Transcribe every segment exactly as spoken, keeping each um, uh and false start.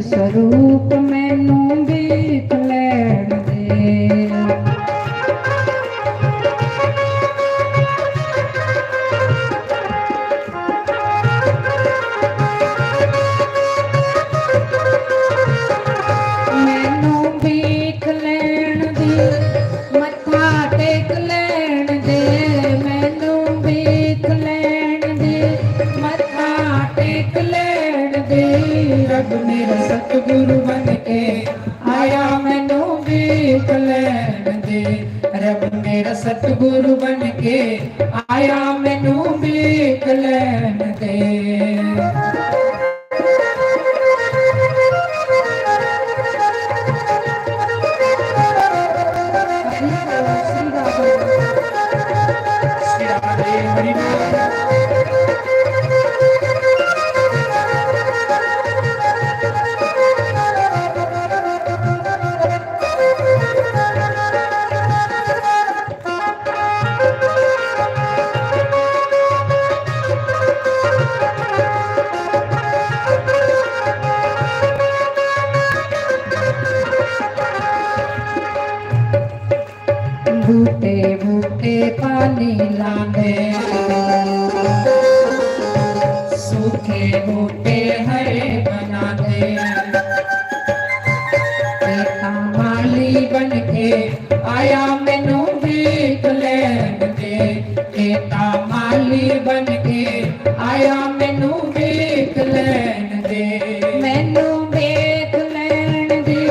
स्वरूप मैनू भीख लैण दे। मैनू भीख लैण दी, मत्था टेक लैण दे, मैनू भीख लैण दे, मत्था टेक लैण दे। रब मेरा सतगुरु बन के आया, मैनू भीख लैण दे। रब मेरा सतगुरु बन के आया, मैनू भीख लैण दे। बूटे बूटे पानी लांदे, सूखे बूटे हरे बनांदे। ते तां माली बन के आया, मैनू भीख लैण दे। ते तां माली बन के आया, मैनू भीख लैण दे। मैनू भीख लैण दे,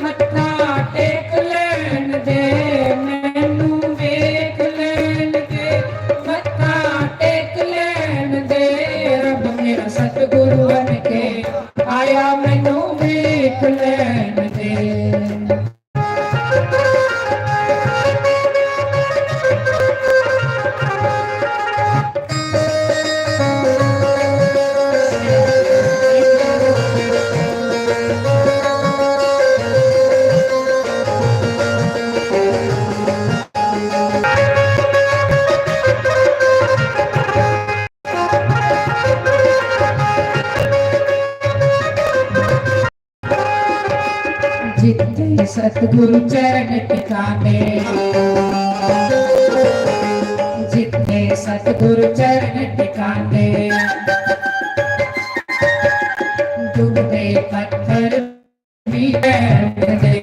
मत्था टेक लैण दे। मैनू भीख लैण दे, मत्था टेक लैण दे। रब मेरा सतगुरु बन के आया, मैनू भीख लैण दे। जित्थे सतगुरु चरण टिकाने, जित्थे सतगुरु चरण टिकाने, डुबदे पत्थर भी बहते।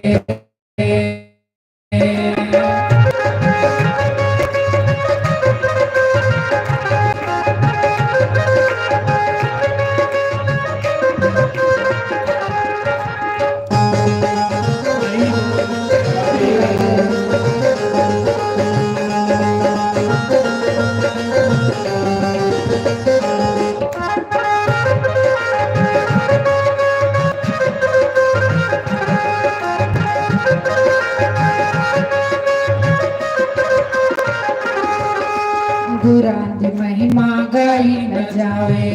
गुरां दी महिमा गाई न जावे,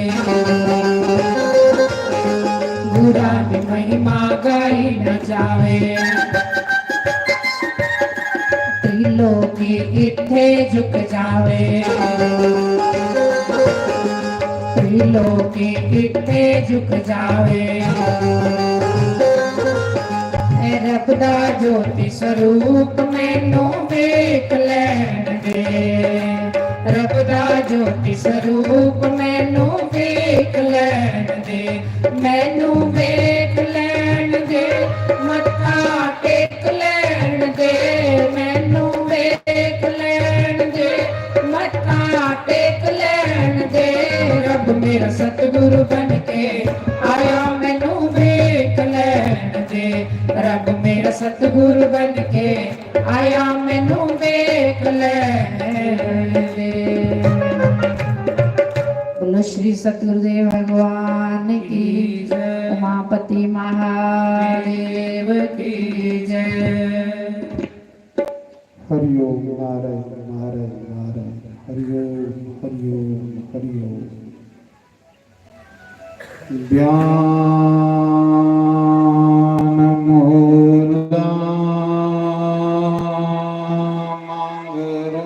गुरां दी महिमा गाई न जावे। त्रिलोकी इत्थे झुक जावे, त्रिलोकी इत्थे झुक जावे। ए रब दा ज्योति स्वरूप मैनू वेख लैण दे, रब दा ज्योति स्वरूप मैनू वेख लैण दे, मैनू वेख लैण दे, मत्था टेक लैण दे, मैनू वेख लैण दे, मत्था टेक लैण दे। रब मेरा सतगुरु बन के आया, मैनू वेख लैण दे। रब मेरा सतगुरु बन के आया, मैनू वेख लैण दे। बोलो श्री सतगुरुदेव भगवान की, उमापति महादेव की जय। हरिओम नारायण नारायण नारायण। हरिओम हरिओम हरिओम। ज्ञान मूला मंगरू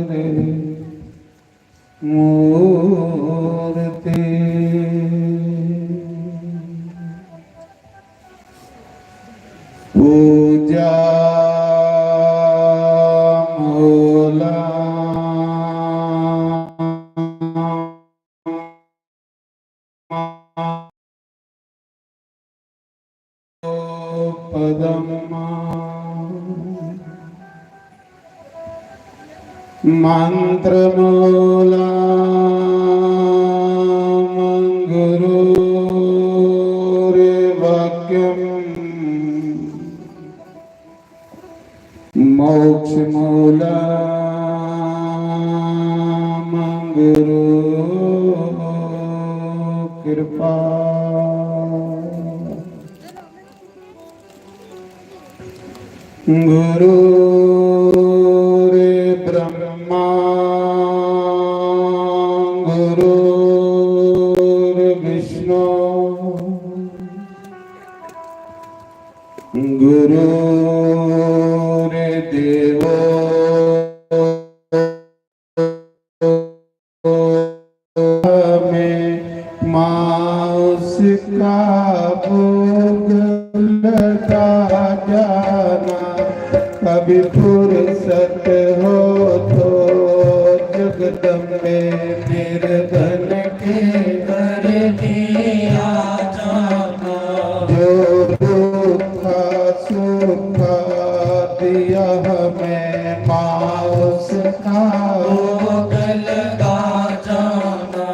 रे मूर्ति। मन्त्रमूलं गुरोर्वाक्यं मोक्षमूलं गुरो कृपा। गुरुर्ब्रह्मा गुरुर्विष्णु गुरुर्देवो में माँ उसका भोग लगा जाना। कभी फुर्सत हो तो जगदम्बे निर्धन के घर भी आ जाना। जो भूखा सूखा दिया हमें माँ उसका भोग लगा जाना।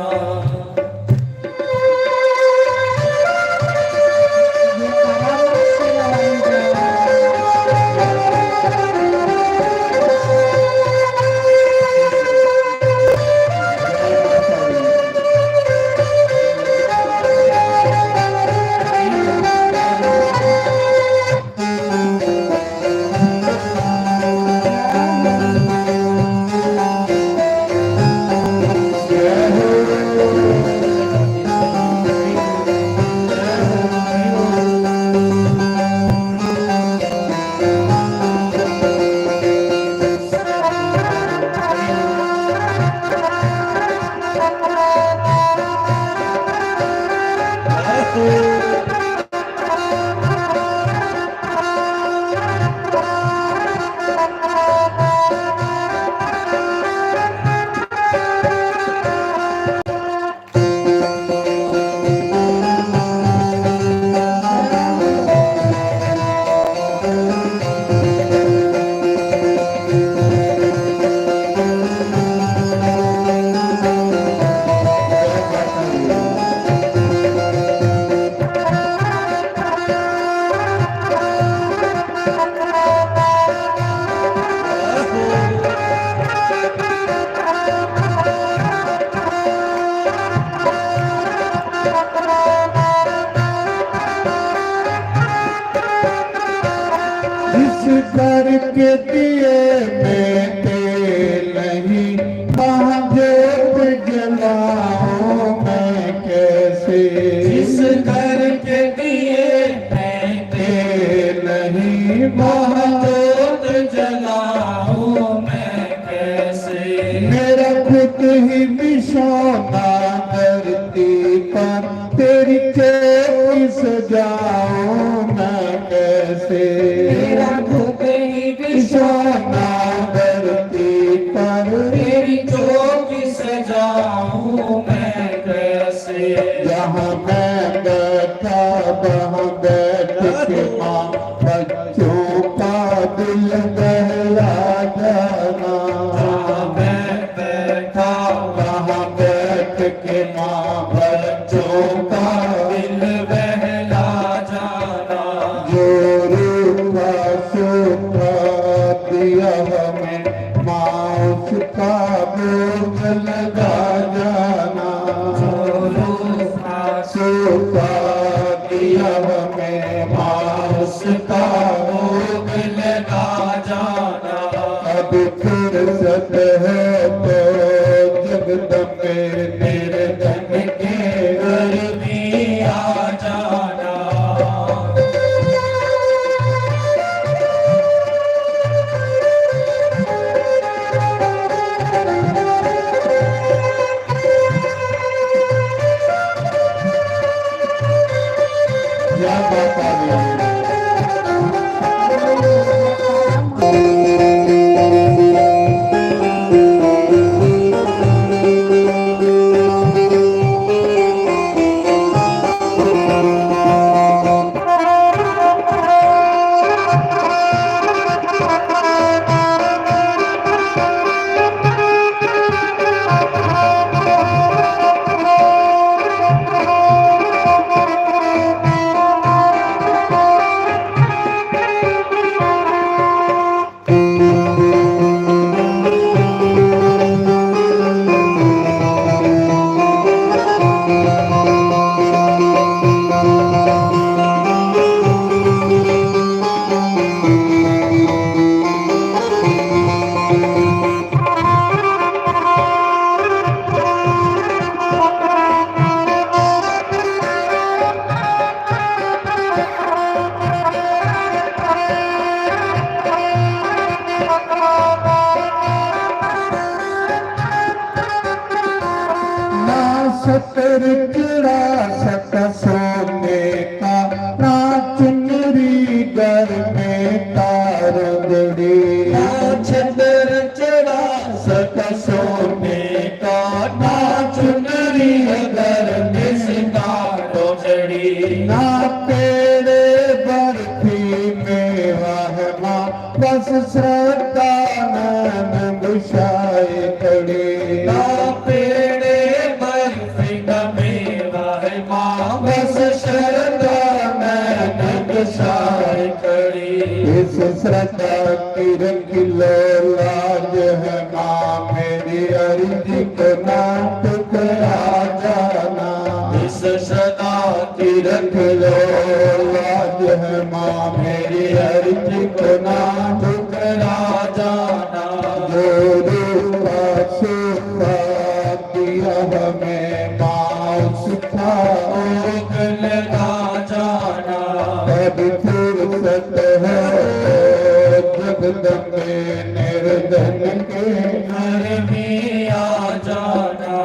जिस घर के दिए में तेल नहीं, वहाँ जोत जलाऊं मैं कैसे? जिस घर के दिए में तेल नहीं, वहाँ जोत जलाऊं मैं कैसे? मेरा खुद ही बिछौना धरती पर, तेरी चौकी सजाऊं मैं कैसे? मेरा खुद ही बिछौना धरती पर, तेरी चौकी सजाऊं मैं कैसे? जहाँ मैं बैठा, वहाँ बैठ के माँ बच्चों का दिल बहला जाना। जहाँ मैं बैठा, वहाँ बैठ के माँ बच्चों का दिल बहला जाना। जो रूठा सूखा दिया हमें माँ, उसका भोग लगा जाना। जो रूठा सूखा दिया हमें माँ, उसका भोग लगा जाना। अब फुर्सत है तो जगदम्बे निर्धन के घर भी आ जाना। जय माता दी। छतर चढ़ा सका सोने का, ना चुनरी घर में तारों जड़ी। ना छतर चढ़ा सका सोने का, ना चुनरी घर में सितारों जड़ी। ना पेड़े बर्फी मेवा है माँ, बस श्रद्धा नैन बिछाए खड़ी। ना पेड़े बर्फी का मेवा है माँ, बस श्रद्धा नैन बिछाए खड़ी। इस श्रद्धा की रख लो लाज है माँ, मेरी अर्जी को ना ठुकरा जाना। इस श्रद्धा की रख लो लाज है माँ, मेरी अर्जी को ना ठुकरा जाना। जो रूपा सूपा दिया हमें माँ, उसका भोग लगा जाना। कभी फुर्सत हो तो जगदम्बे निर्धन के घर में आ जाना।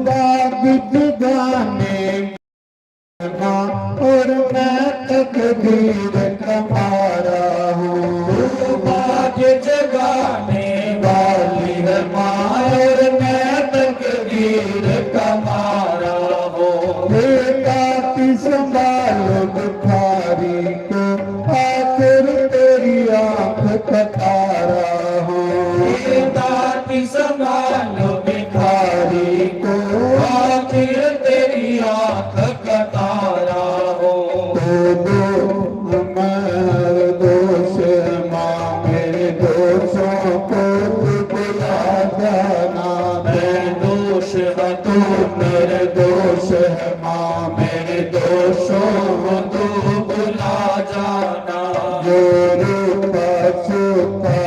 बाग जगाने और मैं तकदीर का मारा हूँ। बाग जगाने वाली है माँ और मैं तकदीर का मारा हूँ। बेटा की संभालो भिखारी को, आखिर तेरी आँख का तारा हूँ। बेटा की संभालो भिखारी को, आखिर तेरी आँख का तारा हूँ। तो दो मैं दोष माँ, मेरे दोषों को तू भुला जाना। मैं दोष है तू निर्दोष है माँ, मेरे दोषों को तू भुला जाना। जो रूपा सूपा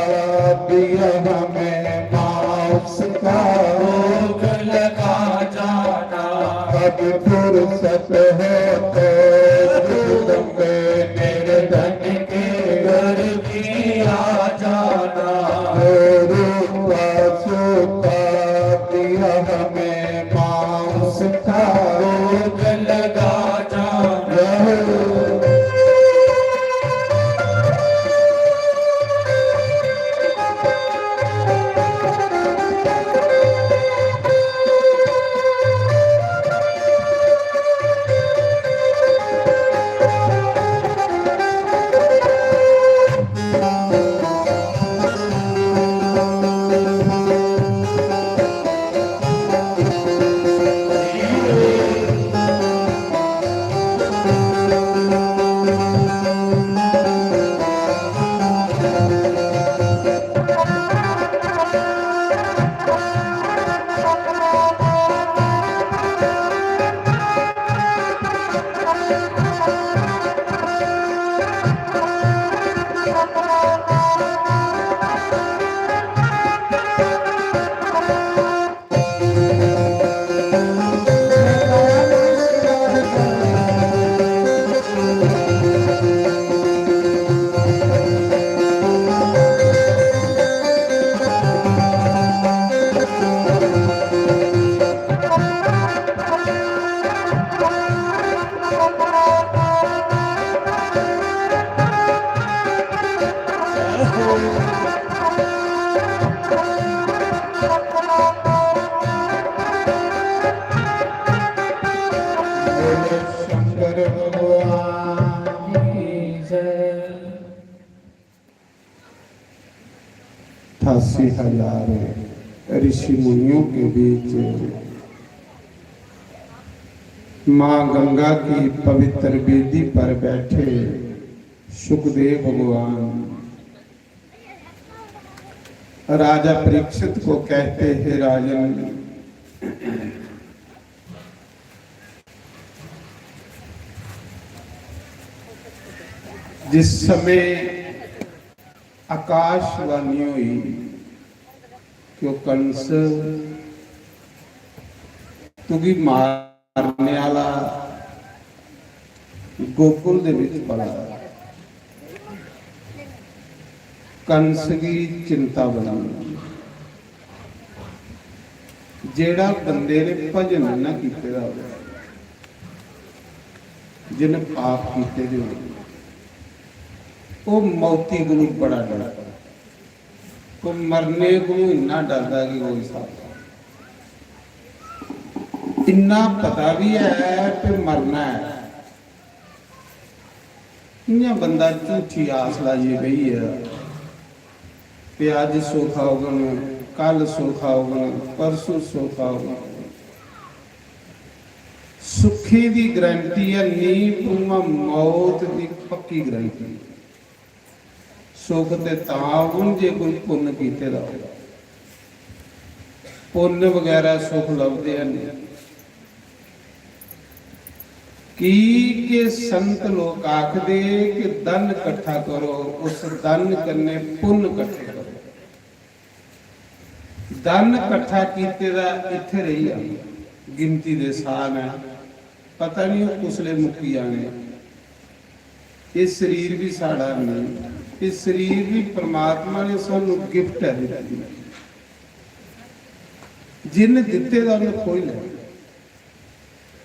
दिया हमें माँ, उसका भोग लगा जाना। अब फुर्सत हो तो जगदम्बे निर्धन के घर भी आ जाना। जो रूपा सूपा दिया हमें माँ, उसका भोग लगा जाना। भगवान की जय। अठासी हजार ऋषि मुनियों के बीच माँ गंगा की पवित्र वेदी पर बैठे सुखदेव भगवान राजा परीक्षित को कहते, हे राजन, जिस समय आकाशवाणी हुई कि वो कंस तुगी मारने वाला गोकुल दे विच पड़ा, कंस की चिंता बनी। जेड़ा बंदे ने भजन ना कीते दा होवे, जिन पाप कीते दे होन, ओह् मौती कोलू बड़ा डरदा। ओह् मरने कोलू इन्ना डरदा कि कोई स्हाब। इन्ना पता भी है कि मरना है। इ'यां बंदा झूठी आस लाइयै बेही गेदा, ते अज्ज सुख औगन, कल सुख औगन, परसों सुख औगन। सुखी दी गारंटी है नी, उ'आं मौत दी पक्की गारंटी। सुख ते तां औगन जे कोई पुन्न कीते दा होग। पुन्न बगैरा सुख लभदे हैनी। की के संत लोक आखदे कि धन कट्ठा करो, उस धन कन्नै पुन्न कट्ठे करो। धन कट्ठा कीते दा इत्थै रेही जा, गिनती दे साह न, पता नहीं ओह् कुसलै मुक्की जाने। एह् शरीर भी साढ़ा नहीं, एह् शरीर भी परमात्मा ने सानू gift ऐ दित्ती। जिन्न दित्ते दा उन्न खोई लैना।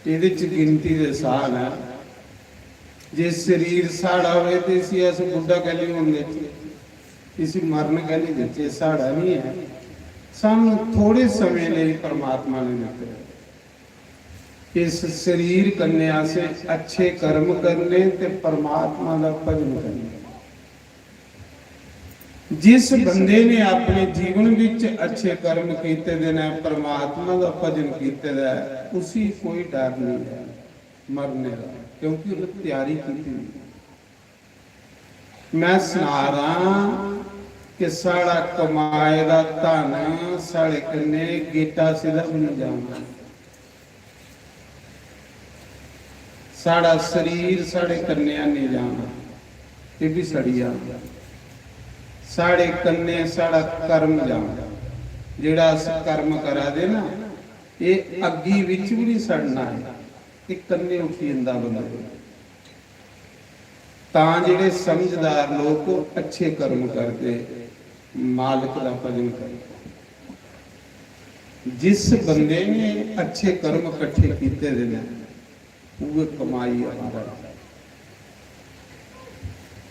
एह्दे च गिनती दे साह न। जे शरीर साढ़ा होवे ते इसी अस बुड्ढा कैली होन देचै, इसी मरण कैली देचै? साढ़ा नहीं है। सानू थोड़े समें लेई परमात्मा ने दित्ते। इस शरीर कन्नै असें अच्छे कर्म करने ते परमात्मा दा भजन करना। जिस बंदे ने अपने जीवन विच अच्छे कर्म कीते दे न, परमात्मा दा भजन कीते दा ऐ, उसी कोई डर नहीं है मरने दा, क्योंकि उन्हें त्यारी की थी। मैं सना रहा कि साढ़ा कमाए दा धन साढ़े कन्नै गेटा सिधा बनी जाना। साढ़ा शरीर साढ़े कन्नै नेईं जाना, एह् बी सड़ी जाना। साढ़े कन्नै साढ़ा कर्म जाना, जेह्ड़ा अस कर्म करा दे ना, एह् अग्गी बिच बी निं सड़ना ऐ, एह् कन्नै उठी जंदा बंदे दे। तां जेह्ड़े समझदार लोक अच्छे कर्म करदे, मालक दा भजन करदे। जिस बंदे ने अच्छे कर्म कट्ठे कीते दे न, उ'ऐ कमाई आंदा ऐ।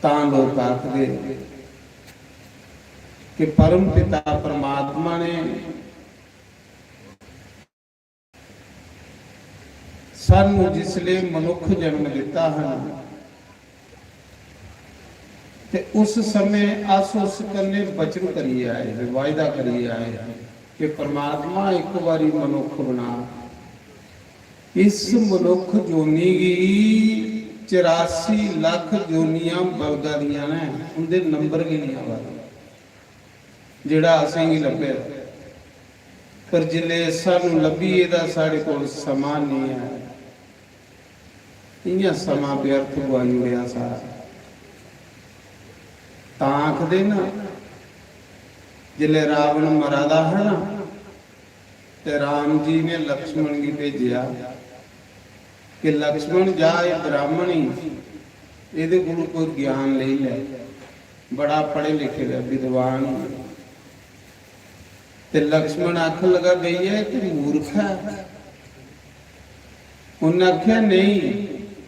तां लोक आखदे कि परम पिता परमात्मा ने सानू जिसले मनुख जन्म दिता हा ना, ते उस समय अस उस कन्ने वचन करिए आए हे, वायदा करिए आए हे कि परमात्मा, इक बारी मनुख बना, इस मनुख जोनी गी चरासी लख जोनियां बलगा दियां ने, उंदे नंबर गै नहीं आवा दे। जेह्ड़ा असेंगी लब्भे। पर जिसले सानू लब्भी गेदा, साढ़े कोल समां नेईं ऐ, इ'यां समां व्यर्थ गुआई ओड़ेआ सारा। तां आखदे ना, जिसले रावण मरा दा हा ना, ते राम जी ने लक्ष्मण गी भेजेआ कि लक्ष्मण जा, एह् ब्राह्मण ही, एह्दे कोलू कोई ज्ञान लेई लै, बड़ा पढ़े लिखे दा विद्वान ही। ते लक्ष्मण आखन लगा, भैया, एह् ते मूर्ख ऐ। उन्नै आखेआ, नेईं,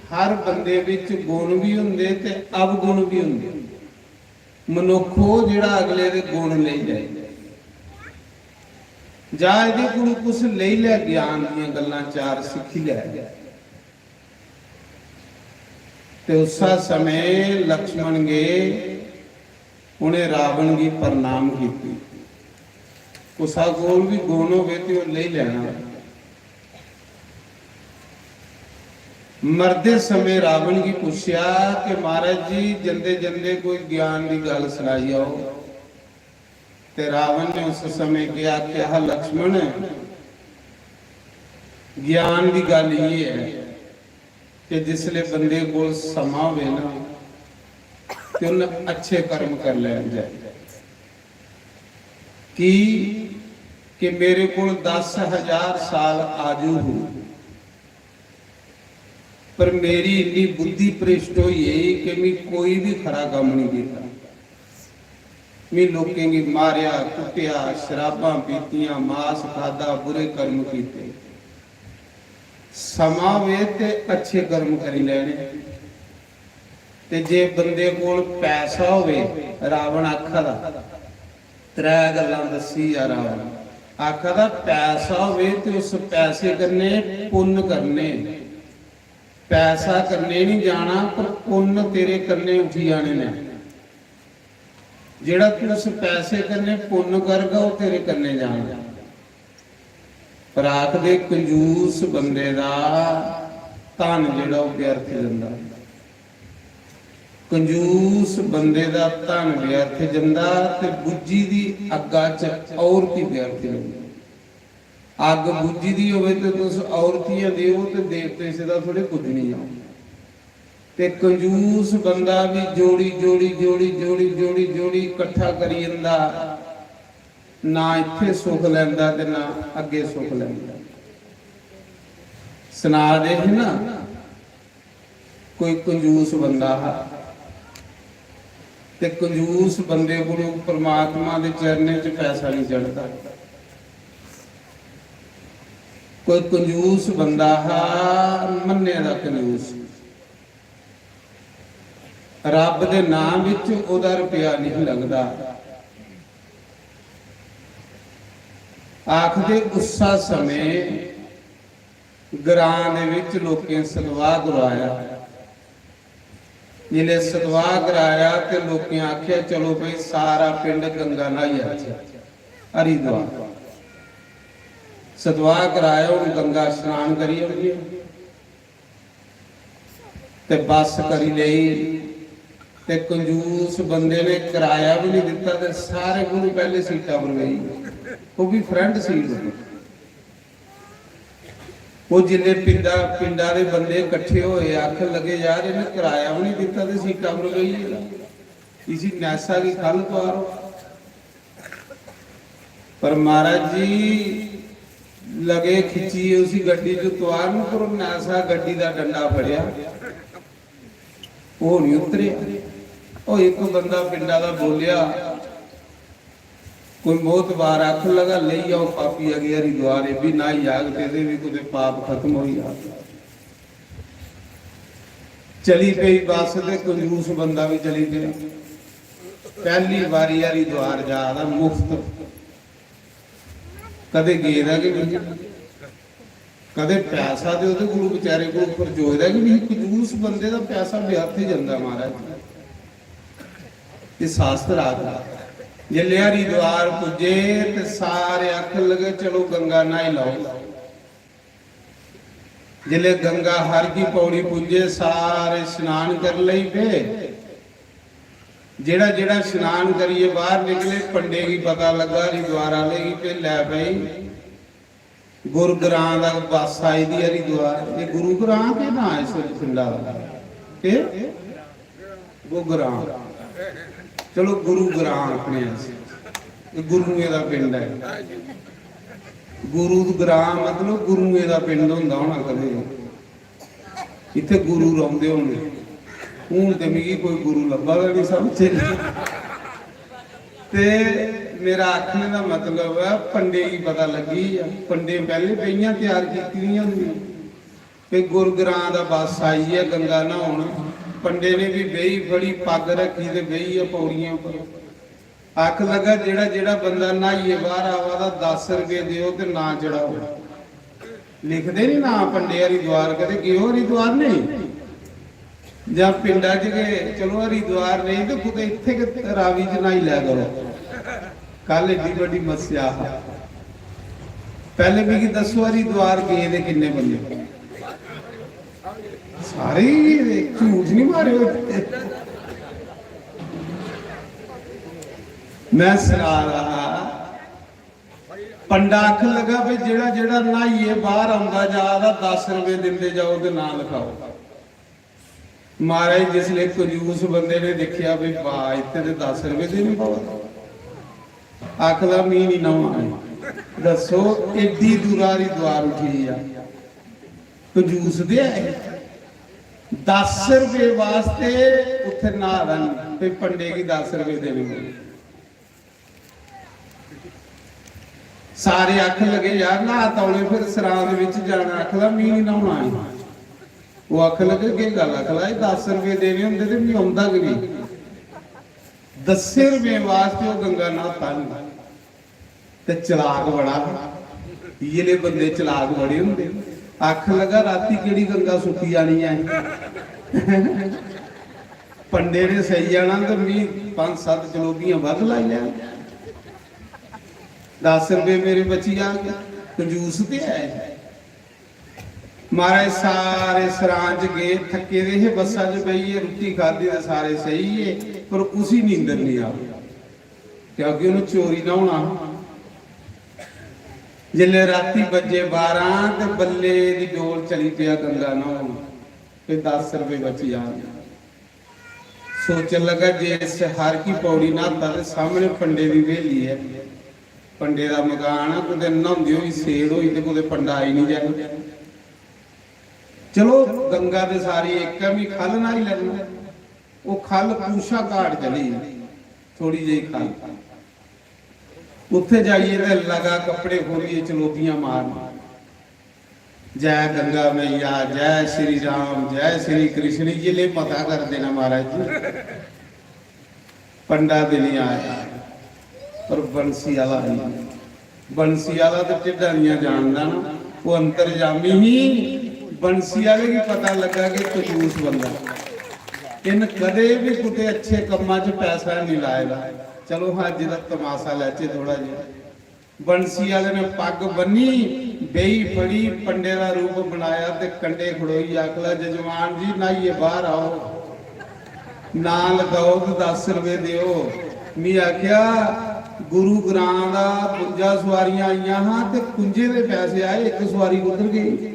हर बंदे बिच गुण बी होंदे ते अवगुण बी होंदे। मनुक्खो, जेह्ड़ा अगले दे गुण लेई जाए, जा एह्दे कोलू कुछ लेई लै, ज्ञान दियां गल्लां चार सिक्खी लै। ते उस्सै समें लक्ष्मण गे, उ'नें रावण गी प्रणाम कीती। कुसा कोल बी गुण होवे ते ओह् लेई लैना। मरदे समें रावण गी पुच्छेआ कि महाराज जी, जंदे जंदे कोई ज्ञान दी गल्ल सनाई आओ। ते रावण ने उस समें केह् आखेआ हा, लक्ष्मण, ज्ञान दी गल्ल इ'यै ऐ कि जिसले बंदे कोल समां होवे ना, ते उन्न अच्छे कर्म कर लैने चाहिदे। की कि मेरे कोल दस हजार साल आजू हूँ, पर मेरी इन्नी बुद्धि भ्रिष्ट होई गेई कि मी कोई भी खरा कम्म नहीं कीता। मी लोकें गी मारेआ, कुट्टेआ, शराबां पीतियां, मास खादा, बुरे कर्म कीते। समां होवे ते अच्छे कर्म करी लैने। ते जे बंदे कोल पैसा होवे, रावण आखा दा, त्रै गल्लां दस्सी जा रावण। आखा दा, पैसा होवे ते उस पैसे कन्नै पुन्न करने। पैसा कन्नै नहीं जाना, पर पुन्न तेरे कन्नै उठी जाने ने। जेड़ा तू उस पैसे कन्नै पुन्न करगा, ओह् तेरे कन्नै जाना। पर आखदे, कंजूस बंदे दा धन जेड़ा, ओह् व्यर्थ जंदा। कंजूस बंदे दा धन व्यर्थ जंदा ते बुज्झी दी अग्गा च औरत ही व्यर्थ जंदी। अग्ग बुज्झी दी होवे ते तुस औरतियां देओ ते देवते सिद्धा थोड़े पुज्जनी आओ। ते कंजूस बंदा भी जोड़ी, जोड़ी, जोड़ी, जोड़ी, जोड़ी, जोड़ी इकट्ठा करी जंदा, ना इत्थे सुख लैंदा ते ना अग्गे सुख लैंदा। सना दे हे ना, कोई कंजूस बंदा हा, ते कंजूस बंदे कोलों परमात्मा दे चरणें च पैसा नहीं चढ़दा। कोई कंजूस बंदा हा, मन्ने दा कंजूस, रब दे नाम विच ओहदा रुपया नहीं लगदा। आखदे, उस्सा समें ग्रां दे विच लोकें सतवाह करवाया। जिसलै सतवाह कराया ते लोकें आखेआ, "चलो भाई, सारा पिंड गंगा न्हाई आचै, हरिद्वार।" सतवाह कराया, हुन गंगा स्नान करी औंदे। ते बस करी लेई। ते कंजूस बंदे ने कराया भी नहीं दिता ते सारे कोलू पहले सीटा पर बेही गे। ओह भी फ्रंट सीट पर। ओह जिसले पिंडा, पिंडा दे बंदे इकट्ठे होए, आखन लगे, "यार, इन्हें कराया भी नहीं दिता ते सीटा पर बेही गेदा। इसी नैसा गी खल तुआरो।" पर महाराज जी लगे खिच्चिए उसी गड्डी च तुआरन, पर उन्नै ऐसा गड्डी दा डंडा फड़ेआ, ओह नहीं उतरेआ। ओह इक बंदा पिंडा दा बोलेआ, कोई मोतबार आखन लगा, "लेई आओ पापी अगे हरिद्वार, एह भी न्हाई जाग ते एहदे भी कुतै पाप खत्म होई जाग।" चली पेई बस ते कंजूस बंदा भी चली पेआ। पहली बारी हरिद्वार जा दा मुफ्त, कदे गेदा गै नहीं, कदे पैसा ते ओहदे कोल बेचारे कोल खर्चोए दा गै नहीं। कंजूस बंदे दा पैसा व्यर्थ ही जंदा महाराज। एह शास्त्र आखदा। जिसलै हरिद्वार पुज्जे ते सारे आखन लगे, "चलो गंगा न्हाई लैओ।" जिसलै गंगा हर की पौड़ी पुज्जे, सारे स्नान कर लेई पे। जेड़ा जेड़ा स्नान करिए बाहर निकले, पंडे की पता लगा हरिद्वार आले की, पे लै भाई, गुरुग्रां दा बस आई दी हरिद्वार। ये गुरुग्रां के नां है इस पिंडा दा? के? गुग्रां। चलो, गुरुग्रां आखने आं अस। ये गुरुएं दा पिंड है। गुरु ग्रां मतलब गुरुएं दा पिंड होंदा होना कदें। इत्थे गुरु रौंह्दे होने। हून ते मिगी कोई गुरु लब्भा दा नहीं, सब चेले। ते मेरा आखने दा मतलब ऐ, पंडे गी पता लग्गी गेआ। पंडे पैह्लें बेहियां त्यार कीती दियां होंदियां। ते गुरुग्रां दा बस आई गेआ गंगा न्हौन। पंडे ने भी बेही फड़ी, पग्ग रक्खी ते बेही गेआ पौड़ियें उप्पर। आख लगा, "जेड़ा जेड़ा बंदा न्हाइयै बाहर आवा दा, दस रपेऽ देओ ते नां चढ़ाओ।" लिखदे नी नां पंडे हरिद्वार, कदे गेओ हरिद्वार नहीं? जां पिंडा च गै, चलो हरिद्वार नेईं ते कुतै इत्थै गै रावी च न्हाई लै करो। कल एड्डी बड्डी मस्सेआ हा। पैह्ले मिगी दस्सो, हरिद्वार गे दे किन्ने बंदे? सारे ही गे दे, झूठ नहीं मारेओ। मैं सना रहा, पंडा आखन लगा, "भाई, जेड़ा, जेड़ा न्हाइयै बाहर आंदा जा दा, दस रपेऽ दिंदे जाओ ते नांऽ लखाओ।" महाराज, जिसले कंजूस बंदे ने दिक्खेआ, "भाई, वाह, इत्थे ते दस रपेऽ देने पवा दे।" आखदा, "मी निं न्हौना ऐ।" दस्सो, एड्डी दूरा हरिद्वार उठी आ, कंजूस ते है। दस रपेऽ वास्ते उत्थे न्हादा निं, भाई, पंडे गी दस रपेऽ देने पौने। सारे आखन लगे, "यार, न्हा तौले, फिर सरां दे बिच जाना।" आखदा, "मी निं न्हौना ऐ।" ओह् आखन लगे, "केह् गल्ल?" आखदा, "एह् दस रपेऽ देने होंदे ते मी औंदा गै नेईं।" दस्सें रपें वास्ते ओह् गंगा न्हाता निं। ते चलाक बड़ा हा। इ'यै ले बंदे चलाक बड़े होंदे। आखन लगा, "राती केह्ड़ी गंगा सुक्की जानी ऐ?" पंडे ने सेई जाना ते मी पंज सत्त चलोबियां बद्ध लाई लैन। दस रपेऽ मेरे बची जान, कंजूस ते है। महाराज, सारे सरां च गे, थक्के दे हे, बस्सा च बेहियै रुट्टी खाद्धी ते सारे सेई गे, पर उसी नींदर निं आई, क्योंकि उन्हें चोरी न्हौना हा। जिसलै राती बज्जे बारां ते बल्ले दी डोल चली पेआ गंगा न्हौन, ते दस रपेऽ बची जान। सोचन लगा, जे इस हर की पौड़ी न्हाता ते सामने पंडे दी हवेली ऐ, पंडे दा मकान ऐ, कुतै न्हौंदे होई सेड़ होई ते कुतै पंडा आई निं जाए। चलो, गंगा ते सारी इक ऐ, मी ख'ल्ल न्हाई लैन्ना। ओह् ख'ल्ल पूछा घाट चली, थोड़ी जेही ख'ल्ल। उत्थे जाइयै ते लगा कपड़े खोलियै चलोटियां मारन, "जय गंगा मैया, जय श्री राम, जय श्री कृष्ण।" इ'यै ले मता करदे न महाराज जी। पंडा ते निं आया, पर बंसी आह्ला आई। बंसी आह्ला ते ढिड्डां दियां जानदा ना, ओह् अंतर्जामी ही। बंसी आह्ले गी पता लग्गा कि कंजूस बंदा, इन्न कदें बी कुतै अच्छे कम्मा च पैसा निं लाए दा। चलो हां, अज्ज दा तमाशा लैचे थोड़ा जेहा। बंसी आह्ले ने पग्ग बन्नी, बेही फड़ी, पंडे दा रूप बनाया ते कंडे खड़ोई आखला, "जजमान जी, न्हाइयै बाहर आओ, नांऽ लखाओ ते दस रपेऽ देओ।" मी आखेआ, "गुरु ग्रां दा बुंजा सुआरियां आइयां हां ते कुंजे दे पैसे आए, इक सुआरी कुद्धर गेई?"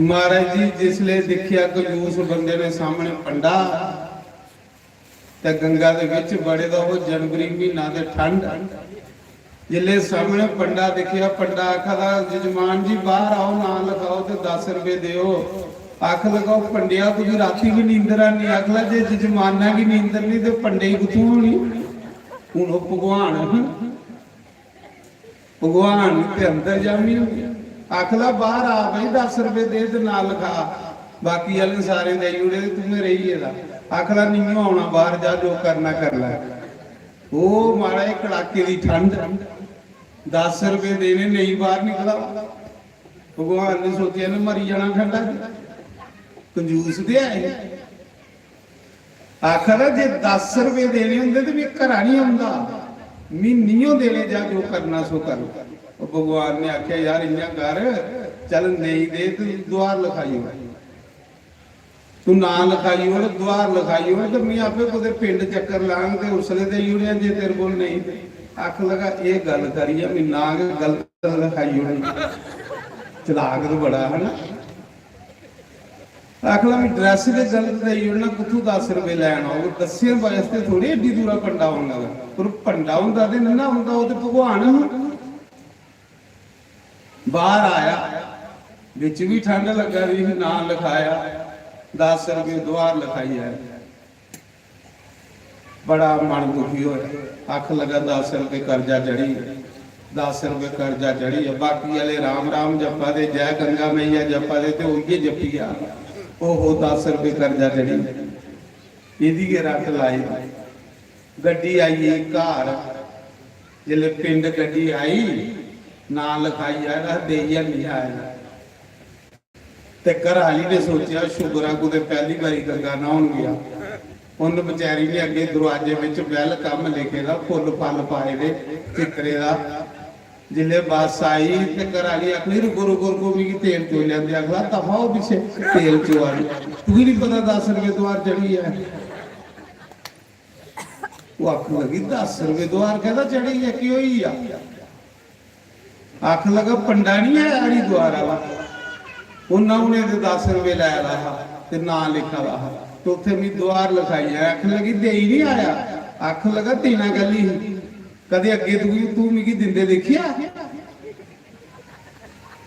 महाराज जी, जिसले दिक्खेआ कंजूस बंदे ने सामने पंडा, ते गंगा दे विच बड़े दा ओह् जनवरी म्हीना ते ठंड। जिसले सामने पंडा दिक्खेआ, पंडा आखा दा, "जजमान जी, बाहर आओ, नांऽ लखाओ ते दस रपेऽ देओ।" आख लगा, "पंडेआ, तुगी रातीं बी नींदर आनी?" आखला, "जे जजमाना गी नींदर निं ते पंडे गी कुत्थूं होनी?" हून ओह् भगवान, भगवान ते अंदर जामी होई गेआ। आखला, "बाहर आ भाई, दस रपेऽ दे ते नांऽ लखा, बाकी आह्ले सारे देई ओड़े ते तूं गै रेही गेदा।" आखला, "निं औना, बाहर जा, जो करना करी लै।" ओह् महाराज कड़ाके दी ठंड, दस रपेऽ देने, नेईं बाहर निकला। भगवान ने सोचेआ, "इ'न्नै मरी जाना ठंडा च।" कंजूस ते है हे। आखदा, "जे दस रपेऽ देने होंदे ते में घरा निं औंदा, में निं देने, जा जो करना सो कर।" ओह् भगवान ने आखेआ, "यार, इ'यां कर, चल नेईं दे ते दुहार लखाई ओड़, तूं नांऽ लखाई ओड़, दुहार लखाई ओड़, ते में आपे कुतै पिंड चक्कर लांग ते उसलै देई ओड़ेआं जे तेरे कोल नेईं ते।" आख लगा, "एह् गल्ल करियै में नांऽ गै गलत लखाई ओड़ना।" चलाक ते बड़ा है ना। आखना, "मैं ड्रैस ते गलत देई ओड़ना, कुत्थों दस रपेऽ लैन औग? दस्सें बास्ते थोड़ी एड्डी दूरा पंडा औंदा ऐ।" पर पंडा होंदा ते निं ना होंदा, ओह् ते भगवान हा। बाहर आया, बिच बी ठंड लग्गा दी ही, नांऽ लखाया, दस रपेऽ दुहार लखाई आया। बड़ा मन दुखी होया, आख लगा, "दस रपेऽ कर्जा चढ़ी, दस रपेऽ कर्जा चढ़ी।" बाकी आह्ले राम राम जप्पा दे, जय गंगा मैया जप्पा दे, ते उ'ऐ जप्पी जा, "ओहो, दस रपेऽ कर्जा चढ़ी।" एह्दी गै रट्ट लाई। गड्डी आई गेई घर, जिसलै पिंड गड्डी आई, नांऽ लखाई आए दा, देइयै निं आए दा। ते घरा आह्ली ने सोचेआ, "शुक्र ऐ, कुतै पैह्ली बारी गंगा न्हौन गेआ।" उन्न बचैरी ने अग्गें दरोआजे बिच welcome लिखे दा, फुल्ल फल्ल पाए दे, चित्तरे दा। जिसलै बस आई ते घरा आह्ली आखदी, "रुको, रुको, रुको, मिगी तेल चोई लैंदे।" आखदा, "दफा हो पिच्छे, तेल चोआ दी, तुगी निं पता दस रपेऽ दोआर चढ़ी ऐ?" ओह् आखन लगी, "दस रपेऽ दोआर कैह्दा चढ़ी ऐ, केह् होई गेआ?" आखन लगा, "पंडा निं ऐ हरिद्वार आह्ला, उन्नै उ'नें ते दस रपेऽ लै दा हा ते नांऽ लिखा दा हा, ते उत्थै मी दोआर लखाई आया।" आखन लगी, "देई निं आया?" आखन लगा, "देना कैह्ली ही? कदें अग्गें तुगी, तूं मिगी दिंदे दिक्खेआ?"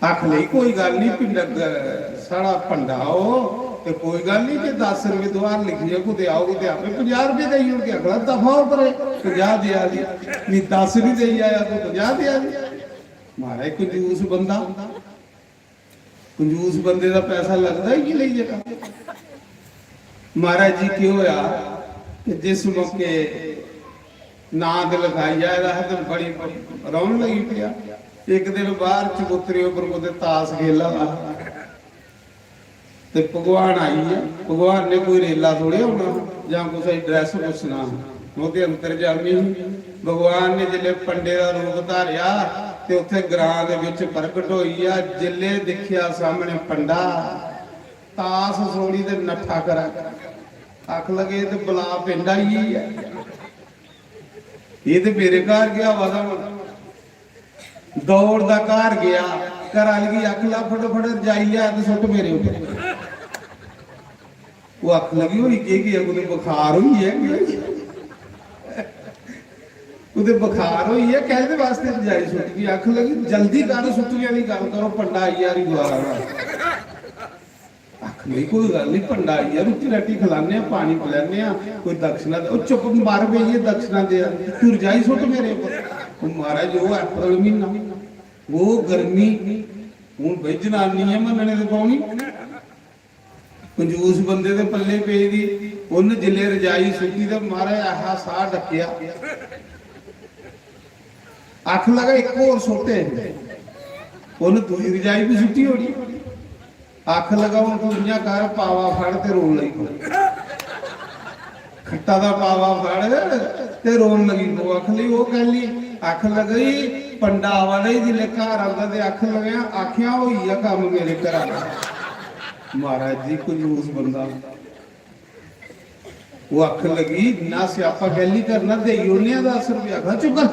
आखन लगी, "कोई गल्ल निं, पिंड अग्गें साढ़ा पंडा ओ, ते कोई गल्ल निं, जे दस रपेऽ दोआर लिखियै कुतै आओ, ते आपे पंजाह् रपेऽ देई ओड़गे।" आखदा, "दफा हो परे, पंजाह् देआ दी, निं दस निं देई आया, तूं पंजाह् देआ दी।" महाराज, कंजूस बंदा, कंजूस बंदे दा पैसा लगदा ही लेई जेह्का। महाराज जी, केह् होआ कि जिस मौके नांऽ ते लखाई आए दा हा ते बड़ी रौन लगी पेआ। इक दिन बाह्र चबूतरे उप्पर कुतै तास खेला दा हा ते भगवान आई गे। भगवान ने कोई रेला थोड़े औना जां कुसै दी ड्रैस पुच्छना। ओह् ते अंतर्जामी ही। भगवान ने जिसलै पंडे दा रूप धारेआ ते उत्थै ग्रां दे बिच प्रगट होई गेआ। जिसलै दिक्खेआ सामनै पंडा, तास छोड़ी ते नट्ठा करा। आख लगे, "एह् ते बला पिंड आई गेई ऐ, एह् ते मेरे घर गै आवा दा हून।" दौड़दा घर गेआ, घर आह्ली गी आख ला, "फटोफट रजाई लेआ ते सुट्ट मेरे उप्पर।" ओह् आख लगी, "होई केह् गेआ, कुतै बखार होई गेआ केह्?" कुतै बखार होई गेआ, कैह्दे वास्ते रजाई सुट्टी? आख लगी, "जल्दी कर, सुट्टने आह्ली गल्ल करो, पंडा आई गेआ हरिद्वार दा।" आख लगी, "कोई गल्ल निं, पंडा आई गेआ, रुट्टी राटी खलाने आं, पानी पलैने आं, कोई दक्षिणा दे।" ओह् चुप्प मार बेहियै दक्षिणा देआ, "तू रजाई सुट्ट मेरे उप्पर।" ओह् महाराज, ओह् अप्रैल म्हीना, ओह् गर्मी, हून भाई जनानी ऐ, मन्नने ते पौनी। कंजूस बंदे दे पल्ले पेई दी, उन्न जिल्लै रजाई सुट्टी ते महाराज ऐहा साह् डक्केआ। आख लगा, "इक होर सुट्टे।" उन्न दूई रजाई बी सुट्टी ओड़ी। आख लगा, "हून तू इ'यां कर, पावा फड़ ते रोन लगी पौ।" खट्टा दा पावा फड़ ते रोन लगी पौ। आख लगी, "ओह् कैह्ली?" आख लगी, "पंडा आवा दा ही, जिल्लै घर आंदा ते आख लगे, आखेआ होई गेआ कम्म मेरे घरा दा।" महाराज जी, कंजूस बंदा। ओह् आख लगी, "इन्ना स्यापा कैह्ली करना, देई ओड़ने आं दस रपेऽ।" आखदा, "चुप कर,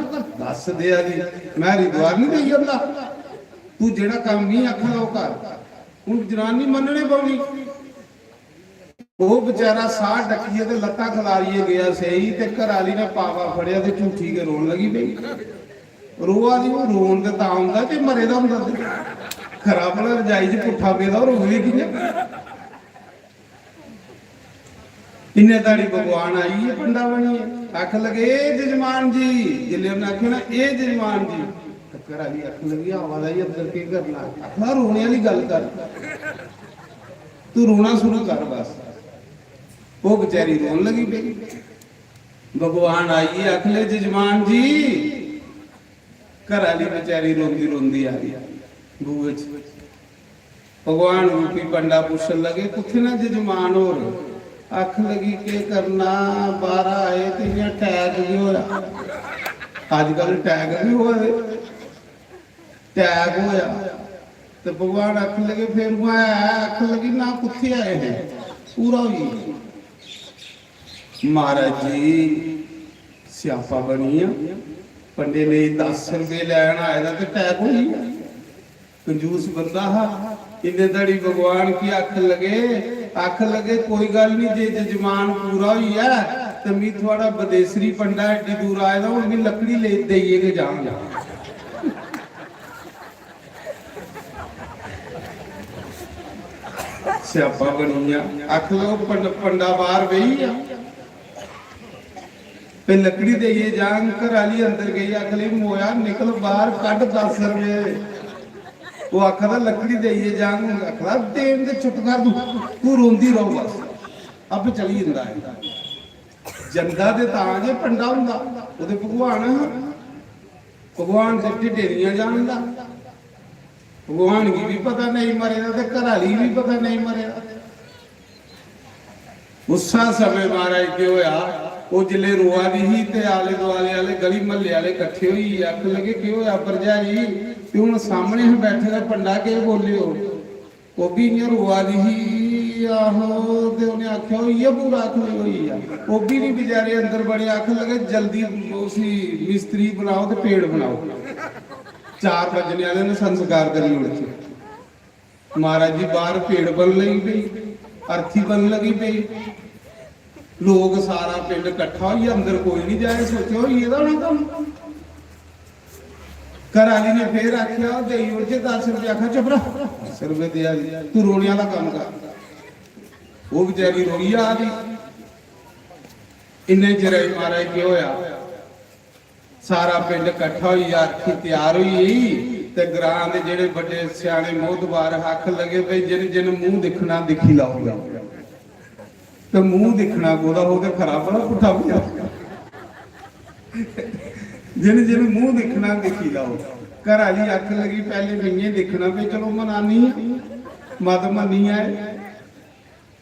दस देआ दी, में हरिद्वार निं देई जंदा। तू जेह्ड़ा कम्म निं आखा दा, ओह् कर।" हून जनानी मन्नने पौनी। ओह् बेचारा साह् डक्कियै ते लत्तां खलारियै गेआ सेई, ते घरै आह्ली ने पावा फड़ेआ ते झूठी गै रोन लगी पेई। रोआ दी, ओह् रोन ते तां औंदा जे मरे दा होंदा ते। खरा भला रजाई च पुट्ठा पेदा, ओह् रोए कि'यां? इन्ने धड़ी भगवान आई गे पंडा बनियै, आखन लगे, "ए जजमान जी।" जिसलै उन्नै आखेआ ना, "ए जजमान जी," ते घरै आह्ली आखन लगी, "आवा दा ई अंदर, केह् करना?" आखना, "रोने आह्ली गल्ल कर, तू रोना शुरू कर बस।" ओह् बेचारी रोन लगी पेई। भगवान आई गे, आखन लगे, "जजमान जी।" घरै आह्ली बेचारी रोंदी रोंदी आई बूहे च। भगवान रूपी पंडा पुच्छन लगे, "कुत्थै न जजमान होर?" आखन लगी, "केह् करना, बाह्रा आए ते इ'यां attack बी होआ।" अजकल attack बी होआ दे। Attack होआ ते भगवान आखन लगे, "फिर उ'आं है?" आखन लगी, "ना, कुत्थै आए हे, पूरा होई गेआ।" महाराज जी, स्यापा बनी गेआ। पंडे ने दस रपेऽ लैन आए दा ते attack होई गेआ। कंजूस बंदा हा। इन्ने धड़ी भगवान की आखन लगे, आखन लगे, "कोई गल्ल निं, जे जजमान पूरा होई गेआ ते मी थुआढ़ा बदेसरी पंडा एड्डी दूर आए दा, हून मी लकड़ी लेई देइयै गै जाङ।" स्यापा बनी गेआ। आखन लगे, "पंड-, पंडा बाह्र बेही गेआ।" ते लकड़ी देइयै जाङ, घर आह्ली अंदर गेई, आखन लगी, "मोया, निकल बाह्र, कड्ढ दस रपेऽ।" ओह् आखा दा, "लकड़ी देइयै जाङ।" आखदा, "देन ते चुप कर तूं, तूं रोंदी रौह् बस, आपें चली जंदा ऐ।" जंदा ते तां जे पंडा होंदा, ओह् ते भगवान हा। भगवान ते ढिड्डे दियां जानदा। भगवान गी बी पता नेईं मरे दा ते घर आह्ली गी बी पता नेईं मरे दा। उस्सा समें महाराज केह् होआ, ओह् जिसलै रोआ दी ही ते आले दुआले आह्ले गली म्हल्ले आह्ले कट्ठे होइयै आखन लगे, "केह् होआ भरजाई? ते हून सामने हे बैठे दा पंडा, केह् बोलेओ?" ओह् बी इ'यां रोआ दी ही, आहो, ते उ'नें आखेआ, "ओह् इ'यै पूरा आखने होई गेआ।" ओह् बी निं बेचारे अंदर बड़े, आखन लगे, "जल्दी उसी मिस्त्री बनाओ ते पेड़ बनाओ, चार बज्जने आह्ले न, संस्कार करी ओड़चै।" महाराज जी बाहर पेड़ बन लगी पेई, अर्थी बन लगी पेई। लोक सारा पिंड कट्ठा होई गेआ, अंदर कोई नहीं जाए, सोचेआ होई गेदा होना कम्म। घर आह्ली ने फिर आखेआ, "देई ओड़चे दस रपेऽ।" आखेआ, "चुप रह, दस रपेऽ देआ दी, तू रोने आह्ला कम्म कर।" ओह् बेचारी रोई जा दी। इन्ने चिरै च महाराज केह् होआ, सारा पिंड कट्ठा होई गेआ, अर्थी त्यार होई गेई ते ग्रां दे जेह्ड़े बड्डे स्याने मोहतबार आखन लगे, "भई जिन जिन मूंह दिक्खना दिक्खी लैओ।" ते मूंह दिक्खना कोह्दा हो ते खरा भला पुट्ठा पेआ। जिन जिन मूंह दिक्खना दिक्खी लैओ। घर आह्ली आखन लगी, "पैह्ले मियें दिक्खना, भई चलो मनानी आं, मत मन्नी आए।"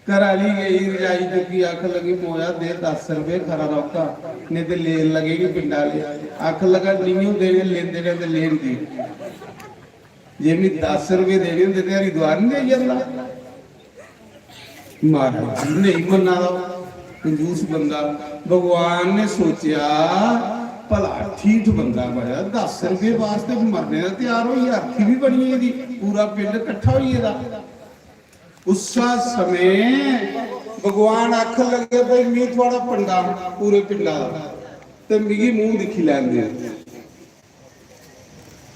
घर आह्ली गेई रजाई चुक्की, आखन लगी, "मोया दे दस रपेऽ, खरा रौह्का, नेईं ते लेन लगेगी पिंडा आह्ले।" आखन लगा, "नियो देने, लेंदे न ते लेन की? जे मी दस रपेऽ देने होंदे ते हरिद्वार निं लेई जंदा।" महाराज जी नेईं मन्ना दा, कंजूस बंदा। भगवान ने सोचेआ, "भला ठीठ बंदा बड़ा, दस रपेऽ वास्ते मरने दा त्यार होई गेआ, अर्थी बी बनी गेदी, पूरा पिंड कट्ठा होई गेदा।" उस्सा समें भगवान आखन लगे, "भई, मी थुआढ़ा पंडा, पूरे पिंडा दा, ते मिगी मूंह दिक्खी लैन देओ।"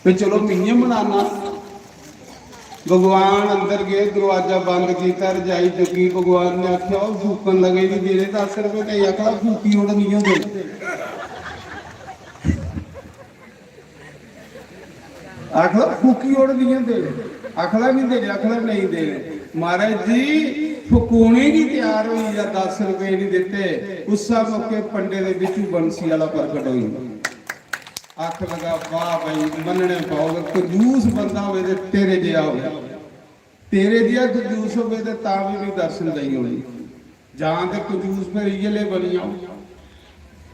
ते चलो, मियें मनाना। भगवान अंदर गए, दरवाजा बंद किया, रजाई चुकी। भगवान ने आखेआ, "ओह् फूकन लगे, "जी, देने दस रपेऽ।" नहीं, आखदा, "फूकी ओड़, नियो देने।" आखदा, "फूकी ओड़, नियो देने।" आखदा, "नहीं देने।" आखदा, "नहीं देने।" महाराज जी, फकौने गी त्यार होई गेआ, दस रपेऽ नहीं दित्ते। उस्सै मौके पंडे दे बिच्चू बंसी आह्ला प्रकट होई गेआ। आखन लगा, "वाह भाई, मन्नने पौग, कंजूस बंदा होवे ते तेरे जेहा होवे। तेरे जेहा कंजूस होवे ते तां भी मी दर्शन देई ओड़े। जां ते कंजूस फिर इ'यै ले बनी जाओ।"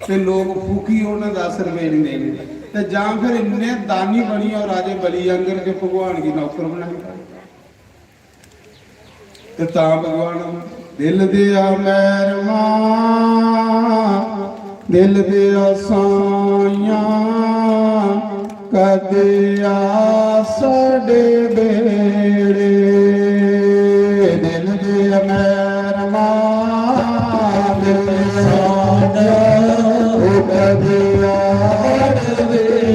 ते लोक फूकी ओड़न, दस रपेऽ निं देने, ते जां फिर इन्ने दानी बनी जाओ राजे बलि आंगर के भगवान गी नौकर बनाई ओड़ो। ते तां भगवान दिल देआ मैरमा, दिल देआ साइयां, कदेआ साढ़े बेड़े। दिल देआ मैरमा, दिल देआ साइयां, कदेआ साढ़े बेड़े।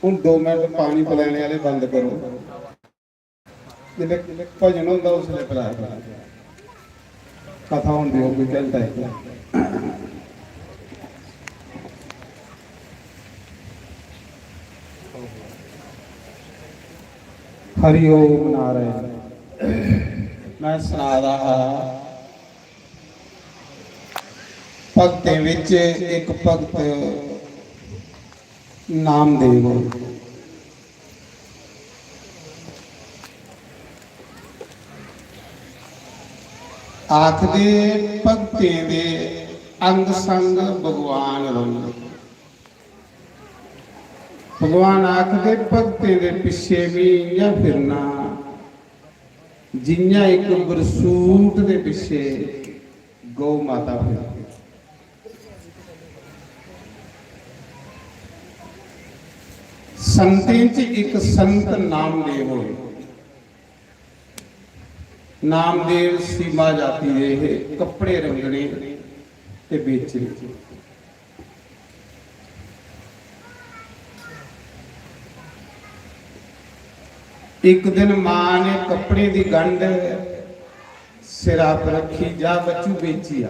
हून दो मिनट पानी पलैने आह्ले बंद करो। जिसलै भजन होंदा उसलै पलैया करो। कथा होंदी होग कोई घैंटा इक। हरि ओम नारायण। मैं सना दा हा, भगतें बिच इक भगत नामदेव आखदे भगतें दे अंग संग भगवान रौंह्दे। भगवान आखदे भगतें दे पिच्छे भी इ'यां फिरना जि'यां इक बरसूट दे पिच्छे गौ माता फिरदी। संतें च इक संत नामदेव होए। नामदेव सीमा जाति दे हे, कपड़े रंगने ते बेचने। इक दिन मां ने कपड़े दी गंढ सिरा पर रखी, "जा बच्चू, बेची आ।"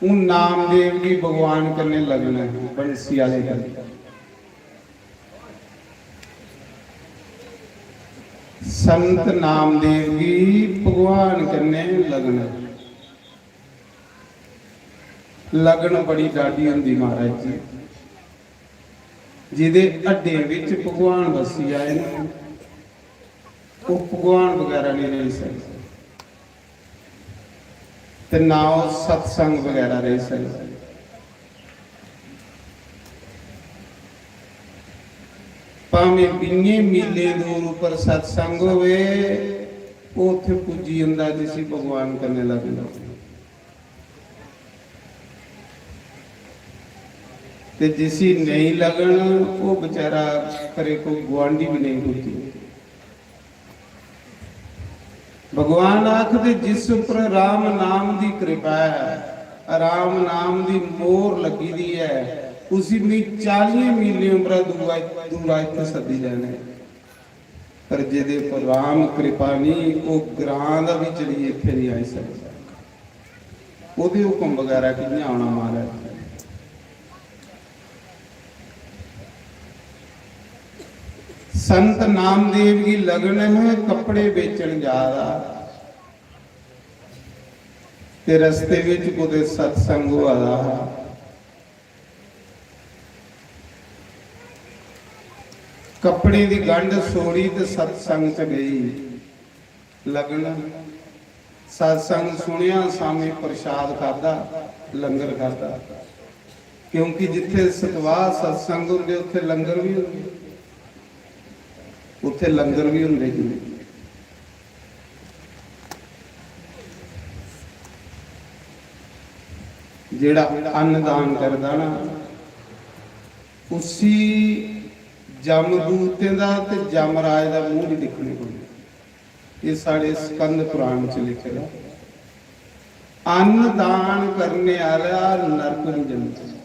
हून नामदेव गी भगवान कन्नै लगन ऐ, बंसी आह्ले कन्नै। संत नामदेव गी भगवान कन्नै लगन ऐ। लगन बड़ी डाढी होंदी महाराज जी। जिदे हड्डें बिच भगवान बस्सी जाए ना, ओह् भगवान बगैरा नहीं रेही सकदा, ते ना ओह् सत्संग बगैरा रेही सकदा। भामें बीहें मीलें दूर उप्पर सत्संग होवे, ओह् उत्थै पुज्जी जंदा जिसी भगवान कन्नै लगन। ते जिसी नेईं लगन, ओह् बेचारा खरे कोई गुआंढी बी नेईं पुज्जी। भगवान आखदे, "जिस उप्पर राम नाम दी कृपा ऐ, राम नाम दी मोहर लग्गी दी ऐ, उसी मी चालियें मीलें उप्परा दूआ, दूरा इत्थै सद्दी लैने।" पर जेह्दे पर राम कृपा निं, ओह् ग्रां दा बी चलियै इत्थै निं आई सकदा। ओह्दे हुकम बगैरा कि'यां औना महाराज? संत नामदेव गी लगन है, कपड़े बेचन जा दा, ते रस्ते बिच कुतै सत्संग होआ दा हा। कपड़े दी गंढ सोड़ी ते सत्संग च गई। लगन। सत्संग सुनेआ, सामने प्रसाद खादा, लंगर खादा। क्योंकि जित्थे सतवाह सत्संग होंदे, उत्थे लंगर भी होंदे, उत्थे लंगर भी होंदे जी। जेड़ा अन्नदान करदा ना, उसी जमदूतें दा ते जमराज दा मूंह नहीं दिक्खने पौंदा। ये साढ़े स्कंद पुराण च लिखे दा। अन्न दान करने आह्ला नरक नहीं जंदा।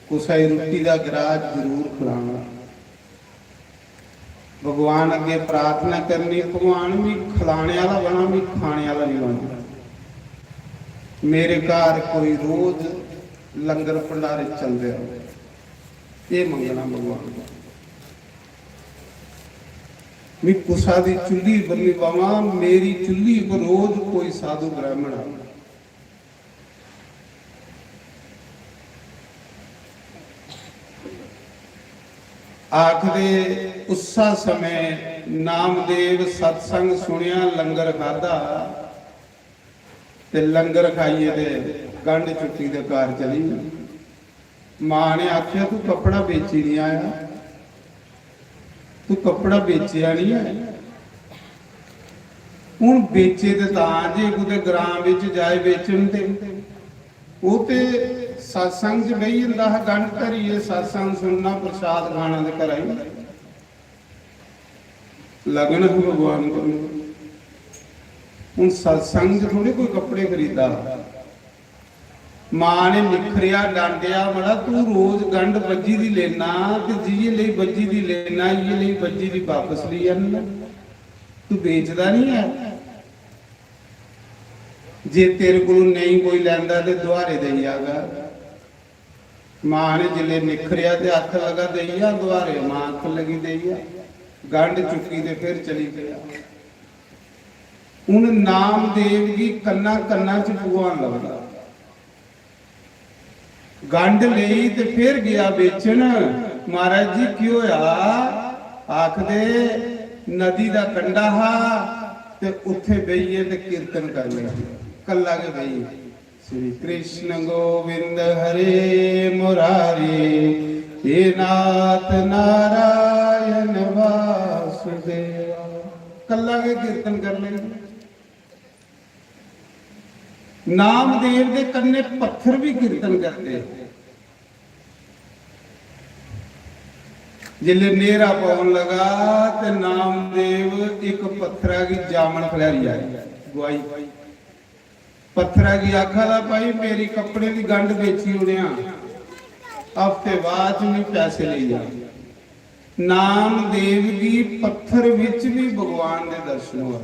कुसै गी रुट्टी दा ग्राह जरूर खलाना। भगवान अग्गे प्रार्थना करनी, "भगवान, मी खलाने आह्ला बना, मी खाने आह्ला नहीं बना। मेरे घर कोई रोज लंगर भंडारे चलदे रहो।" ये मंगना भगवान दा। "मी कुसा दी चुल्ली पर नहीं बावां, मेरी चुल्ली पर रोज कोई साधु ब्राह्मण आवे।" आखदे, उस्सा समय नामदेव सत्संग सुनेआ, लंगर खादा ते लंगर खाइयै ते गंढ चुक्की ते घर चली गे। मां ने आखेआ, "तू कपड़ा बेची नहीं आया, तू कपड़ा बेचेआ नहीं ऐ।" हून बेचे ते तां जे कुतै ग्रां बिच जाए बेचन ते ओह् ते सत्संग च बेही जंदा हा, गंढ धरियै सत्संग सुनना, प्रसाद खाना ते घरा ही लगन ही भगवान कन्नै। हून सत्संग च थोड़े कोई कपड़े खरीदा। मां ने निखरेआ, डांटेआ, "मड़ा, तू रोज गंढ बज्झी दी लेना ते जि'यै लेई बज्झी दी लेना, इ'यै लेई बज्झी दी वापस लेई आनना। तू बेचदा निं ऐ। जे तेरे कोलों नेईं कोई लैंदा ते दुहारे देई आगा।" मां ने जिसलै निखरेआ ते आखन लगा, "देई आ दुहारे।" मां आखन लगी, "देई आ।" गंढ चुक्की ते फिर चली पेआ। हून नामदेव गी कन्ना कन्ना च भगवान लभदा। गंढ लेई ते फिर गेआ बेचन। "महाराज जी, केह् होआ?" आखदे, "नदी दा कंढा हा ते उत्थे बेहियै ते कीर्तन करन लगी, कल्ला गै बेहियै।" श्री कृष्ण गोविंद हरे मुरारी, हे नाथ नारायण वासुदेवा। कल्ला गै कीर्तन करने। नामदेव दे कन्ने पत्थर भी कीर्तन करदे। जिसलै न्हेरा पौन लगा ते नामदेव इक पत्थरा गी जामन खलैरी आए। गुआई पत्थरा गी आखा दा, "भाई, मेरी कपड़े दी गंढ बेची ओड़ेआं, हफ्ते बाद च मी पैसे लेई जा।" नामदेव गी पत्थर विच भी भगवान दे दर्शन होए।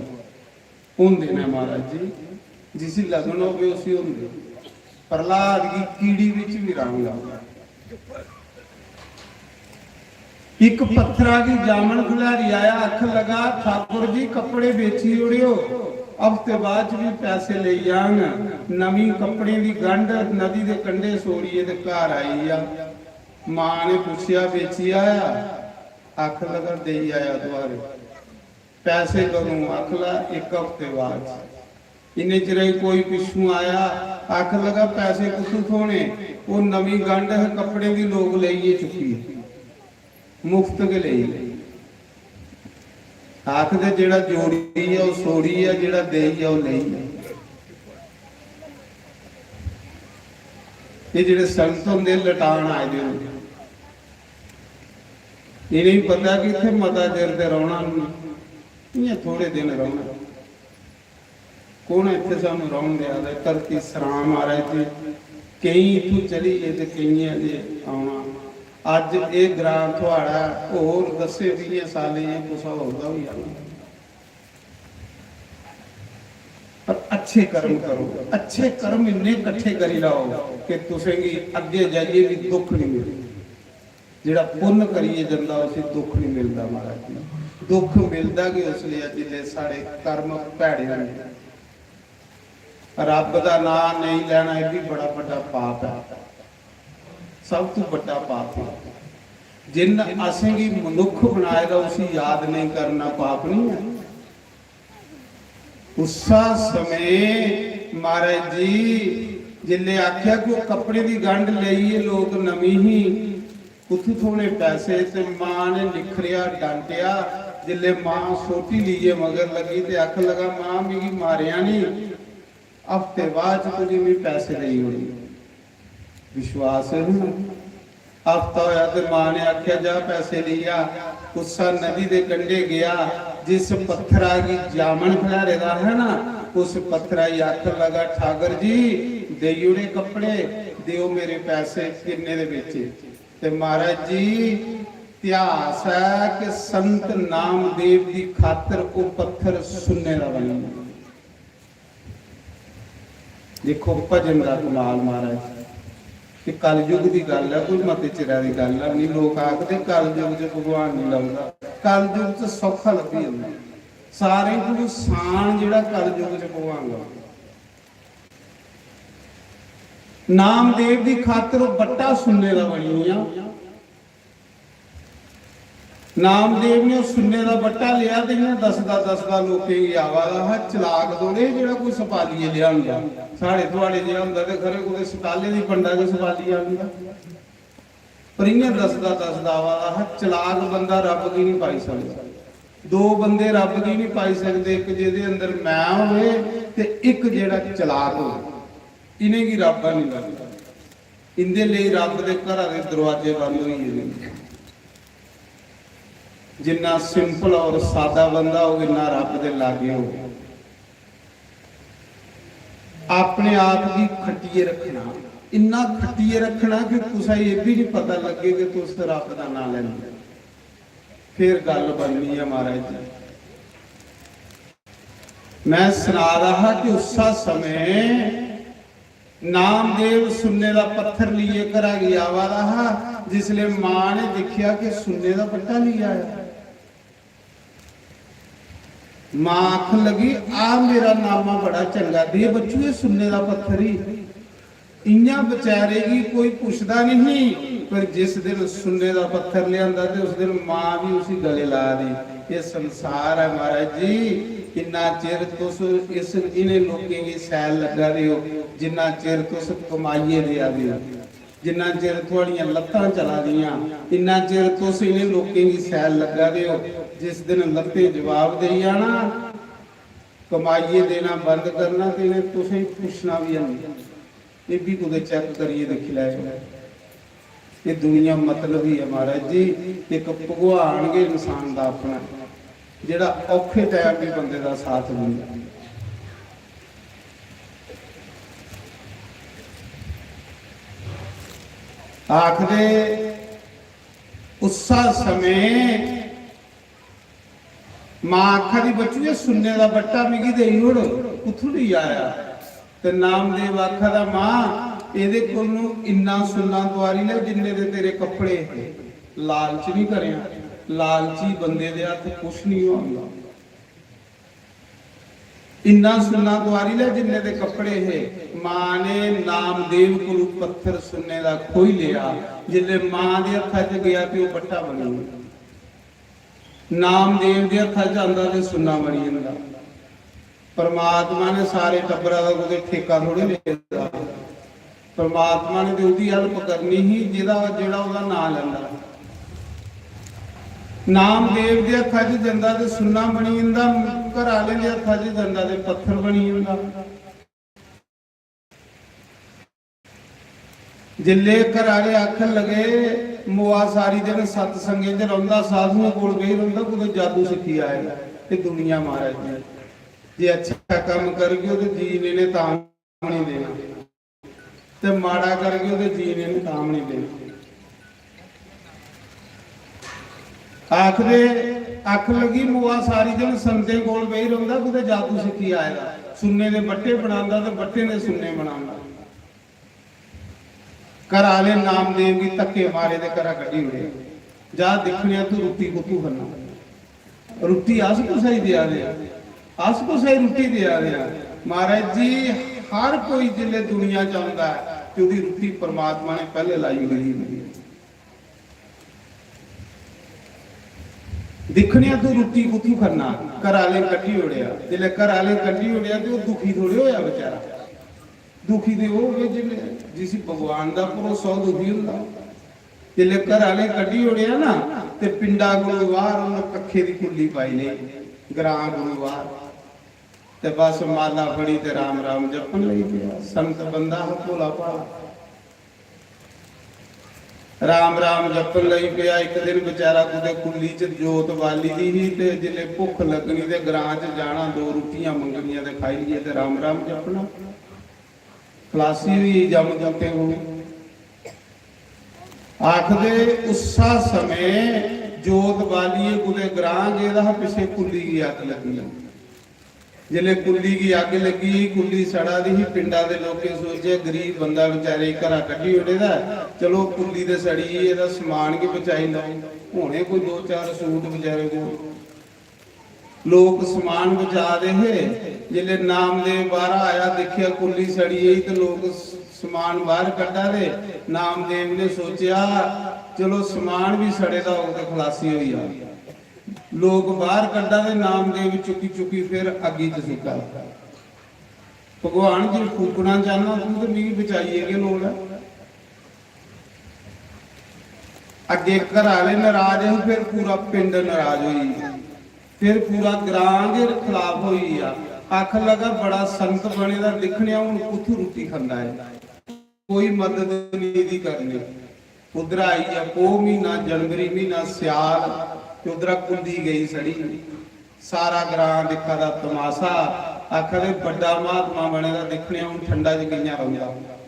होंदे ने महाराज जी, जिसी लगन होवे उसी होंदे। प्रहलाद गी कीड़ी विच भी रंग आ। इक पत्थरा गी जामन खलैरी आया, आखन लगा, "ठाकुर जी, कपड़े बेची ओड़ेओ, हफ्ते बाद च भी पैसे लेई जांग।" नमीं कपड़ें दी गंढ नदी दे कंढे सोड़ियै ते घर आई गेआ। मां ने पुच्छेआ, "बेची आया?" आखन लगा, "देई आया दुआरे।" "पैसे कदूं?" आखन लगा, "इक हफ्ते बाद।" इन्ने चिरै च कोई पिच्छों आया, आखन लगा, "पैसे कुत्थों थ्होने? ओह् नमीं गंढ है, कपड़े दी लोक लेइयै चुक्की, मुफ्त गै लेई।" आखदे, "जेह्ड़ा जोड़ी ऐ, ओह् सोड़ी ऐ, जेह्ड़ा देई ऐ, ओह् लेई ऐ।" एह् जेह्ड़े संत होंदे, लटान आए दे होंदे, इ'नेंगी पता कि इत्थै मता चिर ते रौह्ना निं, इ'यां थोड़े दिन रौह्ना। कौन इत्थै सानूं रौह्न देआ दा? धरती सरां महाराज जी, केईं इत्थूं चली गे ते केइयें अजें औना। अज्ज एह् ग्रां थुआढ़ा ऐ, होर दस्सें बीहें सालें च कुसै होर दा होई जाना। पर अच्छे कर्म करो, अच्छे कर्म इन्ने कट्ठे करी लाओ कि तुसेंगी अग्गें जाइयै बी दुख निं मिले। जेह्ड़ा पुन्न करियै जंदा, उसी दुख निं मिलदा महाराज जी। दुख मिलदा गै उसलै ऐ जिसलै साढ़े कर्म भैड़े होंदे। रब्ब दा नांऽ नेईं लैना, एह् बी बड़ा बड्डा पाप ऐ, सब तों बड्डा पाप ऐ। जिन्न असेंगी मनुक्ख बनाए दा, उसी याद नेईं करना पाप निं ऐ? उस्सा समें महाराज जी जिसलै आखेआ कि ओह् कपड़े दी गंढ लेइयै लोक नमीं ही, कुत्थूं थ्होने पैसे? ते मां ने निखरेआ, डांटेआ। जिसलै मां सोटी लेइयै मगर लगी ते आखन लगा, "मां, मिगी मारेआं निं, हफ्ते बाद च तुगी में पैसे देई ओड़गी।" विश्वास है ना? हफ्ता होया ते मां ने आखेआ, "जा पैसे लेई आ।" उस्सा नदी दे कंढे गेआ, जिस पत्थरा गी जामन खलारे दा है ना, उस पत्थरा गी आखन लगा, "ठाकर जी, देई ओड़े कपड़े, देओ मेरे पैसे।" किन्ने दे बेचे? ते महाराज जी, इतिहास है कि संत नामदेव दी खातर ओह् पत्थर सुन्ने दा बनी गेआ। देखो भजन दा कमाल महाराज, ते कलयुग दी गल्ल ऐ, कोई मते चिरै दी गल्ल ऐ नहीं। लोक आखदे कलयुग च भगवान नहीं लभदा, कलयुग च सौखा लब्भी जंदा। सारें कोलू सान जेह्ड़ा कलयुग च भगवान लभदा। नामदेव दी खातर ओह् बट्टा सुन्ने दा बनी गेआ। नामदेव ने ओह् सुन्ने दा बट्टा लेआ ते इ'यां दसदा दसदा लोकें गी आवा दा हा। चलाक थोड़े जेह्ड़ा कोई सपालिये लेआ होंदा। साढ़े थुआड़े जेहा होंदा ते खरे कुतै सटाले दी पंडा गै सपालिया आंदा। पर इ'यां दसदा दसदा आवा दा हा। चलाक बंदा रब्ब गी निं पाई सकदा। दो बंदे रब्ब गी निं पाई सकदे, इक जेह्दे अंदर मैं होवे ते इक जेह्ड़ा चलाक होवे। इ'नेंगी रब्ब निं लभदा। इंदे लेई रब्ब दे घरा दे दरवाजे बंद होई गेदे न। जिन्ना simple और सादा बंदा होग, इन्ना रब्ब दे लागे होग। अपने आप गी खट्टियै रखना, इन्ना खट्टियै रक्खना कि कुसै गी एह् बी निं पता लग्गे कि तुस रब दा नांऽ लैंदे। फिर गल्ल बननी ऐ महाराज जी। मैं सना दा हा कि उस्सा समें नामदेव सुन्ने दा पत्थर लेइयै घरा गी आवा दा हा, जिसलै मां ने दिक्खेआ कि सुन्ने दा बट्टा लेई आया। मां आखन लगी, "आ मेरा नामा बड़ा चंगा, दे बच्चू, एह् सुन्ने दा पत्थर ही।" इयां बेचारे गी कोई पुछदा नहीं, पर जिस दिन सुन्ने दा पत्थर लिआंदा ते उस दिन मां भी उसी गले ला दी। ये संसार है महाराज जी, किन्ना चिर तुस इस, इन्हें लोकें गी सैल लग्गा दे हो, जिन्ना चिर तुस कमाइयै देआ दे हो, जिन्ना चिर थुआड़ियां लत्तां चला दियां, इन्ना चिर तुस इन्हें लोकें गी सैल लग्गा दे हो। जिस दिन लत्तें जवाब देई जाना, कमाइयै देना बंद करना, ते इ'नें तुसें पुछना बी हैनी। एह् बी कुतै चैक करियै दिक्खी लैएओ। एह् दुनिया मतलब ही ऐ महाराज जी, इक भगवान गै इंसान दा अपना, जेह्ड़ा औखे टैम बी बंदे दा साथ दिंदा। आखदे उस्सा समें मां आखा दी, "बच्चू, एह् सुन्ने दा बट्टा मिगी देई ओड़, कुत्थूं लेई आया?" ते नामदेव आखा दा, "मां, एह्दे कोलू इन्ना सुन्ना तुआरी लै जिन्ने दे तेरे कपड़े हे। लालच नहीं करेआं, लालची बंदे दे हत्थ कुछ नहीं होंदा।" इन्ना सुन्ना तुआरी लै जिन्ने दे कपड़े हे। मां ने नामदेव कोलू पत्थर सुन्ने दा खोई लेआ। जिसले मां दे हत्था च गया ते ओह् बट्टा बनी गेआ। नामदेव दे हत्था च आंदा ते सुन्ना बनी जंदा। परमात्मा ने सारे टब्बरा दा कुतै ठेका थोड़ी लेदा। परमात्मा ने ते ओह्दी help करनी ही जेह्दा, जेह्ड़ा ओह्दा नांऽ लैंदा। नामदेव दे हत्था च जंदा ते सुन्ना बनी जंदा, घर आह्ले दे हत्था च जंदा ते पत्थर बनी जंदा। जिसले घर आह्ले आखन लगे, "मोआ सारी दिन सत्संगें च रौंह्दा, साधुएं कोल बेही रौंह्दा, कुतै जादू सिक्खी आए।" ते दुनिया महाराज जी, जे अच्छा कम्म करगे ते जीने ने तां नहीं देना, ते माड़ा करगे ते जीने ने तां नहीं देना। आखदे, आखन लगी, "मोआ सारी दिन संतें कोल बेही रौंह्दा, कुतै जादू सिक्खी आए दा, सुन्ने दे बट्टे बनांदा ते बट्टे दे सुन्ने बनांदा।" घर आह्ले नामदेव गी धक्के मारे ते घरा कड्ढी ओड़े। "जा दिक्खने आं तू रुट्टी कुत्थूं खन्ना।" रुट्टी अस कुसै गी देआ दे आं? अस कुसै गी रुट्टी देआ दे आं? महाराज जी, हर कोई जिसलै दुनिया च औंदा ऐ ते ओह्दी रुट्टी परमात्मा ने पैह्ले लाई ओड़ी दी होंदी ऐ। दिक्खने आं तू रुट्टी कुत्थूं खन्ना, घर आह्ले कड्ढी ओड़ेआ। जिसलै घर आह्ले कड्ढी ओड़ेआ ते ओह् दुखी थोड़े होएआ बेचारा। दुखी ते ओह् होए जिसलै, जिसी भगवान दा भरोसा, ओह् दुखी होंदा। जिसलै घर आह्ले कड्ढी ओड़ेआ ना, ते पिंडा कोलू बाह्र उन्न कक्खे दी कुल्ली पाई लेई, ग्रां कोलू बाह्र, ते बस माला फड़ी ते राम राम जपन लगी पेआ। संत बंदा हा भोला भाला, राम राम जपन लगी पेआ। इक दिन बेचारा कुतै कुल्ली च जोत बाली दी ही, ते जिसलै भुक्ख लग्गनी ते ग्रां च जाना, दो रुट्टियां मंगनियां ते खाई लेइयै ते राम राम जपना। खलासी होई जम्म जमते कोल। आखदे उस्सा समें जोत बालियै कुतै ग्रां गेदा हा, पिच्छे कुल्ली गी अग्ग लग्गी। जिसलै कुल्ली गी अग्ग लग्गी, कुल्ली सड़ा दी ही, पिंडा दे लोकें सोचेआ, "गरीब बंदा बेचारे गी घरा कड्ढी ओड़े दा ऐ, चलो कुल्ली ते सड़ी गेई, एह्दा समान गै बचाई लैओ।" होने कोई दो चार सूट बेचारे कोल। लोक समान बचा दे हे। जिसलै नामदेव बाह्रा आया, दिक्खेआ कुल्ली सड़ी गेई ते लोक स-, समान बाह्र कड्ढा दे। नामदेव ने सोचेआ, "चलो समान बी सड़े दा होग ते खलासी होई जाग।" लोक बाह्र कड्ढा दे, नामदेव चुक्की चुक्की फिर अग्गी च सुट्टा दा। भगवान, जे फूकना चाहना तू ते मिगी बचाइयै गै लोड़ ऐ। अग्गे घर आह्ले नाराज हे, फिर पूरा पिंड नाराज होई गेआ, फिर पूरा ग्रां गै खलाफ होई गेआ। आखन लगा, "बड़ा संत बने दा, दिक्खने आं हून कुत्थूं रुट्टी खंदा ऐ।" कोई मदद नहीं दी करनी। उद्धर आई गेआ पौह् म्हीना, जनवरी म्हीना, स्याल, ते उद्धरा कुल्ली गई सड़ी। सारा ग्रां दिक्खा दा तमाशा, आखा दे, "बड्डा महात्मा बने दा, दिक्खने आं हून ठंडा च कि'यां रौंह्दा।"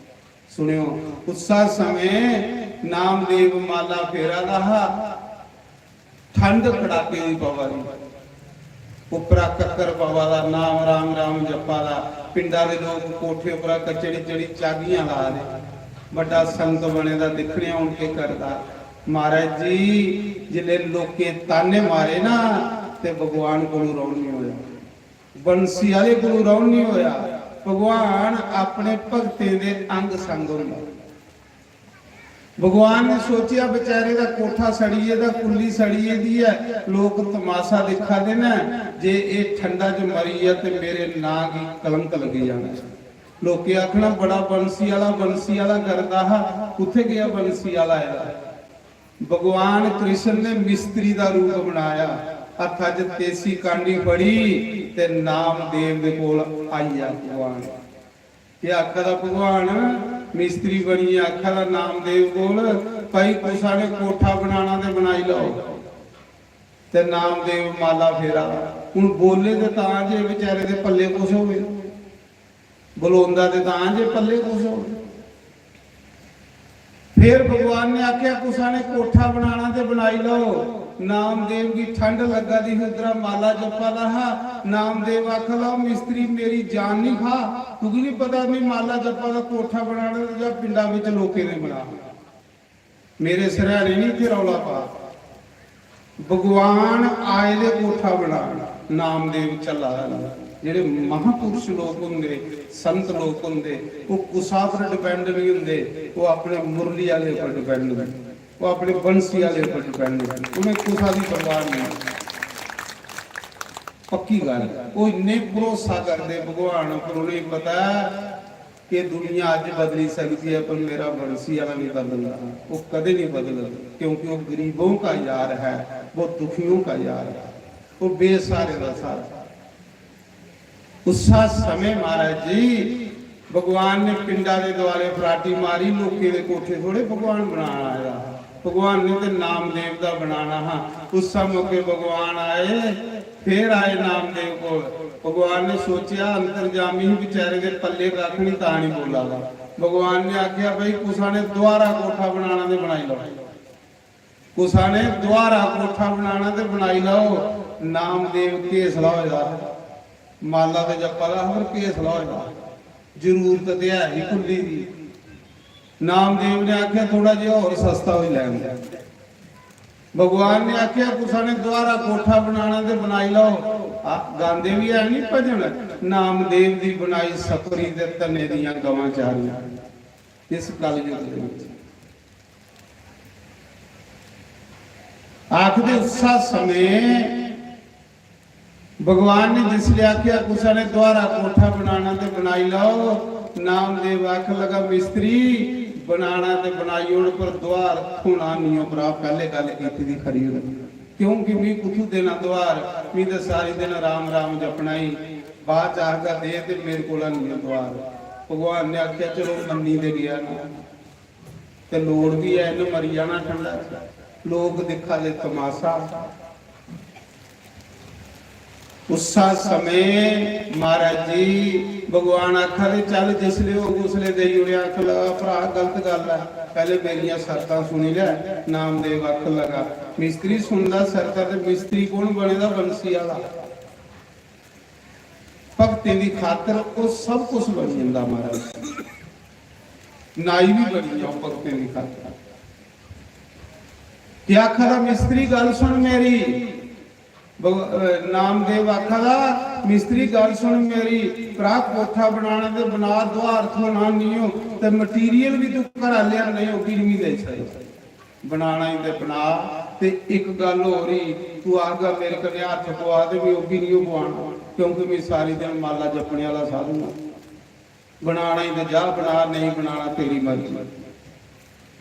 सुनेओ, उस्सा समें नामदेव माला फेरा दा हा, ठंड कड़ाके दी पवा दी, उप्परा कक्कर पवा दा, नाम राम राम जप्पा दा, पिंडा दे लोक कोठे उप्परा कचड़ी चढ़ी चागियां ला दे। बड्डा संत बने दा, दिक्खने आं हून केह् करदा। महाराज जी, जिसले लोकें ताने मारे ना, ते भगवान कोलों रौह्न निं होया, बंसी आह्ले कोलों रौह्न निं होया। भगवान अपने भगतें दे अंग संग होंदा। भगवान ने सोचेआ, बेचारे दा कोठा सड़ी गेदा, कुल्ली सड़ी गेदी ऐ, लोक तमाशा दिक्खा दे न, जे एह् ठंडा च मरी गेआ ते मेरे नांऽ गी कलंक लग्गी जाना। लोकें आखना, बड़ा बंसी आह्ला, बंसी आह्ला करदा हा, कुत्थै गेआ बंसी आह्ला? आया भगवान कृष्ण ने मिस्त्री दा रूप बनाया, हत्था च तेसी कांडी फड़ी ते नामदेव दे कोल आई गेआ भगवान। केह् आखा दा भगवान? मिस्त्री बनियै आखा दा नामदेव कोल, "भाई, कुसा ने कोठा बनाना ते बनाई लैओ।" ते नामदेव माला फेरा। हून बोले ते तां जे बेचारे दे पल्ले कुछ होवे, बलोंदा ते तां जे पल्ले कुछ होवे। फिर भगवान ने आखेआ, "कुसा ने कोठा बनाना ते बनाई लैओ।" नामदेव गी ठंड लग्गा दी ही, उद्धरा माला जप्पा दा हा। नामदेव आखा दा, "मिस्त्री, मेरी जान नहीं खा, तुगी नहीं पता मैं माला जप्पा दा कोठा बनाना ते जा पिंडा बिच लोकें दे बना, मेरे सरहैने नहीं इत्थै रौला पा।" भगवान आए दे कोठा बनान, नामदेव चला दा ना। जेह्ड़े महापुरुष लोक होंदे, संत लोक होंदे, ओह् कुसा पर डिपेंड नहीं होंदे, ओह् अपने मुरली आह्ले पर डिपेंड होंदे, ओह् अपने बंसी आह्ले पर डिपेंड होंदे, उ'नें कुसा दी परवाह नहीं। पक्की गल्ल, ओह् इन्ने भरोसा करदे भगवान पर, उ'नेंगी पता ऐ कि दुनिया अज्ज बदली सकदी है, पर मेरा बंसी वाला नहीं बदलदा, वो कदे नहीं बदलदा, क्योंकि वो गरीबों का यार है, वो दुखियों का यार है, वो बेसहारे का सहारा। उस्सा समय महाराज जी भगवान ने पिंडा दे दुआले फराटी मारी, लोकें दे कोठे थोड़े भगवान बनाना आया। भगवान ने ते नामदेव दा बनाना हा। उस्सा मौके भगवान आए, फिर आए नामदेव कोल। भगवान ने सोचेआ, अंतर्जामी ही, बेचारे दे पल्ले कक्ख नहीं, तां नहीं बोला दा। भगवान ने आखेआ, "भाई, कुसा ने दोबारा कोठा बनाना ते बनाई लैओ, कुसा ने दोबारा कोठा बनाना ते बनाई लैओ।" नामदेव घेसला होए दा हा, माला ते जप्पा दा हा, पर घेसला होए दा हा। जरूरत ते है ही कुल्ली दी। नामदेव ने आखेआ, "थोड़ा जेहा होर सस्ता होई लैन दे।" भगवान ने आखेआ, "कुसा ने दोबारा कोठा बनाना ते बनाई लैओ।" आ, गांदे भी है नहीं भजन, "नामदेव दी बनाई सपरी ते धने दियां गवां चारियां।" इस कलयुग दे विच आखदे, उस्सा समें भगवान ने जिसलै आखेआ, "कुसै ने दोबारा कोठा बनाना ते बनाई लैओ," नामदेव आखन लगा, "मिस्त्री, बनाना ते बनाई ओड़, पर दोहार थ्होना निं ओ भ्रा, पैह्ले गल्ल कीती दी खरी होई।" क्योंकि मी कुत्थू देना दोहार, मी ते सारी दिन राम राम जपना ही। बाद च आखदा, "दे ते मेरे कोला निं ओ दोहार।" भगवान ने आखेआ, "चलो, मन्नी ते गेआ ना।" ते लोड़ भी है, इन्न मरी जाना ठंडा च। लोक दिक्खा दे तमाशा। उस्सा समें महाराज जी भगवान आखा दे, "चल, जिसले होग उसले देई ओड़ेआं।" आखन लगा, "भ्रा, गलत गल्ल ऐ, पैह्ले मेरियां शर्तां सुनी लै।" नामदेव आखन लगा, "मिस्त्री सुनदा शर्तां, ते मिस्त्री कौन बने दा? बंसी आह्ला।" भगतें दी खातर ओह् सब कुछ बनी जंदा महाराज, नाई भी बनी जाओ भगतें दी खातर। क्या आखा दा, "मिस्त्री गल्ल सुन मेरी।" भग-, अ, नामदेव आखा दा, "मिस्त्री गल्ल सुन मेरी, भ्रा कोठा बनाना ते बना, दुहार थ्होना नियो, ते मटीरियल भी तू घरा लेआ नहीं, ओह् भी नहीं दे सकदा।" बनाना ही ते बना। ते इक गल्ल होर ही, तू आखगा मेरे कन्नै हत्थ पवा ते मैं ओह् बी निं पवाना, क्योंकि मैं सारी दिन माला जपने आह्ला साधु आं। बनाना ही ते जा बना, नेईं बनाना तेरी मर्जी।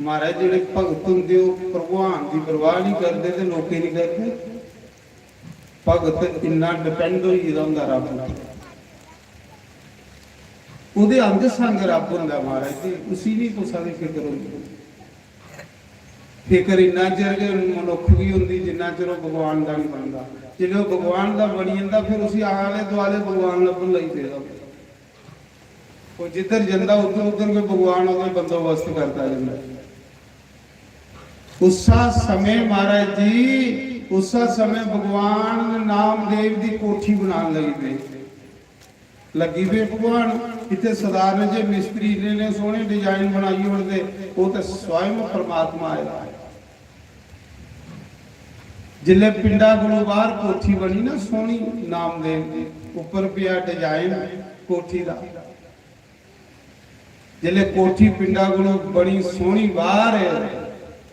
महाराज, जेह्ड़े भगत होंदे ओह् भगवान दी परवाह निं करदे ते लोकें दी करदे। भगत इन्ना डिपेंड होई गेदा होंदा रब उप्पर। ओह्दे अंग संग रब होंदा महाराज जी, उसी निं कुसै दी फिकर होंदी। फिकर इन्ना चिर गै मनुक्ख गी होंदी जिन्ना चिर ओह् भगवान दा निं बनदा। जिसलै ओह् भगवान दा बनी जंदा, फिर उसी आले दुआले भगवान लब्भन लगी पेदा होंदा। ओह् जिद्धर जंदा, उद्धर उद्धर गै भगवान ओह्दा बंदोबस्त करदा जंदा। उस्सा समें महाराज जी, उस्सा समें भगवान नामदेव दी कोठी बनान लगी पे। लगी पे भगवान, इत्थै सधारण जे मिस्त्री इन्ने इन्ने सोह्ने डिजाइन बनाई ओड़दे, ओह् ते स्वयं परमात्मा आए दा ऐ। जिसलै पिंडा कोलों बाहर कोठी बनी ना सोहनी नामदेव दी, उप्पर पेआ डिजाइन कोठी दा, जिसलै कोठी पिंडा कोलों बनी सोहनी बाहर,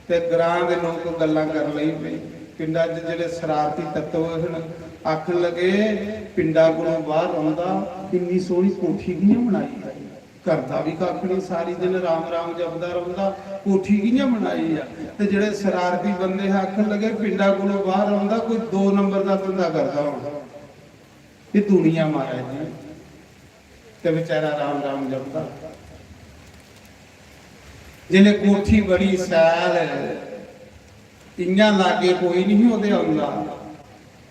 ते ग्रां दे लोक गल्लां करन लगी पे। पिंडा च जेह्ड़े शरारती तत्व हन, आखन लगे, "पिंडा कोलों बाहर रौंह्दा, इन्नी सोहनी कोठी कि'यां बनाई ऐ? करदा बी कक्ख निं, सारी दिन राम राम जपदा रौंह्दा, कोठी कि'यां बनाई ऐ?" ते जेह्ड़े शरारती बंदे हे, आखन लगे, "पिंडा कोलों बाहर रौंह्दा, कोई दो नंबर दा धंधा करदा होना।" एह् दुनिया महाराज जी, ते बेचारा राम राम जपदा। जिसलै कोठी बड़ी शैल, इ'यां लागे कोई निं ओह्दे औंदा,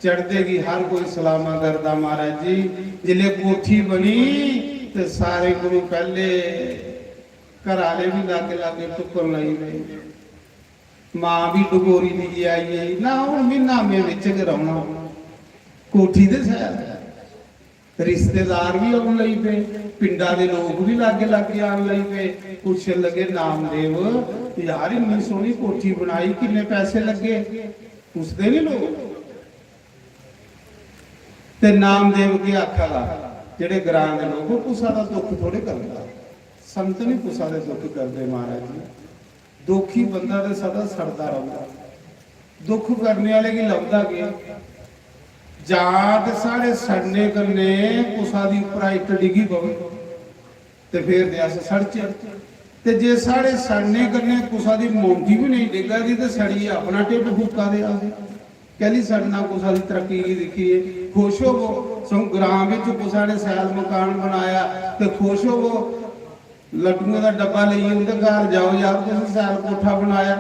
चढ़दे गी हर कोई सलामा करदा महाराज जी। जिसलै कोठी बनी ते सारे कोलू पैह्ले घर आह्ले बी लागे लागे टुक्कन लगी पे। मां बी डगोरी लेइयै आई गेई, "ना, हून में नामे बिच गै रौह्ना।" कोठी ते शैल, रिश्तेदार बी औन लगी पे, पिंडा दे लोक बी लागे लागे आन लगी पे। पुच्छन लगे, "नामदेव, यार, इन्नी सोहनी कोठी बनाई, किन्ने पैसे लग्गे?" पुछदे नी लोक। ते नामदेव केह् आखा दा, जेह्ड़े ग्रां दे लोक, ओह् कुसा दा दुख थोड़े करदा, संत नी कुसा दे दुख करदे महाराज जी। दुखी बंदा ते सदा सड़दा रौंह्दा। दुख करने आह्ले गी लभदा केह्? जां ते साढ़े सड़ने कन्नै कुसा दी उप्परा इट्ट डिग्गी पवे ते फिर ते अस सड़चै। ते जे साढ़े सड़ने कन्नै कुसा दी मौंटी बी नेईं डिग्गा दी ते सड़ियै अपना ढिड्ड फुक्का दे अस। कैह्ली सड़ना कुसा दी तरक्की गी दिक्खियै? खुश होवो। सगुं ग्रां बिच कुसा ने शैल मकान बनाया ते खुश होवो। लड्डुएं दा डब्बा लेइयै उं'दे घर जाओ, "यार, तुसें शैल कोठा बनाया।"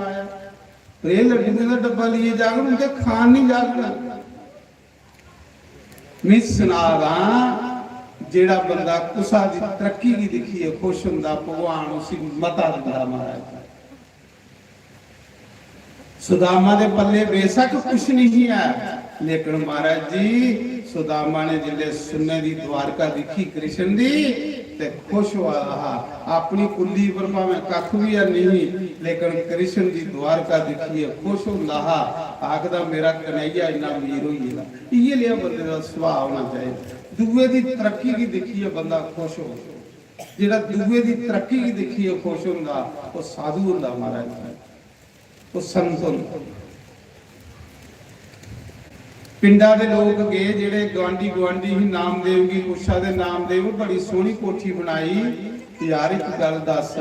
ते एह् लड्डुएं दा डब्बा लेइयै जाङन, उं'दे खान निं जाङन। में सना दा, जेह्ड़ा बंदा कुसा दी तरक्की गी दिक्खियै खुश होंदा, भगवान उसी मता दिंदा महाराज। सुदामा दे पल्ले बेशक कुछ नहीं है, लेकिन महाराज जी, सुदामा ने जिसले सुन्ने दी द्वारका दिक्खी कृष्ण दी, ते खुश होआ दा हा। अपनी कुल्ली पर भावें कक्ख भी है नहीं, लेकिन कृष्ण दी द्वारका दिक्खियै खुश होंदा हा। आखदा, "मेरा कन्हैया इन्ना अमीर होई गेदा।" इ'यै लेहा बंदे दा सुभाऽ होना चाहिदा। दूए दी तरक्की गी दिक्खियै बंदा खुश हो, जेह्ड़ा दूए दी तरक्की गी दिक्खियै खुश होंदा, ओह् साधु होंदा महाराज। ओह् संत होंदे। पिंडा दे लोक गे जेह्ड़े गुआंढी, गुआंढी ही, नामदेव गी पुच्छा दे, "नामदेव, बड़ी सोह्नी कोठी बनाई, यार, इक गल्ल दस्स,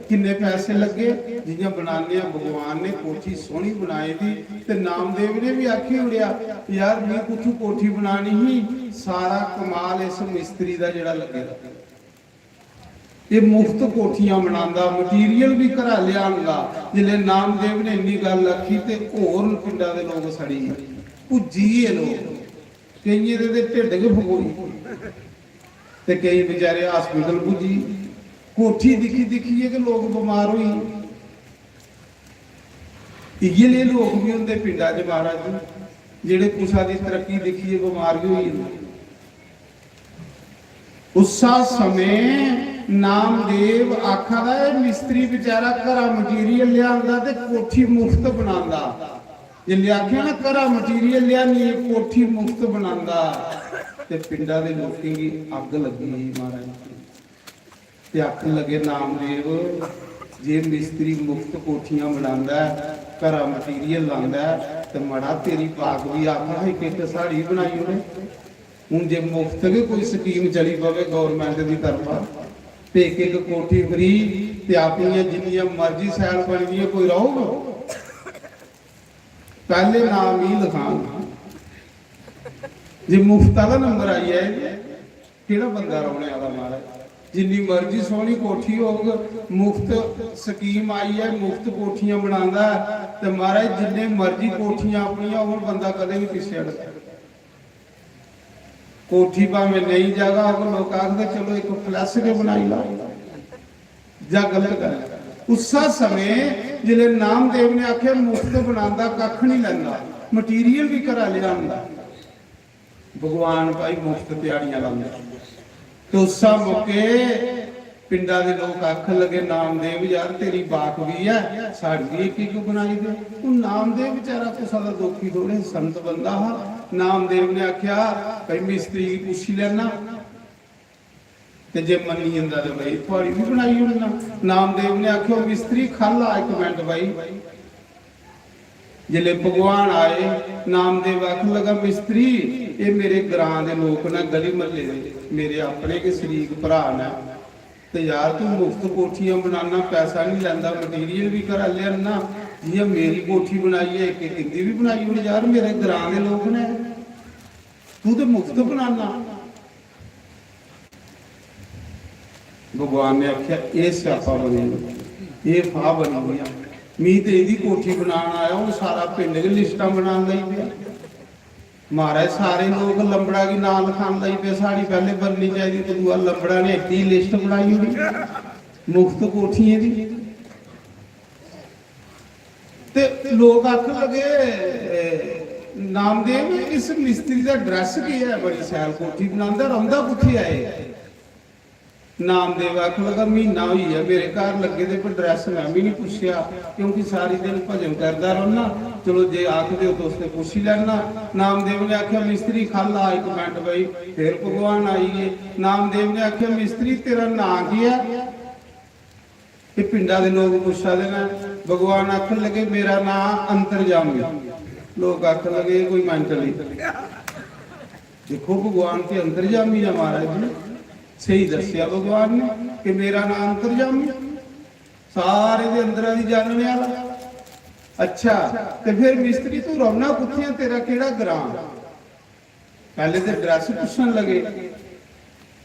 किन्ने पैसे लग्गे?" जि'यां बनाने आं, भगवान ने कोठी सोह्नी बनाई दी, ते नामदेव ने बी आखी ओड़ेआ, "यार, में कुत्थूं कोठी बनानी ही, सारा कमाल इस मिस्त्री दा जेह्ड़ा लग्गे दा।" एह् मुफ्त कोठियां बनांदा, मटीरियल बी घरा लेआंदा। जिसलै नामदेव ने इन्नी गल्ल आखी ते होर पिंडा दे लोक सड़ी गे, भुज्जी गे लोक। केइयें दे ते ढिड्ड गै फकोई गे ते केईं बेचारे हॉस्पिटल पुज्जी गे। कोठी दिक्खी दिक्खियै गै लोक बमार होई गे। इ'यै लेह् लोक बी होंदे पिंडा च महाराज जी, जेह्ड़े कुसा दी तरक्की दिक्खियै बमार बी होई जंदे। उस्सा समें नामदेव आखा दा, "एह् मिस्त्री बेचारा घरा मटीरियल लेआंदा ते कोठी मुफ्त बनांदा।" जिसलै आखेआ ना, "घरा मटीरियल लेआनी, कोठी मुफ्त बनांदा," ते पिंडा दे लोकें गी अग्ग लग्गी गेई महाराज। ते आखन लगे, "नामदेव, जे मिस्त्री मुफ्त कोठियां बनांदा ऐ, घरा मटीरियल लांदा ऐ, ते मड़ा तेरी पाक बी आखा हा, इक इक साढ़ी बनाई ओड़े।" हून जे मुफ्त गै कोई स्कीम चली पवे गौरमैंट दी तरफा, ते इक इक कोठी फ्री, ते अपनियां जिन्नियां मर्जी शैल बनी दियां, कोई रौह्ग? पैह्ले नाम ही लखान। जे मुफ्त आह्ला नंबर आई जाए, केह्ड़ा बंदा रौह्ने आह्ला महाराज? जिन्नी मर्जी सोह्नी कोठी होग, मुफ्त स्कीम आई ऐ, मुफ्त कोठियां बनांदा ऐ, ते महाराज जिन्ने मर्जी कोठियां अपनियां होन, बंदा कदें बी पिच्छे हटदा। कोठी भावें नेईं जगह होग, लोक आखदे, "चलो, इक flex गै बनाई लैओ।" जां गलत गल्ल ऐ? उस्सै समें जिसलै नामदेव ने आखेआ, "मुफ्त बनांदा, कक्ख निं लैंदा, material बी घरा लेआंदा, भगवान भाई मुफ्त ध्याड़ियां लांदा।" ते उस्सै मौके पिंडा दे लोक आखन लगे, "नामदेव यार, तेरी बाकवी ऐ, साढ़ी बी इक इक बनाई दे।" हून नामदेव बेचारा कुसै दा दोखी थोड़े, संत बंदा हा। नामदेव ने आखेआ, "भाई, मिस्त्री गी पुच्छी लैना, ते जे मन्नी जंदा ते भाई, थुआड़ी बी बनाई ओड़ना।" नामदेव ने आखेआ, "मिस्त्री, ख'ल्ल आ इक मिंट भाई।" जिसलै भगवान आए, नामदेव आखन लगा, "मिस्त्री, एह् मेरे ग्रां दे लोक न, गली म्हल्ले दे, मेरे अपने गै शरीक भ्राऽ न। ते यार, तूं मुफ्त कोठियां बनाना, पैसा निं लैंदा, material बी घरा लेआना, जि'यां मेरी कोठी बनाई ऐ, इक इक इं'दी बी बनाई ओड़ यार, मेरे ग्रां दे लोक न, तूं ते मुफ्त बनाना।" भगवान ने आखेआ, "एह् स्यापा बनी गेआ, एह् फाह् बनी गेआ। मी ते एह्दी कोठी बनान आया, हून सारा पिंड गै लिस्टां बनान लगी पेआ।" महाराज, सारे लोक लंबड़ा गी नांऽ लखान लगी पे, "साढ़ी पैह्ले बननी चाहिदी," ते दूआ लंबड़ा ने एड्डी लिस्ट बनाई ओड़ी मुफ्त कोठियें दी। ते लोक आखन लगे, "ए, नामदेव, इस मिस्त्री दा ड्रैस केह् ऐ? बड़ी शैल कोठी बनांदा, रौंह्दा कुत्थै ऐ एह्?" नामदेव आखन लगा, "म्हीना होई गेआ मेरे घर लग्गे दे, पर ड्रैस में बी निं पुच्छेआ, क्योंकि सारी दिन भजन करदा रौह्ना। चलो, जे आखदे ओ तुस ते पुच्छी लैना।" नामदेव ने आखेआ, "मिस्त्री, ख'ल्ल आ इक मिंट भाई।" फिर भगवान आई गे। नामदेव ने आखेआ, "मिस्त्री, तेरा नांऽ केह् ऐ?" ते पिंडा दे लोक पुच्छा दे न। भगवान आखन लगे, "मेरा नांऽ अंतर्जामी।" लोक आखन लगे, "एह् कोई मैंटली।" देखो, भगवान ते अंतर्जामी ने, महाराज जी, स्हेई दस्सेआ भगवान ने कि मेरा नांऽ अंतर्जामी, सारे दे अंदरा दी जानने आह्ला। अच्छा, ते फिर मिस्त्री, तू रौह्ना कुत्थै ऐ? तेरा केह्ड़ा ग्रांऽ? पैह्ले ते ड्रैस पुच्छन लगे,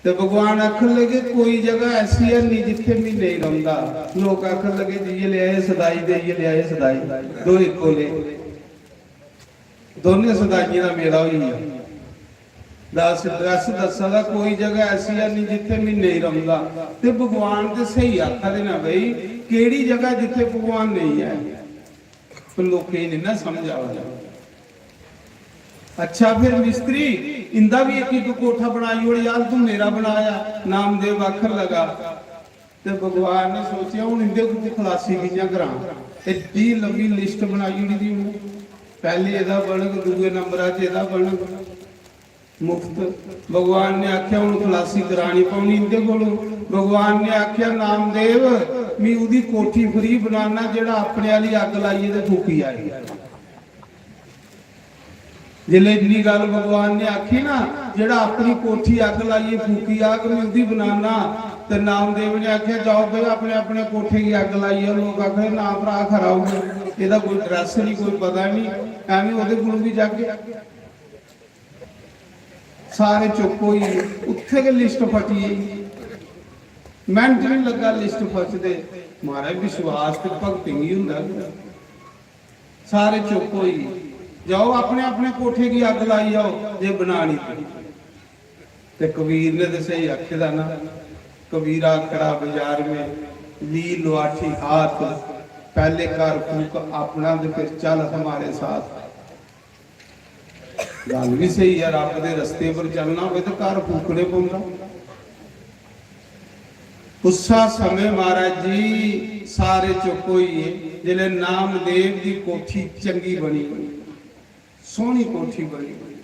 ते भगवान आखन लगे, "कोई जगह ऐसी है नहीं जित्थे मी नेईं रौंह्दा।" लोक आखन लगे, "जी, ये ले आए सदाई दे, ये ले आए सदाई, दो इक्को ले।" दोनें सदाइयें दा मेला होई गेआ। दस, ड्रैस दस्सा दा, "कोई जगह ऐसी है नहीं जित्थे मी नेईं रौंह्दा।" ते भगवान ते स्हेई आखा दे न भाई, केह्ड़ी जगह जित्थे भगवान नेईं ऐ? पर लोकें गी निं ना समझ आवा दी। "अच्छा, फिर मिस्त्री, इंदा भी इक इक कोठा बनाई ओड़ यार, तू मेरा बनाया।" नामदेव आखन लगा। ते भगवान ने सोचेआ, "हून इंदे कोल खलासी कि'यां करां?" एड्डी लम्मी लिस्ट बनाई ओड़ी दी हून, पैह्ले एह्दा बनग, दूए नंबरा च एह्दा बनग। मुफ्त। भगवान ने आखेआ, "हून खलासी करानी पौनी इंदे कोलों।" भगवान ने आखेआ, "नामदेव, मी ओह्दी कोठी फ्री बनाना, जेह्ड़ा अपने आह्ली अग्ग लाइयै ते फूकी आए।" जिसलै इन्नी गल्ल भगवान ने आखी ना, "जेह्ड़ा अपनी कोठी अग्ग लाइयै फूकी आग, मी ओह्दी बनाना।" ते नामदेव ने आखेआ, "जाओ भाई, अपने अपने कोठे गी अग्ग लाइयै।" लोक आखदे, "ना भ्राऽ, खरा होग, एह्दा कोई ड्रैस निं, कोई पता निं, ऐवें ओह्दे कोल बी जागे।" सारे चुप होई गे, उत्थै गै लिस्ट फटी गेई। मैंट निं लग्गा लिस्ट फटदे। महाराज, विश्वास ते भगतें गी होंदा गै। सारे चुप होई गे। "जाओ, अपने अपने कोठे गी अग्ग लाई आओ, जे बनानी ते।" ते कबीर ने ते स्हेई आखे दा ना, "कबीरा खड़ा बाजार में, ली लुआठी हाथ, पहले कर फूक अपना ते फिर चल हमारे साथ।" गल्ल बी स्हेई ऐ, रब दे रस्ते पर चलना होवे ते घर फूकने पौंदा। उस्सा समें महाराज जी सारे चुप होई गे, जिसलै नामदेव दी कोठी चंगी बनी, सोहनी कोठी बनी,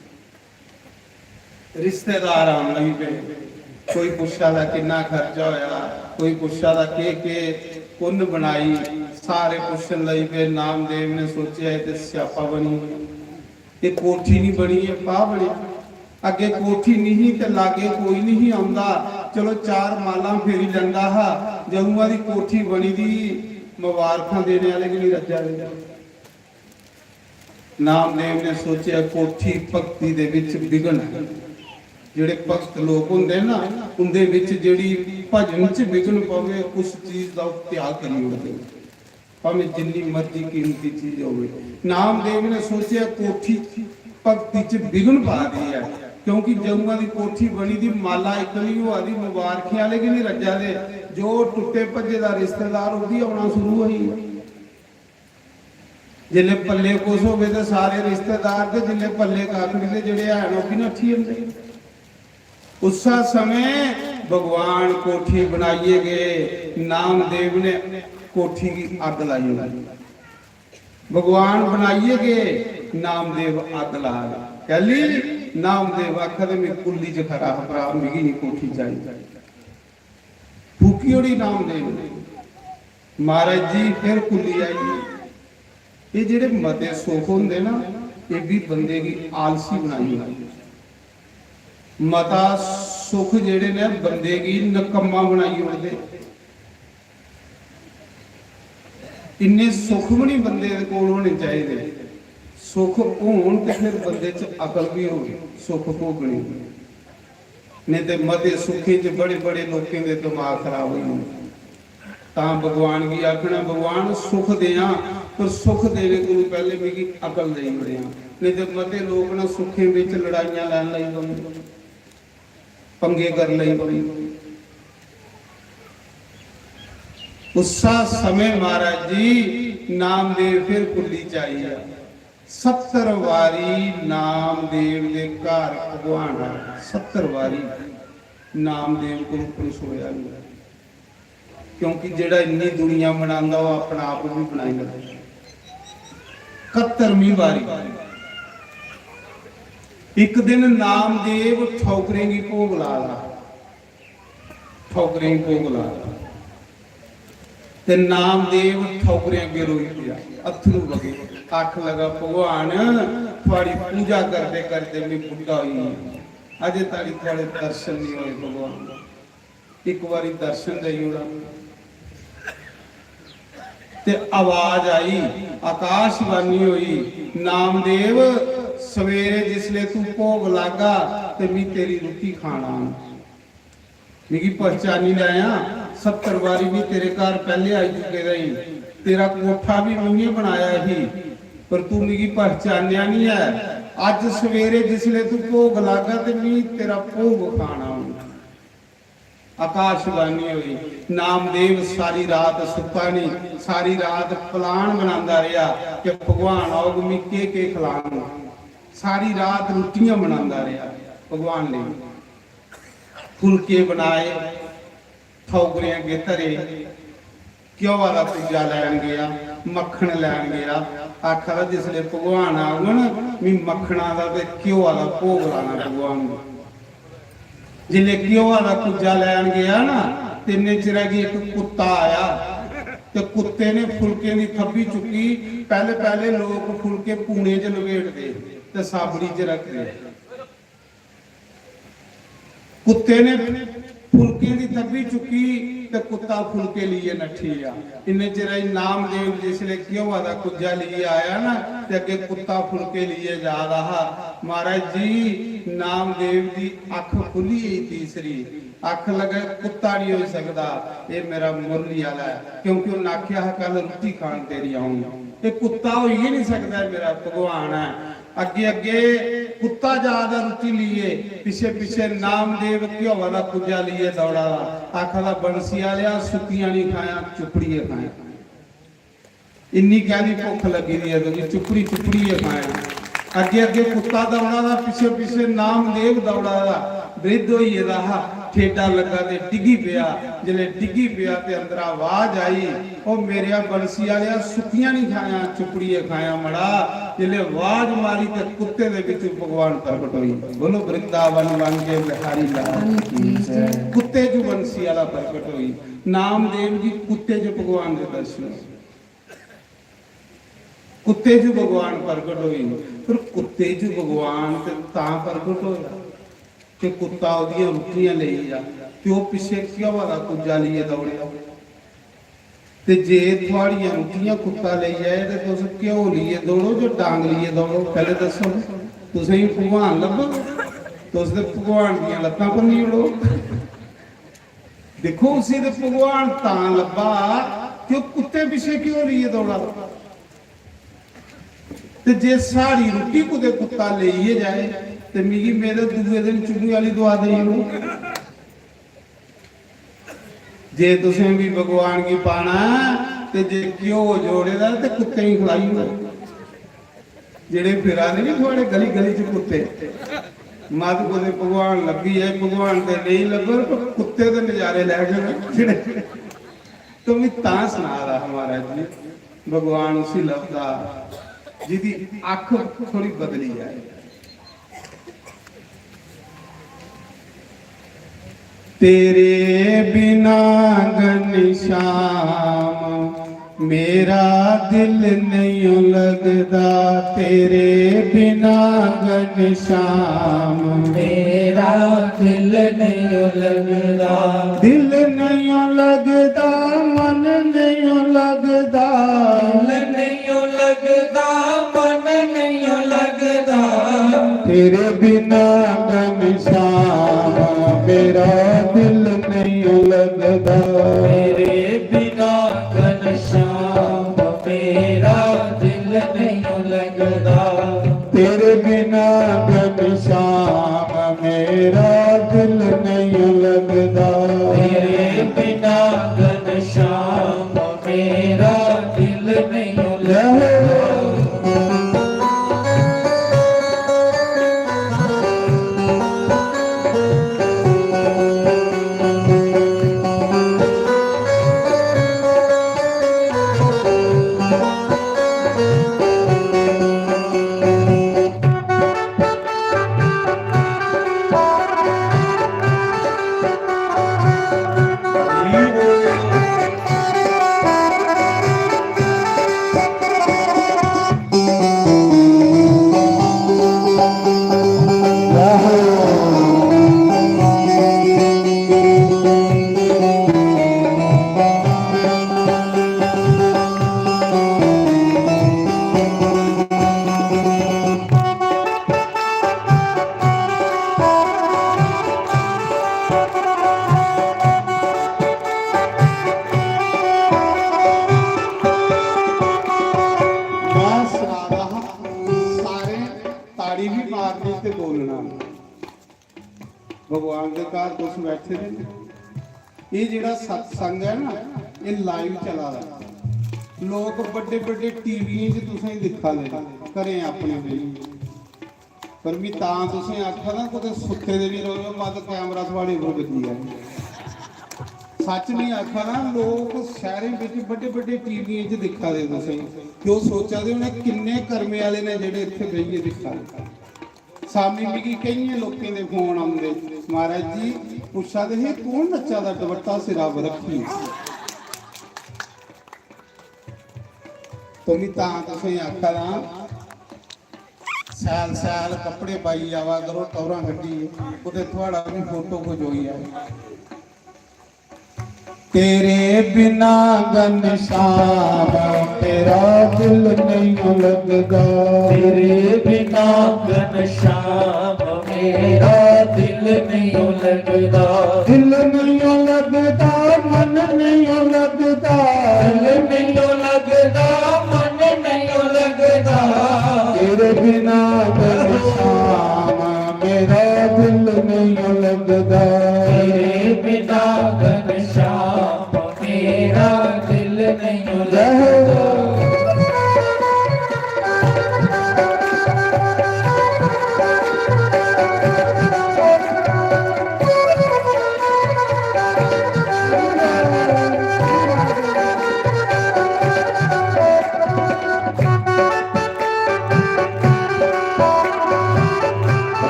रिश्तेदार आन लगी पे। कोई पुच्छा दा किन्ना खर्चा होया, कोई पुच्छा दा केह् केह् कुन्न बनाई, सारे पुच्छन लगी पे। नामदेव ने सोचेआ, "एह् ते स्यापा बनी गेआ, एह् कोठी निं बनी, एह् पाह् बनेआ।" अग्गें कोठी निं ही ते लागै कोई निं ही औंदा, चलो चार मालां फेरी लैंदा हा। जदूं दी कोठी बनी दी, मबारखां देने आह्ले बी निं रज्जा दे। नामदेव ने सोचेआ, कोठी भक्ति दे विच विघ्न है। जेह्ड़े भक्त लोक होंदे ना, उंदे विच जेह्ड़ी भजन च विघ्न पवे, उस चीज दा ओह् त्याग करी ओड़दे, भामें जिन्नी मर्जी कीमती चीज होवे। नामदेव ने सोचेआ, कोठी भक्ति च विघ्न पा दी है, क्योंकि जदुआं दी कोठी बनी दी, माला इक निं होआ दी, मुबारखें आह्ले गै निं रज्जा दे। जो टुट्टे भज्जे दा रिश्तेदार, ओह् बी औना शुरू होई गेआ। जिसलै पल्ले कुछ होवे ते सारे रिश्तेदार, ते जिसलै पल्ले कक्ख निं ते जेह्ड़े हैन, ओह् बी नट्ठी जंदे। उस्सै समें भगवान कोठी बनाइयै गे, नामदेव ने कोठी गी अग्ग लाई ओड़ी। भगवान बनाइयै गे, नामदेव अग्ग ला दे। कैली? नामदेव आखा दे, "मैं कुल्ली च खरा हा भ्रा, मिगी नहीं कोठी चाहिदी।" फूकी ओड़ी नामदेव ने। महाराज जी फिर कुल्ली आई। ये जेह्ड़े मते सुख होंदे ना, ये भी बंदे गी आलसी बनाई ओड़दे। मता सुख जेह्ड़े ने, बंदे गी नकम्मा बनाई ओड़दे। इन्ने सुख भी नहीं बंदे दे कोल होने चाहिए। सुख होन ते फिर बंदे च अकल भी होवे, सुख भोगने। नहीं ते मते सुखें च बड़े बड़े लोकें दे दिमाग खराब होई जंदे। तां भगवान गी आखना, "भगवान, सुख देआं, पर सुख देने कोलू पैह्ले मिगी अकल देई ओड़ेआं।" नहीं ते मते लोक ना सुखें बिच लड़ाइयां लैन लगी पौंदे, पंगे कर लगी पौंदे। उस्सा समें महाराज जी नामदेव फिर कुल्ली च आई गेआ। सत्तर बारी नामदेव दे घर भगवान आए, सत्तर बारी नामदेव को कोई सोया नहीं, क्योंकि जेड़ा इन्नी दुनिया बनांदा, वो अपना आप भी बनाई लैंदा। कत्तरवीं बारी एक दिन नामदेव ठौकरें गी भोग ला दा, ठौकरें गी भोग ला दा। ते नामदेव ठौकरें अग्गें रोई पेआ, अत्थरू बगे, आख लगा, "भगवान, थुआड़ी पूजा करदे करदे मैं बुड्ढा होई गेआ, अजे ताड़ी थुआड़े दर्शन नहीं होए भगवान, एक बारी दर्शन देई ओड़ा।" ते आवाज आई, आकाशवाणी होई, "नामदेव, सवेरे जिसले तू भोग लागा ते मी तेरी रुट्टी खाना।" मिगी पहचानी लैया, सत्तर बारी भी तेरे घर पहले आई चुके दा ही, तेरा कोठा भी मैं बनाया ही, पर तू मिगी पहचानया नहीं है। अज सवेरे जिसले तू भोग लागा ते मैं तेरा भोग खाना हूं। आकाशवाणी हुई, नामदेव सारी रात सुता नहीं, सारी रात plan बनांदा रहा कि भगवान औग, मैं के के खिलाऊं। सारी रात रुट्टियां बनांदा रहा भगवान ने। फुलके बनाए, ठौगरे अग्गे धरे, घ्योआ दा कुज्जा लैन गया, मक्खन लैन गया। आखा दा, "जिसले भगवान आंगन, मी मक्खना दा ते घ्योआ दा भोग लाना भगवान गी।" जिसले घ्योआ दा कुज्जा लैन गया ना, ते इन्ने चिरै गी इक कुत्ता आया, ते कुत्ते ने फुलके दी थब्बी चुक्की। पैह्ले पैह्ले लोक फुलके पूने च लपेटदे ते साबड़ी च रखदे। कुत्ते ने फुलके दी थब्बी चुक्की ते कुत्ता फुलके लेइयै नट्ठी गेआ। इन्ने चिरै च नामदेव जिसलै घ्योआ दा कुज्जा लेइयै आया ना, ते अग्गें कुत्ता फुलके लेइयै जा दा हा। महाराज जी, नामदेव दी अक्ख खु'ल्ली गेई तीसरी, अक्ख लगे, "कुत्ता नहीं होई सकदा, एह् मेरा मुरली आह्ला ऐ, क्योंकि उन्नै आखेआ हा, 'कल रुट्टी खान तेरी औंग।'" एह् कुत्ता होई गै नहीं सकदा, एह् मेरा भगवान ऐ। अग्गे अग्गे कुत्ता जा दा रुट्टी लेइयै, पिच्छे पिच्छे नामदेव घ्योआ दा कुज्जा लेइयै दौड़ा दा, आखा दा, "बंसी आह्लेआ, सुक्कियां नहीं खायां, चुपड़ियै खायां।" इन्नी कैह्दी भुक्ख लग्गी दी ऐ तुगी, चुपड़ी चुपड़ियै खायां। अग्गे अग्गे कुत्ता दौड़ा दा, पिच्छे पिच्छे नामदेव दौड़ा दा। वृद्ध होई गेदा हा, ठेडा लग्गा ते डिग्गी पेआ। जिसलै डिग्गी पेआ ते अंदरा आवाज आई, "ओ मेरेआ बंसी आह्लेआ, सुक्कियां नहीं खायां, चुपड़ियै खायां मड़ा।" जिसलै आवाज मारी ते कुत्ते दे बिच भगवान प्रगट होई। बोलो, वृंदावन वांगे बिहारी लाल की जय। कुत्ते च बंसी आह्ला प्रगट होई। नामदेव जी कुत्ते च भगवान दे दर्शन होए। कुत्ते च भगवान प्रगट होई। पर कुत्ते च भगवान ते तां प्रगट होया कि कुत्ता ओह्दियां रुट्टियां लेई गेआ ते ओह् पिच्छे घ्योआ दा कुज्जा लेइयै दौड़ेआ। ते जे थुआड़ियां रुट्टियां कुत्ता लेई जाए ते तुस घ्यो लेइयै दौड़ो, जो डांग लेइयै दौड़ो, पैह्ले दस्सो, तुसेंगी भगवान लब्भग? तुस ते भगवान दियां लत्तां भन्नी ओड़ो। दिक्खो, उसी ते भगवान तां लब्भा कि ओह् कुत्ते पिच्छे घ्यो लेइयै दौड़ा दा। ते जे साढ़ी रुट्टी कुतै कुत्ता लेइयै जाए, ते मिगी मेरे दूए दिन चुंगी आह्ली दुआ देई ओड़ो। जे तुसें बी भगवान गी पाना ऐ ते जे घ्यो जोड़े दा ते कुत्तें गी खलाई ओड़ो। जेह्ड़े फिरा दे नी थुआड़े गली गली च कुत्ते, मत कुतै भगवान लब्भी जाए, भगवान ते नेईं लब्भन, पर कुत्ते दे नजारे लै के ना जेह्ड़े। तो मैं तां सना दा हा महाराज जी, भगवान उसी लभदा जिदी अक्ख थोड़ी बदली जाए। तेरे बिना घनश्याम मेरा दिल नहीं लगदा, तेरे बिना घनश्याम मेरा दिल नहीं लगदा। दिल नहीं लगदा, मन नहीं लगदा। दिल नहीं लगदा, मन नहीं लगदा। तेरे बिना घनश्याम मेरा दिल नहीं लगदा। तेरे बिना घनश्याम मेरा दिल नहीं लगदा। तेरे बिना घनश्याम मेरा दिल नहीं लगदा। तेरे बिना घनश्याम मेरा दिल नहीं लगदा। मैं सना दा हा, सारें ताड़ी भी मारनी ते बोलना। भगवान दे घर तुस बैठे दे न। एह् जेह्ड़ा सत्संग ऐ ना, एह् लाइव चला दा। लोक बड्डे बड्डे टीवियें च तुसेंगी दिक्खा दे न, घरें अपने बेहियै। पर मी तां तुसें आखा दा, कुतै सुत्ते दे निं र'वेओ, मत कैमरा थुआढ़े उप्पर बज्जी जाए। सच्च निं आखा दा, लोक शैह्रें बिच बड्डे बड्डे टीवियें च दिक्खा दे तुसें, कि ओह् सोचा दे होने किन्ने कर्मे आह्ले न जेह्ड़े इत्थै बेहियै दिक्खा दे। शामीं मिगी केइयें लोकें दे फोन औंदे, "महाराज जी," पुच्छा दे हे, "कौन नच्चा दा दपट्टा सिरा पर रक्खियै?" ते मी तां तुसेंगी आखा दा, शैल शैल कपड़े पाइयै आवा करो, टौह्रां कड्ढियै, कुतै थुआढ़ा बी फोटो खचोई जाए। तेरे बिना घनश्याम मेरा दिल नहीं लगदा। तेरे बिना घनश्याम मेरा दिल नहीं लगदा। दिल नहीं लगदा, मन नहीं लगदा। दिल नहीं लगदा, मन नहीं लगदा। तेरे बिना घनश्याम मेरा दिल नहीं लगदा। तेरे बिना घनश्याम मेरा दिल नहीं लगदा।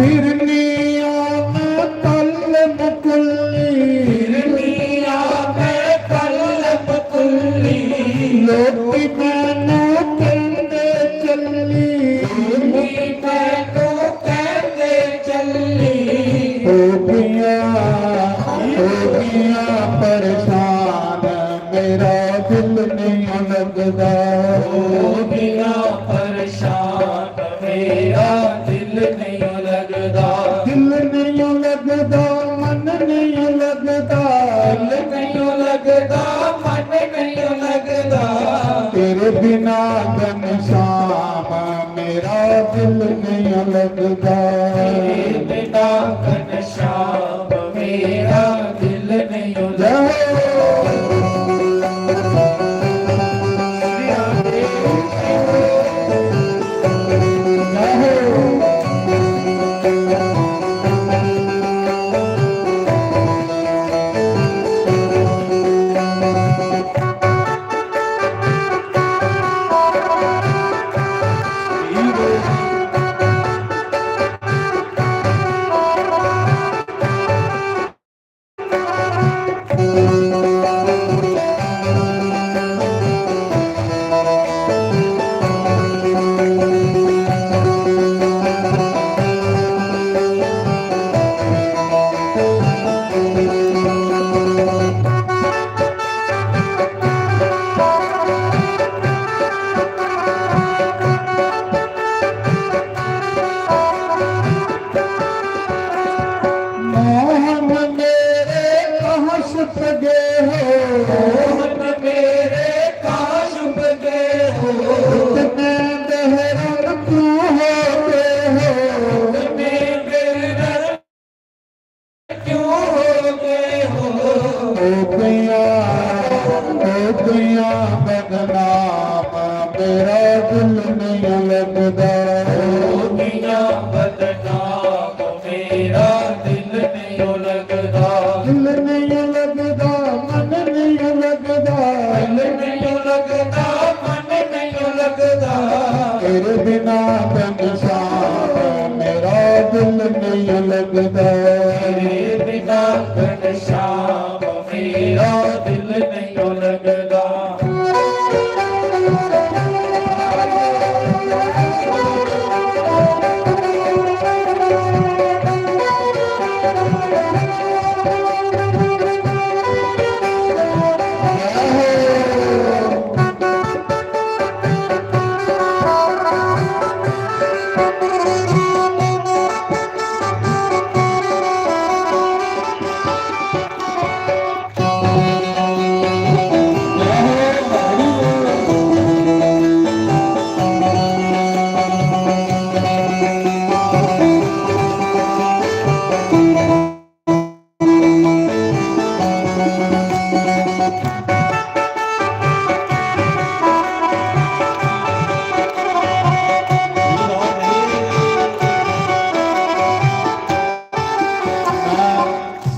फिरनी आ मैं कलम कुल्ली। फिरनी आ मैं कलम कुल्ली। लोकी मैनू कहंदे चली। लोकी मैनू कहंदे चली। हो गया, हो गया परेशान, मेरा दिल नहीं लगदा। हो गया परेशान, मेरा दिल नहीं लगदा। दिल नहीं लगदा, मन नहीं लगदा। दिल नहीं लगदा, मन नहीं बिना घनश्याम मेरा दिल नहीं लगदा। तेरे बिना घनश्याम मेरा दिल नहीं लगदा। जय हो। जय हो। मोहन मेरे कहाँ छुप गए हो? मोहन मेरे कहाँ छुप गए हो? इतने बेरहम क्यों हो गए हो? इतने बेरहम क्यों हो गए हो? ओ पिया, ओ पिया बदनाम, मेरा दिल नहीं लगदा। ओ पिया बदनाम, मेरा दिल नहीं लगदा। दिल नहीं लगदा, मन नहीं लगदा। दिल नहीं लगदा, मन नहीं लगदा। तेरे बिना घनश्याम मेरा दिल नहीं लगदा। तेरे बिना घनश्याम मेरा दिल नहीं लगदा।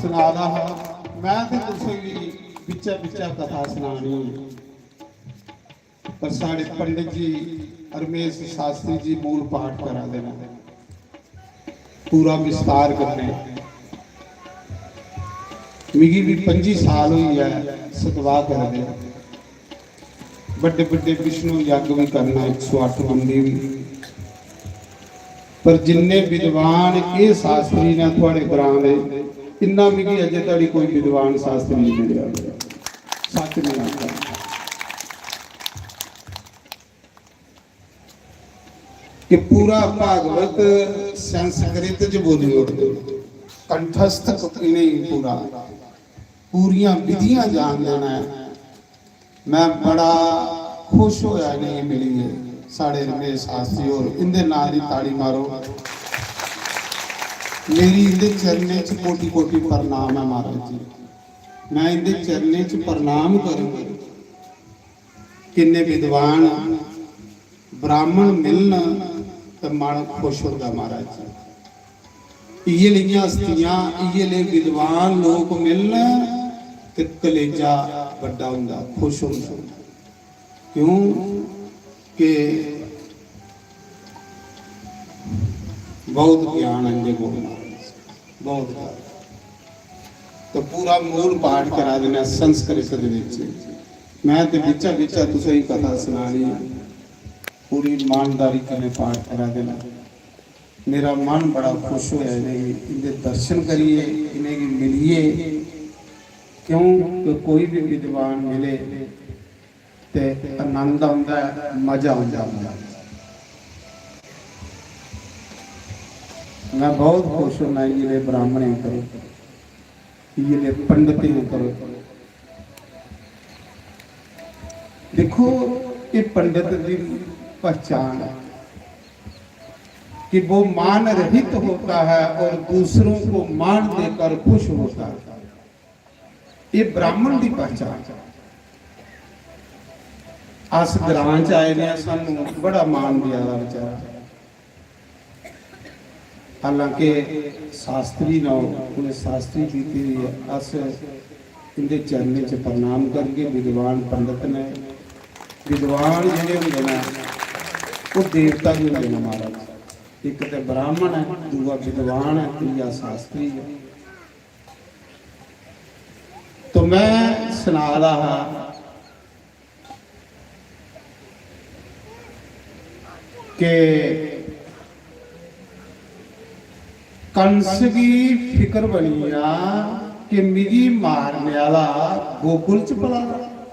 सना दा हा, मैं ते तुसें गी बिच्चा बिच्चा कथा सनानी। पर साढ़े पंडित जी रमेश शास्त्री जी मूल पाठ करा दे न पूरा विस्तार कन्नै। मिगी भी पंजी साल होई ऐ सतवाह करदे, बड्डे बड्डे विष्णु यज्ञ भी करना, इक सौ अट्ठ बंदे भी। पर जिन्ने विद्वान एह् शास्त्री ने थुआड़े ग्रां दे, इन्ना मिगी अजे धड़ी कोई विद्वान शास्त्री नहीं मिलेआ। सच नहीं आखदा कि पूरा भागवत संस्कृत च बोली ओड़दे, कंठस्थ इ'नेंगी पूरा, पूरियां विधियां जानदे न। मैं बड़ा खुश होया इ'नेंगी मिलियै। साढ़े रमेश शास्त्री होर, इंदे नांऽ दी ताड़ी मारो। मेरी इंदे चरणें च कोटि कोटि प्रणाम ऐ महाराज जी। मैं इंदे चरणें च प्रणाम करूं। किन्ने विद्वान ब्राह्मण मिलन ते मन खुश होंदा महाराज जी। इ'यै लेइयां हस्तियां, इ'यै ले विद्वान लोक मिलन ते कलेजा बड्डा होंदा, खुश होंदा। क्यों? कि बहुत ज्ञान है इंदे कोल, बहुत ज्ञान। तो पूरा मूल पाठ करा देना संस्कृत दे विच। मैं ते बिच्चा बिच्चा तुसें गी कथा सनानी, पूरी ईमानदारी कन्नै पाठ करा देना। मेरा मन बड़ा खुश होया इ'नेंगी, इंदे दर्शन करियै, इ'नेंगी मिलियै, क्यों कि कोई भी विद्वान मिले ते आनंद औंदा ऐ, मजा औंदा ऐ। मैं बहुत खुश होना इ'यै ब्राह्मणें उप्पर, इ'यै पंडितें उप्पर। देखो, ये पंडित की पहचान है कि वो मान रहित होता है और दूसरों को मान देकर खुश होता है। ये ब्राह्मण की पहचान है। अस ग्रां च आए ने, सानू बड़ा मान दिया दा बेचारा। हालांकि शास्त्री न, उ'नें शास्त्री कीती दी ऐ। अस इंदे चरणें च प्रणाम करगे। विद्वान पंडित ने, विद्वान जेह्ड़े होंदे न, ओह् देवता बी होंदे न महाराज। इक ते ब्राह्मण ऐ, दूआ विद्वान ऐ, त्रीया शास्त्री ऐ। तो मैं सना दा हा कि कंस गी फिकर बनी गेआ कि मिगी मारने आह्ला गोकुल च पला दा,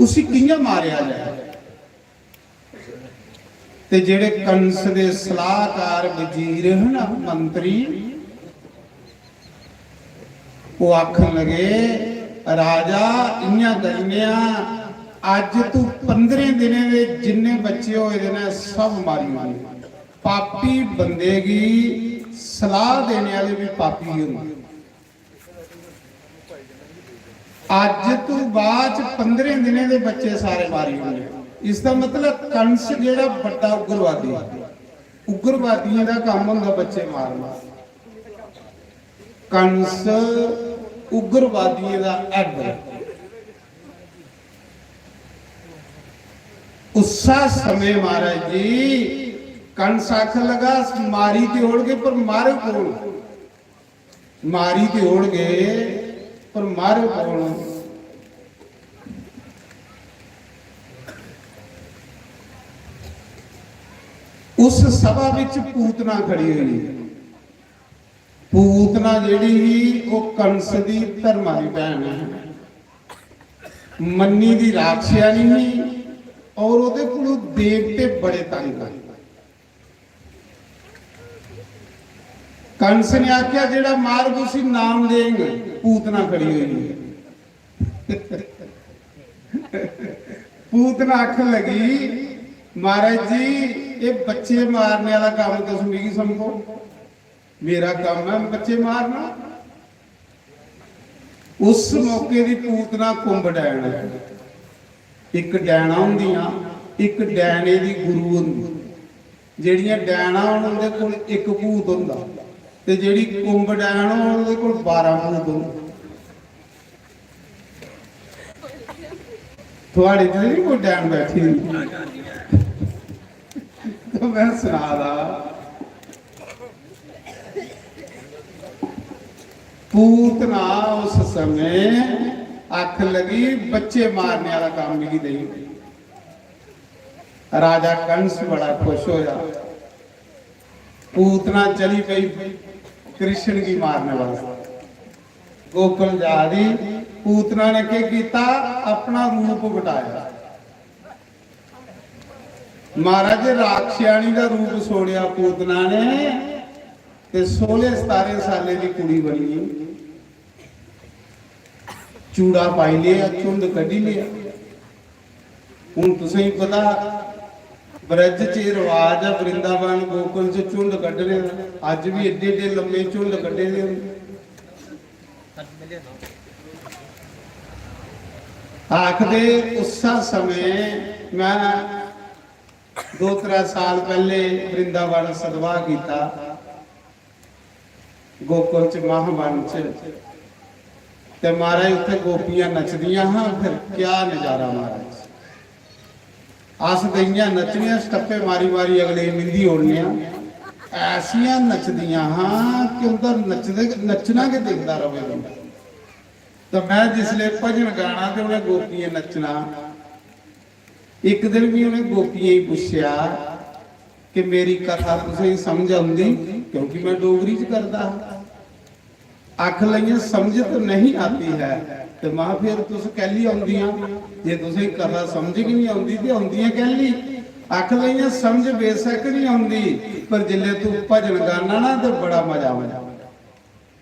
उसी कि'यां मारेआ जाए। ते जेह्ड़े कंस दे सलाहकार वजीर हे ना, मंत्री, ओह् आखन लगे, "राजा, इ'यां करने आं, अज्ज तू पंदरें दिनें दे जिन्ने बच्चे होए दे न, सब मारी ओड़ने।" पापी बंदे गी सलाह देने आह्ले बी पापी होंदे। अज्ज तू बाद च पंदरें दिनें दे बच्चे सारे मारी ओड़ने। इसदा मतलब कंस जेह्ड़ा बड्डा उग्रवादी, उग्रवादियें दा कम्म होंदा बच्चे मारना। कंस उग्रवादियें दा हेड ऐ। उस्सै समें महाराज जी कंस आखन लगा, "अस मारी ते ओड़गे, पर मारे कौन?" मारी ते ओड़गे, पर मारे कौन? उस सभा विच पूतना खड़ी होई। पूतना जेह्ड़ी ही, ओह् कंस दी धर्मा दी भैन ऐ, मन्नी दी राक्षसनी ही, और ओह्दे कोलू देवते बड़े तंग होए। कंस ने आख्या, "जेह्ड़ा मारग उसी नाम देंग।" पूतना खड़ी होई। पूतना आखन लगी, "महाराज जी, ये बच्चे मारने वाला काम तुस मिगी समझो, मेरा काम है बच्चे मारना।" उस मौके दी पूतना कुंभ डैन ऐ। इक डैना होंदियां, इक डैने दी गुरु होंदी। जेह्ड़ियां डैना होन, उं'दे कोल इक भूत होंदा, ते जेह्ड़ी कुंभ डैन होन, उं'दे कोल बारां भूत होंदे। थुआढ़े च ते निं कोई डैन बैठी दी? तो मैं सना दा, पूतना उस समय आखन लगी, "बच्चे मारने वाला काम मिगी देई।" राजा कंस बड़ा खुश होया। पूतना चली पई कृष्ण गी मारने वास्ते। गोकुल जा दी, पूतना ने केह् कीता? अपना रूप वटाया। महाराज, राक्षियाणी दा रूप छोड़ेआ पूतना ने, ते सोलह सतारें सालें दी कुड़ी बनी गेई। चूड़ा पाई लेआ, झुंड कड्ढी लेआ। हून तुसेंगी पता, ब्रज च एह् रवाज ऐ, वृंदावन गोकुल च झुंड कड्ढने दा। अज्ज बी एड्डे एड्डे लम्मे झुंड कड्ढे दे होंदे। आखदे उस्सै समें मैं दो त्रै साल पैह्ले वृंदावन सतवाह कीता, गोकुल च महावन च, ते महाराज उत्थै गोपियां नचदियां हां। फिर क्या नजारा महाराज, अस ते इ'यां नच्चने आं, स्टप्पे मारी मारी अगले गी मिंदी ओड़ने आं। ऐसियां नचदियां हां कि उं'दा नचदे, नच्चना गै दिखदा र'वै बंदा। ते मैं जिसलै भजन गाना ते उ'नें गोपियें नच्चना। इक दिन भी उ'नें गोपियें गी पुच्छेआ कि मेरी कथा तुसेंगी समझ औंदी, क्योंकि मैं डोगरी च करदा हा। आखन लगियां, "समझ तो नहीं आती है।" ते मां, फिर तुस कैल्ली औंदियां? जे तुसेंगी कथा समझ गै नहीं औंदी ते औंदियां कैल्ली? आखन लगियां, "समझ बेशक नहीं औंदी, पर जिसलै तू भजन गाना ना ते बड़ा मजा औंदा।"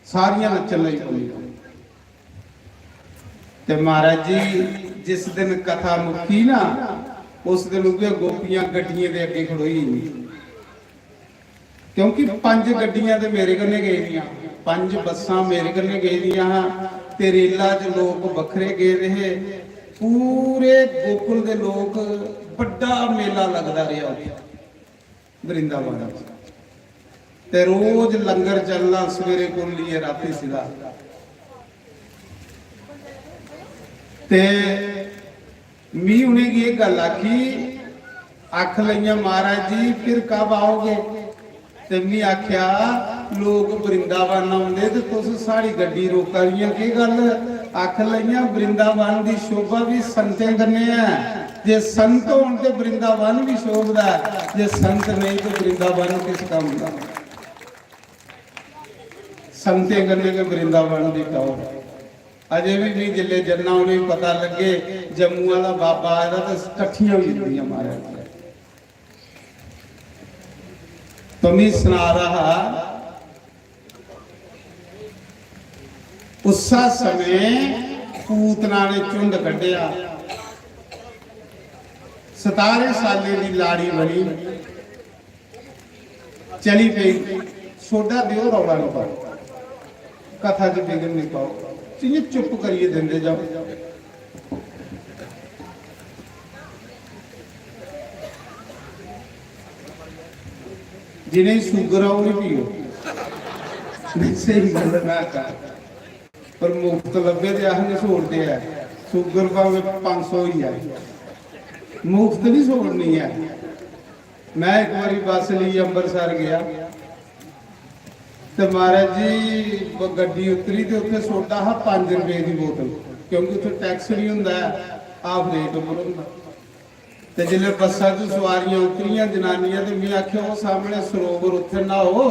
सारियां नच्चन लगी पौंदियां। ते महाराज जी, जिस दिन कथा मुक्की ना, उस दिन उ'ऐ गोपियां गड्डियें दे अग्गें खड़ोई गेइयां, क्योंकि पंज गड्डियां ते मेरे कन्नै गेदियां, पंज बस्सां मेरे कन्नै गेदियां हा, ते रेला च लोक बक्खरे गेदे हे। पूरे गोकुल दे लोक, बड्डा मेला लगदा रेहा उत्थै वृंदावन च। ते रोज लंगर चलना, सवेरे कोला लेइयै रातीं सिद्धा। ते मी उ'नेंगी एह् गल्ल आखी, आखन लगियां, "महाराज जी, फिर कब आओगे?" ते मी आखेआ, "लोक वृंदावन औंदे ते तुस साढ़ी गड्डी रोका दियां, केह् गल्ल?" आखन लगियां, "वृंदावन दी शोभा बी संतें कन्नै ऐ, जे संत होन ते वृंदावन बी शोभदा ऐ, जे संत नेईं ते वृंदावन किस कम्म दा?" संतें कन्नै गै वृंदावन दी टौह्। अजें बी मी जिसलै जन्ना, उ'नेंगी पता लग्गे जम्मू आह्ला बाबा आए दा, ते कट्ठियां होई जंदियां महाराज। तो मी सना दा हा, उस्सा समें पूतना ने झुंड कड्ढेआ। सतारें सालें दी लाड़ी बनी, चली पेई। सोडा देओ, रौला निं पाओ, कथा च विघ्न निं पाओ, इ'यां चुप्प करियै दिंदे जाओ। जि'नेंगी शुगर आ, ओह् निं पियो। नहीं, स्हेई गल्ल ऐ, में आखा। पर मुफ्त लब्भे ते अस निं छोड़दे ऐ। शुगर भामें पंज सौ होई जाए, मुफ्त निं छोड़नी ऐ। में इक बारी बस लेइयै अंबरसर गेआ ते महाराज जी, ब-, गड्डी उतरी ते उत्थै सोडा हा पंज रपेऽ दी बोतल, क्योंकि उत्थै टैक्स निं होंदा ऐ, हाफ रेट उप्पर होंदा। ते जिसलै बस्सा च सुआरियां उतरियां जनानियां, ते में आखेआ, "ओह् सामनै सरोवर, उत्थै न्हाओ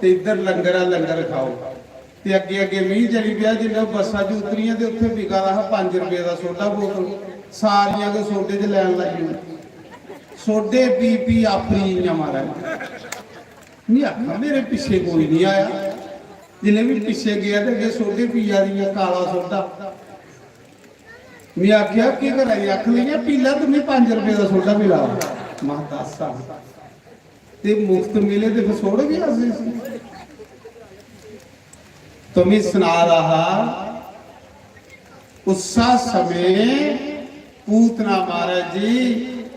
ते इद्धर लंगर ऐ, लंगर खाओ।" ते अग्गें अग्गें में चली पेआ। जिसलै ओह् बस्सा च उतरियां ते उत्थै बिका दा हा पंज रपेऽ दा सोडा बोतल। सारियां गै सोडे च लैन लाई ओड़ी। सोडे पी पी आफरी गेइयां महाराज। में आखेआ, "मेरे पिच्छे कोई निं आया।" जिसलै में पिच्छे गेआ ते अग्गें सोडे पिया दियां, काला सोडा। में आखेआ, "केह् करा दी?" आखन लगियां, "पी लै, तुम्हें पंज रपेऽ दा सोडा मिला।" में आखेआ, "दस्स हां, ते मुफ्त मिले ते फिर छोड़गे अस इसी?" तो में सना दा हा, उस्सा समें पूतना महाराज जी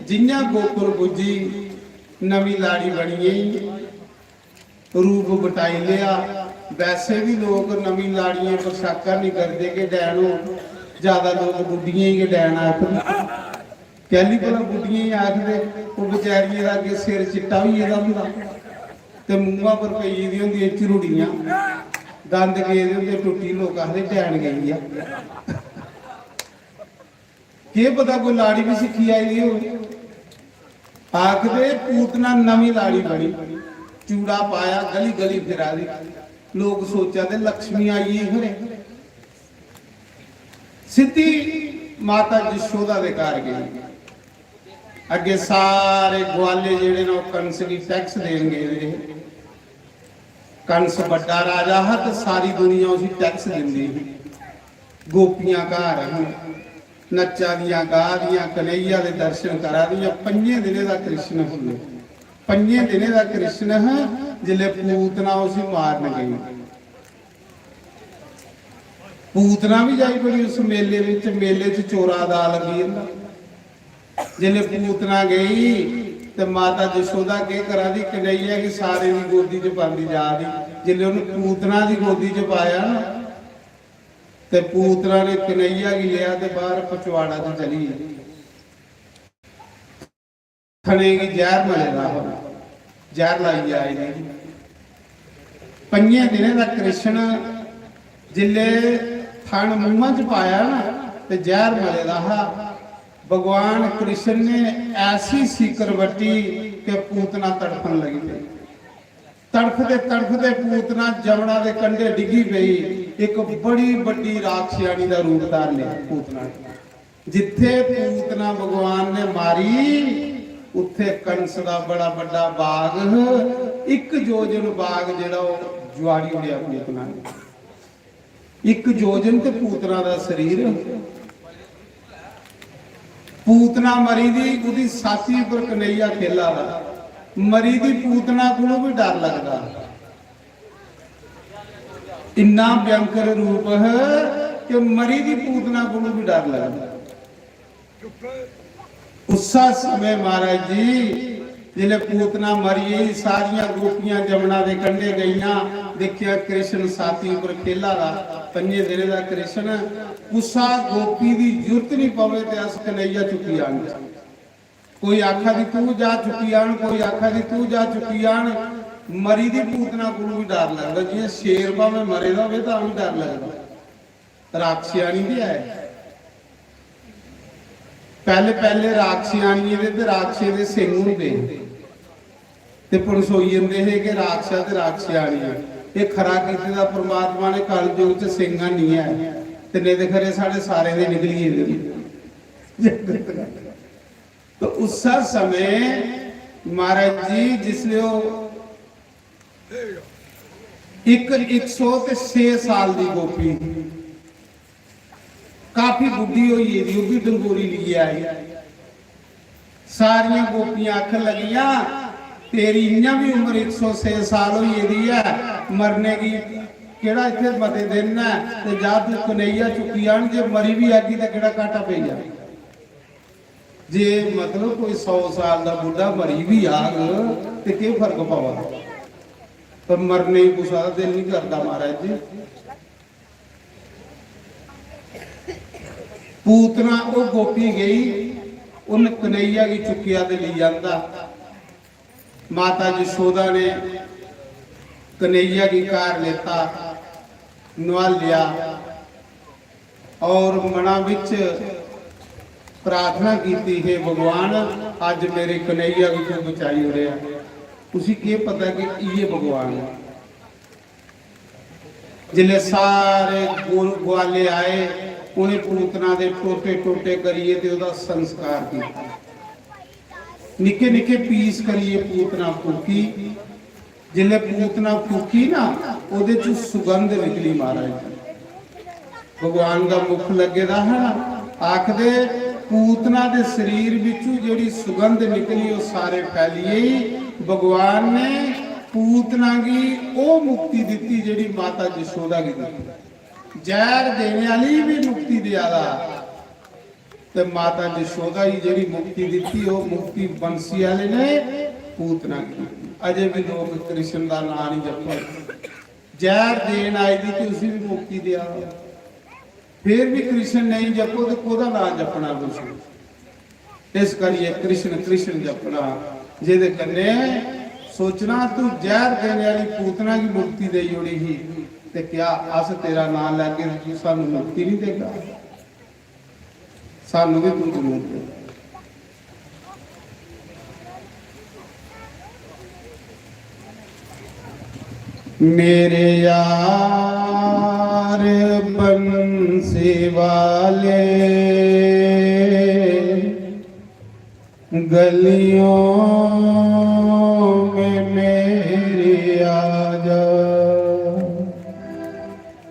जि'यां गोकुल पुज्जी, नमीं लाड़ी बनी गेई, रूप बटाई लेआ। वैसे बी लोक नमीं लाड़ियें पर शक्क निं करदे कि डैन हो, ज्यादा लोक बुड्ढियें गी गै डैन आखदे। कैह्ली भला बुड्ढियें गी आखदे? ओह् बचैरियें दा अग्गें सिर चिट्टा होई गेदा होंदा ते मूंहा पर पेई गेदियां होंदियां झुरड़ियां, दंद गेदे होंदे टुट्टी, लोक आखदे, "डैन गेई ऐ।" केह् पता कोई लाड़ी बी सिक्खी आई दी होऐ। आखदे पूतना नमीं लाड़ी बनी, चूड़ा पाया, गली गली फिरा दी, लोक सोचा दे लक्ष्मी आई गेई खरे। सिद्धी माता जशोदा दे घर गेई। अग्गे सारे ग्वाले जेह्ड़े न, ओह् कंस गी टैक्स देन गेदे हे। कंस बड्डा राजा हा ते सारी दुनिया उसी टैक्स दिंदी ही। गोपियां घर हियां, नच्चा दियां, गा दियां, कन्हैया दे दर्शन करा दियां। पंजें दिनें दा कृष्ण हा, पंजें दिनें दा कृष्ण हा। जिसलै पूतना उसी मारन गई, पूतना बी जाई बड़ी उस मेले बिच। मेले च चोरा दा लग्गी जंदा। जिसलै पूतना गई ते माता जशोदा केह् करा दी, कन्हैया गी सारें दी गोदी च पांदी जा दी। जिसलै उन्नै पूतना दी गोदी च पाया ना, ते पूतना ने कन्हैया गी लेआ ते बाहर पचवाड़ा च चली गेई। थने गी जैह्र मले दा हा, जैह्र लाइयै आई दी। पंजें दिनें दा कृष्ण जिसलै थन मूंहा च पाया ना, ते जैह्र मले दा हा। भगवान कृष्ण ने ऐसी सीकर बट्टी कि पूतना तड़फन लगी पेई। तड़फदे तड़फदे पूतना जमुना दे कंढे डिग्गी पेई। इक बड़ी बड्डी राक्षसानी दा रूप धार लिया पूतना ने। जित्थे पूतना भगवान ने मारी, उत्थे कंस दा बड़ा बड्डा बाग ह। इक योजन बाग जेह्ड़ा, ओह् जुआड़ी ओड़ेआ पूतना ने। इक योजन ते पूतना दा शरीर, पूतना मरी दी, ओह्दी साथी उप्पर कन्हैया खेला दा। मरी दी पूतना कोलों भी डर लगदा। इन्ना भयंकर रूप है कि मरी दी पूतना कोलों भी डर लगदा। उस्सा समय महाराज जी, जिसलै पूतना मरी गेई, सारियां गोपियां जमुना दे कंढे गईयां, दिक्खेआ कृष्ण साथी उप्पर खेला दा, पंजे दिनें दा कृष्ण। कुसा गोपी दी जरूरत नहीं पवे ते अस कन्हैया चुक्की आनचै। कोई आखा दी तू जा चुक्की आन, कोई आखा दी तू जा चुक्की आन। मरी दी पूतना कोलू भी डर लगदा, जियां शेर भावें मरे दा होवे तां भी डर लगदा। राक्षियाणी भी है। पैह्ले पैह्ले राक्षियाणियें दे ते राक्षे दे सिंग होंदे हे ते पनसोई जंदे हे कि राक्षा ते राक्षियाणी। एह् खरा कीते दा परमात्मा ने कलयुग च सिंग निं ऐ, ते नेईं ते खरे साढ़े सारें दे निकली गेदे न। तो उस्सै समें महाराज जी जिसलै ओह् इक, इक सौ ते छे साल दी गोपी काफी बुड्ढी होई गेदी, ओह् बी डंगोरी लेइयै आई। सारियां गोपियां आखन लगियां, "तेरी इ'यां बी उम्र इक सौ छे साल होई गेदी ऐ, मरने गी केह्ड़ा इत्थै मते दिन न, ते जा तू कन्हैया चुक्की आन, जे मरी बी आगी ते केह्ड़ा घाटा पेई जा।" जे मतलब कोई सौ साल दा बुड्ढा मरी बी जाग ते केह् फर्क पवा? पर मरने गी कुसै दा दिल निं करदा महाराज जी। पूतना ओह् गोपी गई, उन्न कन्हैया गी चुक्केआ ते लेई आंदा। माता यशोदा ने कन्हैया गी घर लेता, नुहालेआ और मना बिच प्रार्थना कीती, "हे भगवान, अज मेरे कन्हैया गी तू बचाई ओड़ेआ।" उसी केह् पता कि इये भगवान ऐ। जिसलै सारे गुर-, ग्वाले आए, उ'नें पूतना दे टोटे टोटे करियै ते ओह्दा संस्कार कीता। निक्के निक्के पीस करियै पूतना फूकी। जिसलै पूतना फूकी ना, ओह्दे च सुगंध निकली महाराज जी। भगवान दा मुख लग्गे दा हा ना, आखदे पूतना दे शरीर बिच्चू जेह्ड़ी सुगंध निकली, ओह् सारे फैली गेई। भगवान ने पूतना गी ओह् मुक्ति दित्ती जेह्ड़ी माता यशोदा गी दित्ती। जैह्र देने आह्ली बी मुक्ति देआ दा, ते माता यशोदा गी जेह्ड़ी मुक्ति दित्ती, ओह् मुक्ति बंसी आह्ले ने पूतना गी दित्ती। अजें बी लोक कृष्ण दा नांऽ निं जपदे। जैह्र देन आई दी ते उसी बी मुक्ति देआ दा। फिर भी कृष्ण नेईं जपो ते कोह्दा नांऽ जपना तुसें? इस करियै कृष्ण कृष्ण जपना, जेह्दे कन्नै सोचना तू जैह्र देने आह्ली पूतना गी मुक्ति देई ओड़ी ही, ते क्या अस तेरा नांऽ लैगे ते तू सानू मुक्ति निं देगा? सानू बी तू जरूर दे। मेरे यार बंसी वाले, गलियों में मेरी आ जा।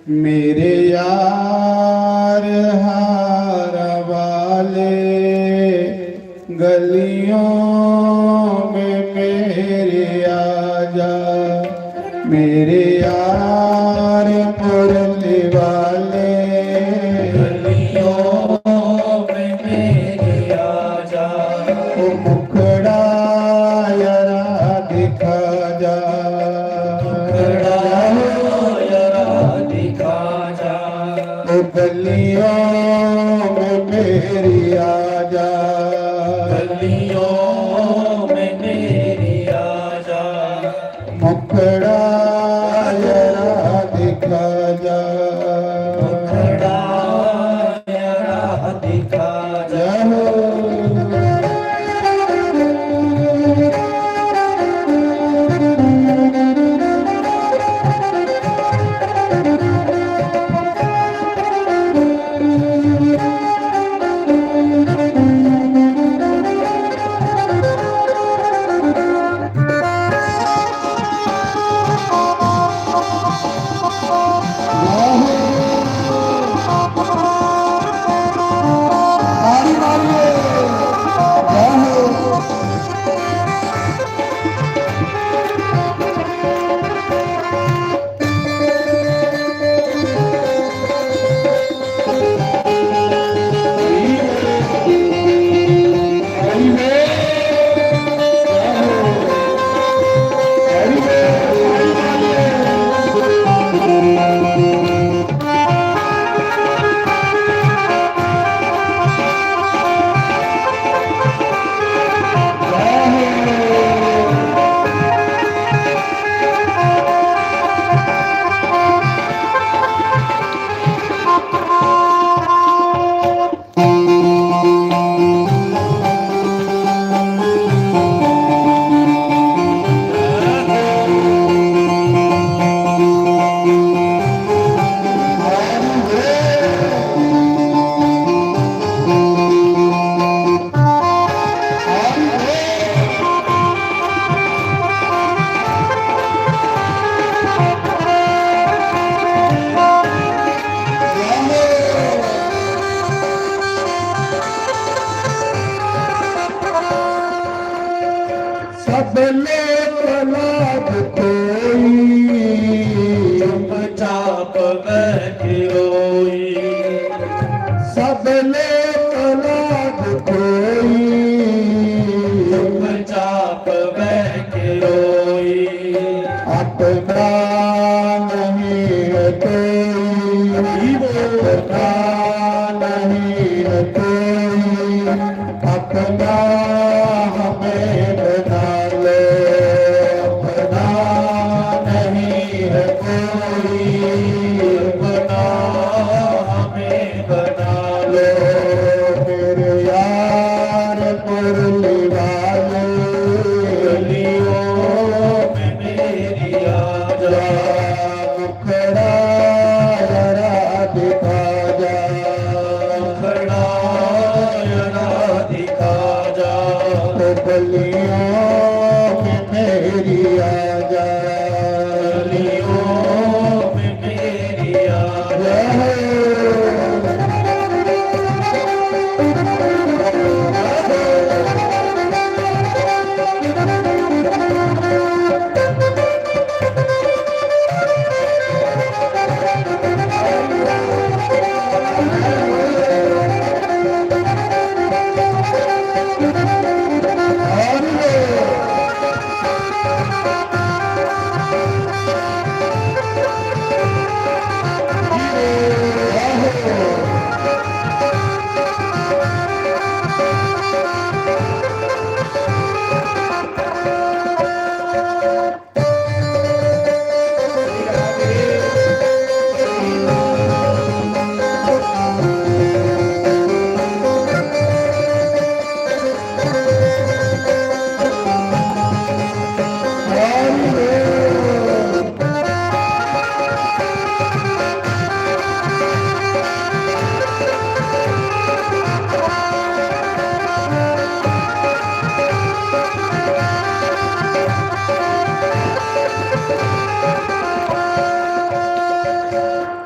मेरे यार हारा वाले, गलियों में मेरे आ जा। मेरे यार मुरली वाले, गलियों में मेरे आ जा। ओ मुखड़ा यारा दिखा जा। मुखड़ा यारा दिखा जा। ओ गलियों में मेरी आ जा। गलियों में मेरी आ जा। मुखड़ा यारा दिखा जा। मुखड़ा यारा दिखा जा। जय हो। रोई। सब लोक लाज खोई। चुपचाप बह के रोई। अपना नहीं है कोई, अपना नहीं है कोई, अपना हमें बना लो। अपना नहीं है कोई, अपना हमें बना लो। मेरे यार मुरली वाले, गलियों में मेरी आजा। खड़ा जरा दिखा जा, खड़ा जरा दिखा जा। तो गलियों में मेरी आजा, गलियों में मेरी आजा।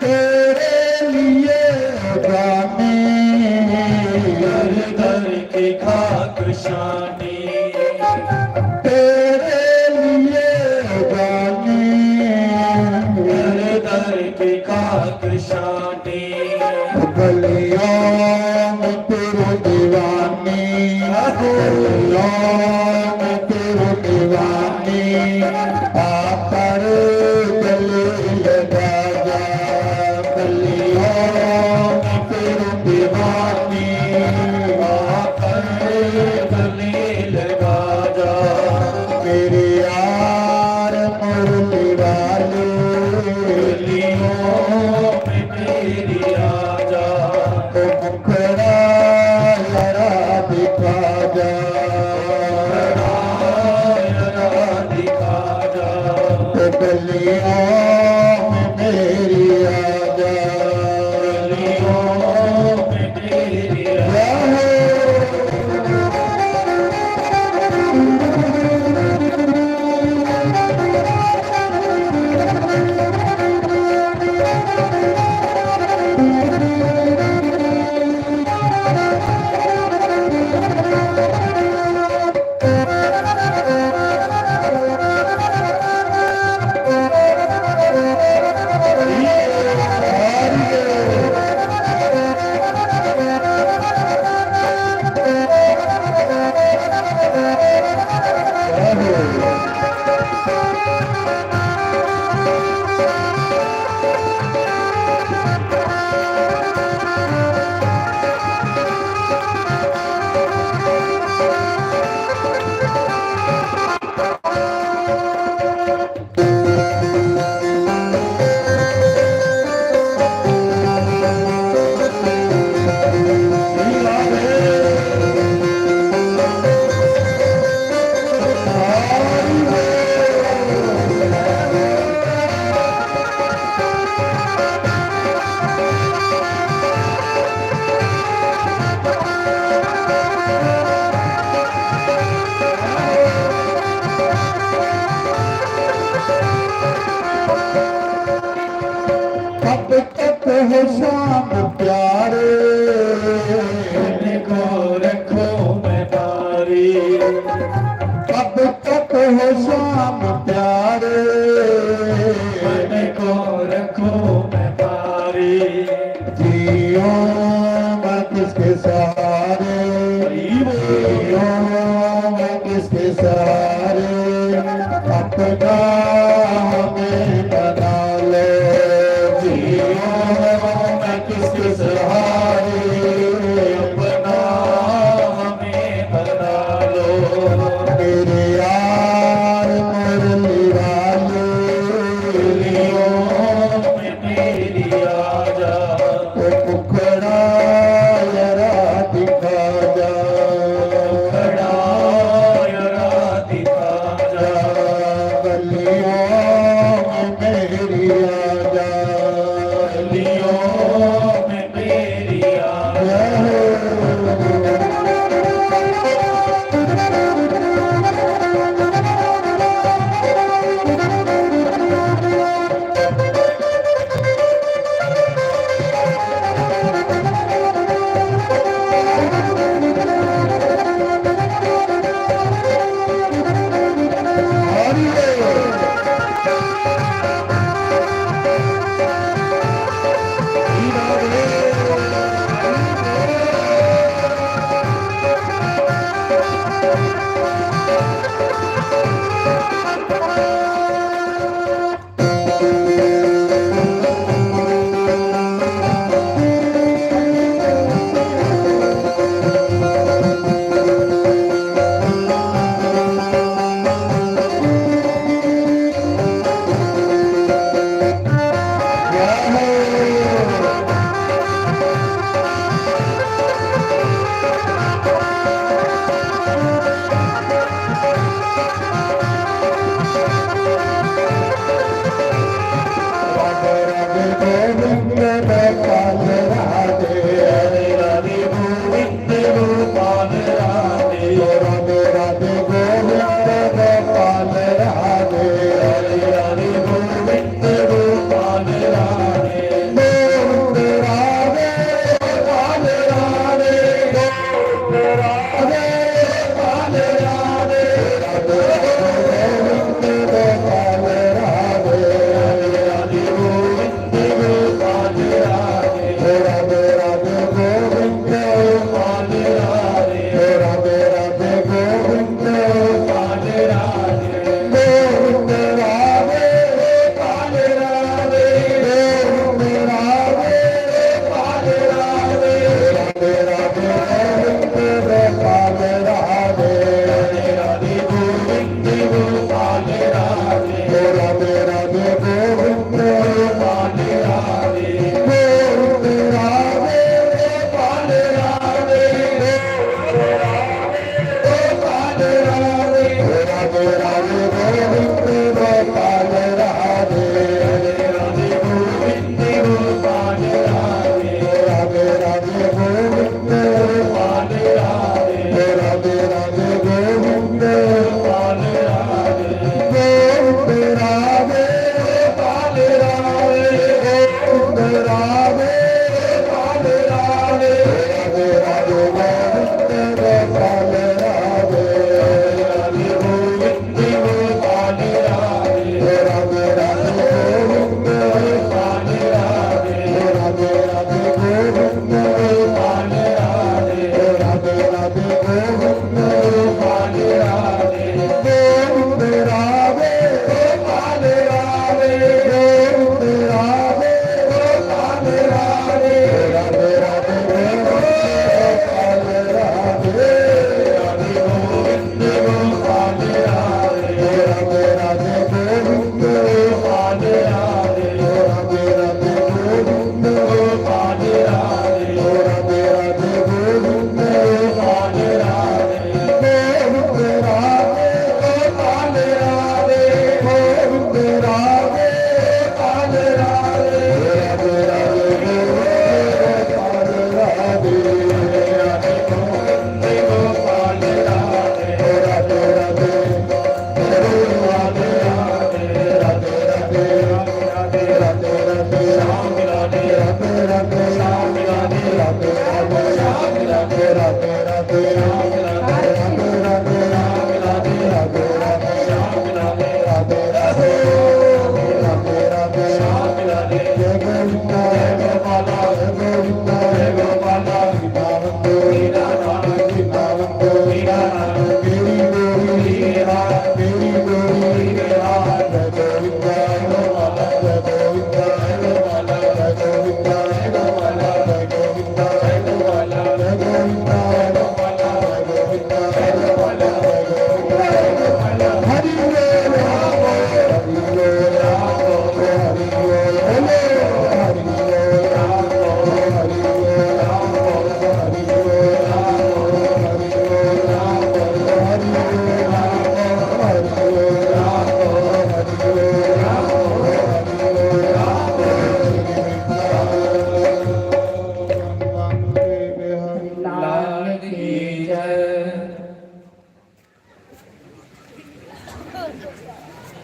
तेरे लिए गाने, दर दर की खाक शानी। तेरे लिए गाने, दर दर की खाक शानी। गलियों में तेरी दीवानी, गलियों में तेरी दीवानी। आकर गले लगा जा, गलियों में तेरी दीवानी। आकर गले लगा जा, मेरे यार मुरली वाले, गलियों में तेरी आजा। तो मुखड़ा जरा दिखा जा, मुखड़ा जरा दिखा जा। तो गलियों में मेरी आजा, गलियों में मेरी आजा। कब तक हो शाम प्यारे, को रखो मैं पारी। कब तक हो शाम प्यारे, मन को रखो मैं पारी। सहारे, यूं मैं किसके सहारे, अपना हमें बना लो। यूं मैं किसके सहारे, अपना हमें बना लो। मेरे यार मुरली वाले, यूं मैं मेरी आजा। ओ मुखड़ा जरा दिखा जा, मुखड़ा जरा दिखा जा। गलियों में मेरी आजा, गलियों में मेरी आजा।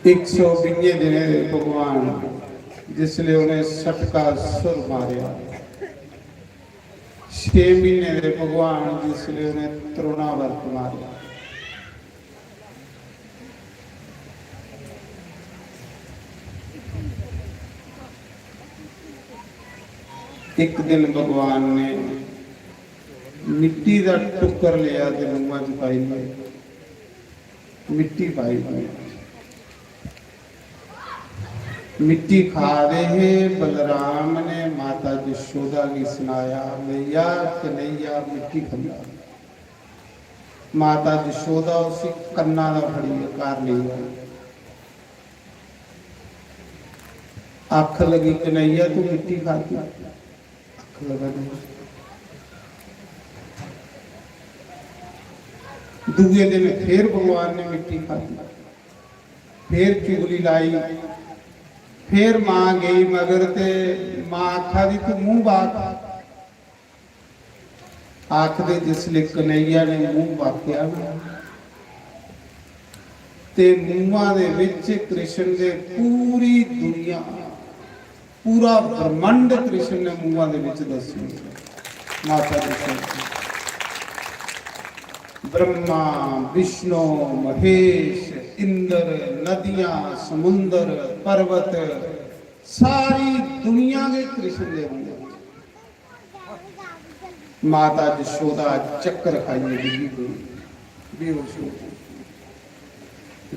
इक सौ बीहें दिनें दे भगवान जिसलै उ'नें सटका सुर मारेआ, छे म्हीने दे भगवान जिसलै उ'नें त्रोणा वर्त मारेआ, इक दिन भगवान ने मिट्टी दा टुक्कर लेआ ते मुंहा च पाई लेआ। मिट्टी पाई दी। मिट्टी खा दे हे। बलराम ने माता जशोदा गी सनाया, "मैया, कन्हैया मिट्टी खंदा।" माता जशोदा उसी कन्ना दा फड़ियै घर लेई आई। आखन लगी, "कन्हैया, तू मिट्टी खाती?" आखन लगा, "नहीं।" दूए दिन फिर भगवान ने मिट्टी खाती, फिर चुगली लाई, फिर मां गई मगर ते मां आखा दी, "तू मूंह बाक।" आखदे जिसले कन्हैया ने मूंह बाकेआ ना, ते मूंहा दे विच कृष्ण दे पूरी दुनिया, पूरा ब्रह्मांड कृष्ण ने मूंहा दे विच दस्सी। माता कृष्ण, ब्रह्मा, विष्णु, महेश, इंद्र, नदियां, समुंदर, पर्वत, सारी दुनिया के कृष्ण दे मूंह। माता जशोदा चक्कर खाइयै डिग्गी गई, बेहोश हो गई।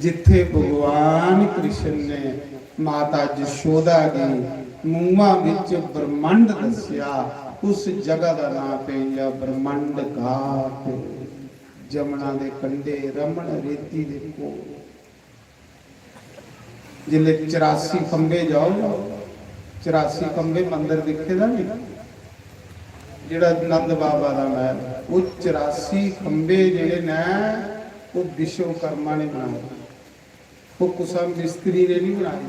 जित्थे भगवान कृष्ण ने माता जशोदा गी मूंहा विच ब्रह्मांड दस्या, उस जगह दा नां पेई गेआ ब्रह्मांड घाट। जमुना दे कंढे रमण रेती दे कोल। जिसले चरासी खंबे जाओ, चरासी खंबे मंदर दिक्खे दा नी, जेड़ा नंद बाबा दा महल, वो चरासी खंबे जेड़े न, वो विश्वकर्मा ने बनाए। वो कुसा मिस्त्री ने नहीं बनाए।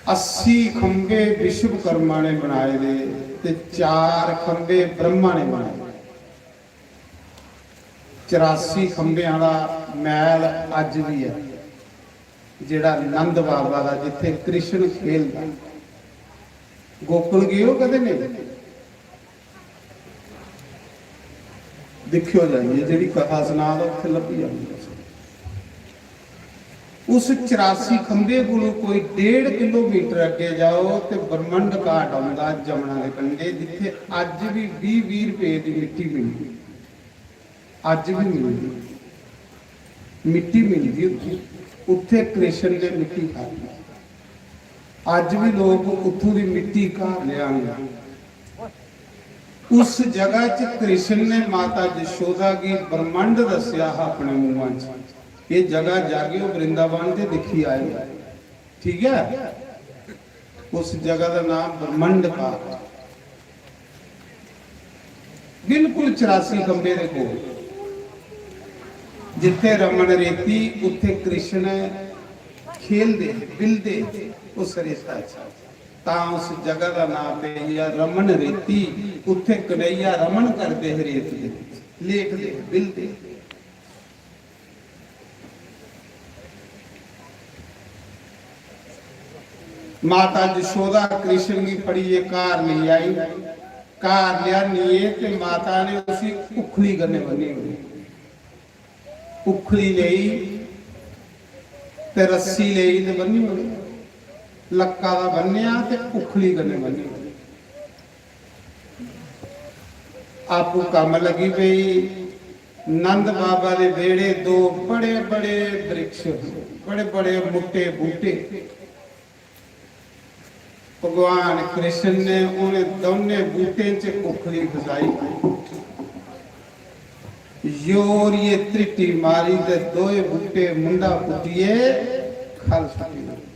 अस्सी खंबे विश्वकर्मा ने बनाए दे ते चार खंबे ब्रह्मा ने बनाए। चरासी खंभे आह्ला मैह्ल अज्ज बी ऐ, जेह्ड़ा नंद बाबा दा, जित्थै कृष्ण खेलदा। गोकुल गे ओ कदें नेईं? दिक्खेओ जाइयै, जेह्ड़ी कथा सना दा, उत्थै लब्भी जानी तुसें। उस चरासी खंभे कोलू कोई डेढ़ किलोमीटर अग्गें जाओ ते ब्रह्मंड घाट औंदा जमुना दे कंढे, जित्थै अज्ज बी बीह् बीह् रपेऽ दी मिट्टी मिलदी। अज्ज बी मिलदी, मिट्टी मिलदी उत्थै, उत्थै कृष्ण ने मिट्टी खादी। अज्ज बी लोक उत्थूं दी मिट्टी घर लेआंदे। उस जगह च कृष्ण ने माता जशोदा गी ब्रह्मांड दस्सेआ हा अपने मुंहा च। एह् जगह जागेओ वृंदावन ते दिक्खी आएओ। ठीक ऐ, उस जगह दा नाम ब्रह्मंड घाट। बिल्कुल चरासी खंबे दे कोल, जित्थे रमन रेती, उत्थे कृष्ण खेलदे, बिलदे उस रेता च। तां उस जगह दा नाम पेई गेआ रमन रेती। उत्थे कन्हैया रमन करदे हे रेत दे विच, लेटदे, बिलदे। माता जशोदा कृष्ण गी फड़ियै घर लेई आई। घर लेआनियै ते माता ने उसी उखली कन्नै बन्नी ओड़ी। उखली लेई ते रस्सी लेई ते बन्नी ओड़ी। लक्का दा बन्नेआ ते उखली कन्नै बन्नी ओड़ी। आपूं कम्म लगी पेई। नंद बाबा दे बेहड़े दो बड़े बड़े वृक्ष, बड़े बड़े मुट्टे बूटे। भगवान कृष्ण ने उ'नें दौनें बूटें च उखली फसाई। जोरियै त्रिट्टी मारी ते दोए बूटे मुंडा पुट्टियै खल सुट्टी ओड़े।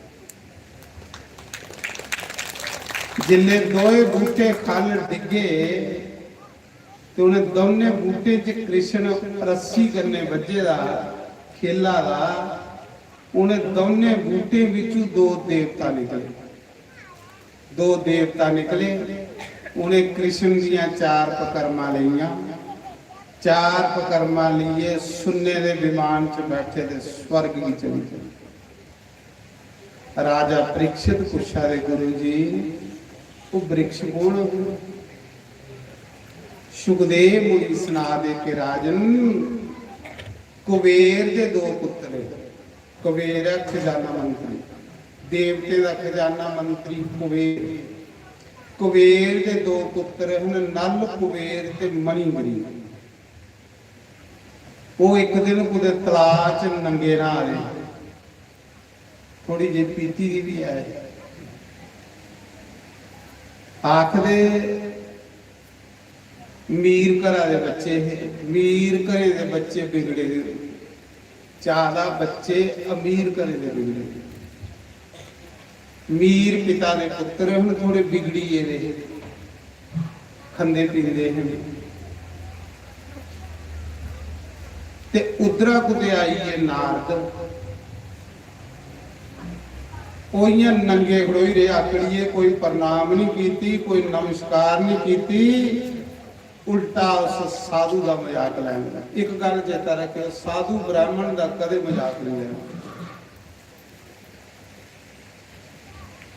जिसलै दोए बूटे खल डिग्गे ते उ'नें दौनें बूटें च कृष्ण रस्सी कन्नै बज्झे दा खेला दा, उ'नें दौनें बूटें बिच्चू दो देवता निकले। दो देवता निकले, उ'नें कृष्ण दियां चार पकरमा लेइयां। चार पकरमा लेइयै सुन्ने दे विमान च बैठे दे स्वर्ग गी चली गे। राजा परीक्षित पुच्छा दे, "गुरु जी, ओह् वृक्ष कौन है?" सुखदेव मुनि सना दे कि राजन, कुबेर दे दो पुत्र है। कुबेर है खजाना मंत्री, देवतें दा खजाना मंत्री कुबेर। कुबेर दे दो पुत्र हन, नल कुबेर ते मणिगिरी। ओह् इक दिन कुतै तलाऽ च नंगे न्हा दे, थोड़ी जेही पीती दी बी ऐ। आखदे मीर घरा दे बच्चे हे, मीर घरे दे बच्चे बिगड़े दे, ज्यादा बच्चे अमीर घरे दे बिगड़े दे। मीर पिता दे पुत्र हन, थोड़े बिगड़ी गेदे हे, खंदे पींदे हे। ते उद्धरा कुतै आई गे नारद, ओह् इ'यां नंगे खड़ोई रेह् आकड़ियै, कोई प्रणाम नहीं कीती, कोई नमस्कार नहीं कीती, उल्टा उस साधु दा मजाक लैन लगे। इक गल्ल चेता रखेओ, साधु ब्राह्मण दा कदें मजाक नहीं लैना।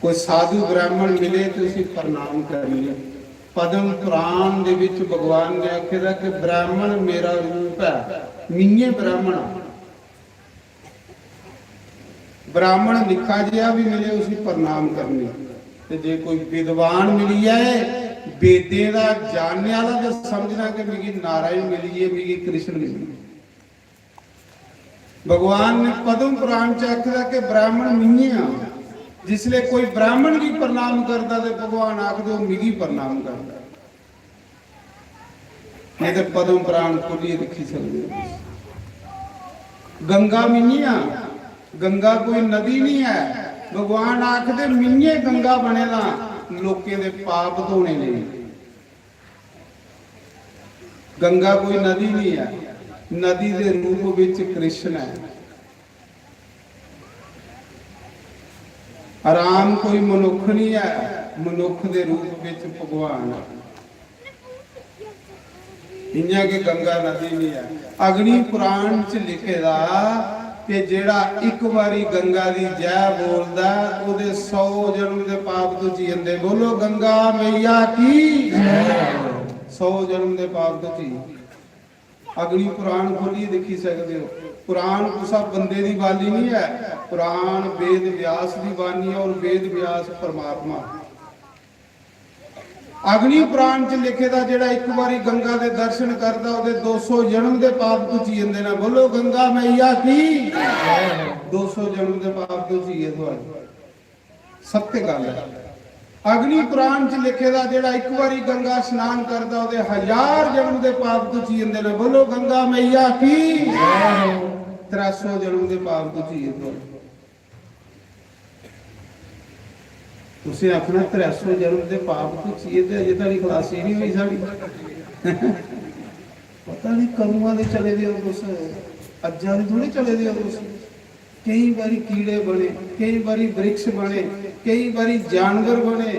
कोई साधु ब्राह्मण मिले तो उसी प्रणाम करिए। पद्म पुराण दे विच भगवान ने आखे दा कि ब्राह्मण मेरा रूप है, मिये ब्राह्मण आ। ब्राह्मण निक्का जेहा भी मिले, उसी प्रणाम करने। ते जे कोई विद्वान मिली जाए, वेदें दा जानने आह्ला, ते समझना कि मिगी नारायण मिली गे, मिगी कृष्ण मिली गे। भगवान ने पद्म पुराण च आखे दा कि ब्राह्मण मिये आ। जिसले कोई ब्राह्मण गी प्रणाम करदा, ते भगवान आखदे, "ओह् मिगी प्रणाम करदा।" नहीं तो पद्म पुराण खोलिए दिखी सकते हो। गंगा मिये आ, गंगा कोई नदी नहीं है। भगवान आखदे, "मिये गंगा बने दा, लोकें दे पाप धोने लेई।" गंगा कोई नदी नहीं है, नदी दे रूप विच कृष्ण है। राम कोई मनुख नहीं है, मनुख दे रूप विच भगवान है। इयां गै गंगा नदी नहीं है। अग्नि पुराण च लिखे दा कि जेड़ा इक बारी गंगा दी जय बोलदा, ओदे सौ जन्म दे पाप धुची जंदे। बोलो गंगा मैया की। सौ जन्म दे पाप धुची। अग्नि पुराण खोलिए दिखी सकते हो। पुराण कुसा बंदे दी बानी नहीं है, पुराण वेद व्यास दी बानी है और वेद व्यास परमात्मा। अग्नि पुराण च लिखे दा, जेड़ा इक बारी गंगा दे दर्शन करदा, ओदे दो सौ जन्म दे पाप धुची जंदे ने। बोलो गंगा मैया की। दो सौ जन्म दे पाप धुची गए थुआड़े। सत्य गल्ल है। अग्नि पुराण च लिखे दा, जेड़ा इक बारी गंगा स्नान करदा, ओदे हजार जन्म दे पाप धुची जंदे ने। बोलो गंगा मैया की। त्रै सौ जन्म दे पाप धुची जंदे। तुसें आखना, "त्रै सौ जन्म दे पाप धुची गे ते अजें धोड़ी खलासी नहीं हुई साढ़ी।" पता नहीं कदुआं दे चले दे हो तुस, अज्जा दे थोड़े चले दे हो तुस। केई बारी कीड़े बने, केई बारी वृक्ष बने, केई बारी जानवर बने।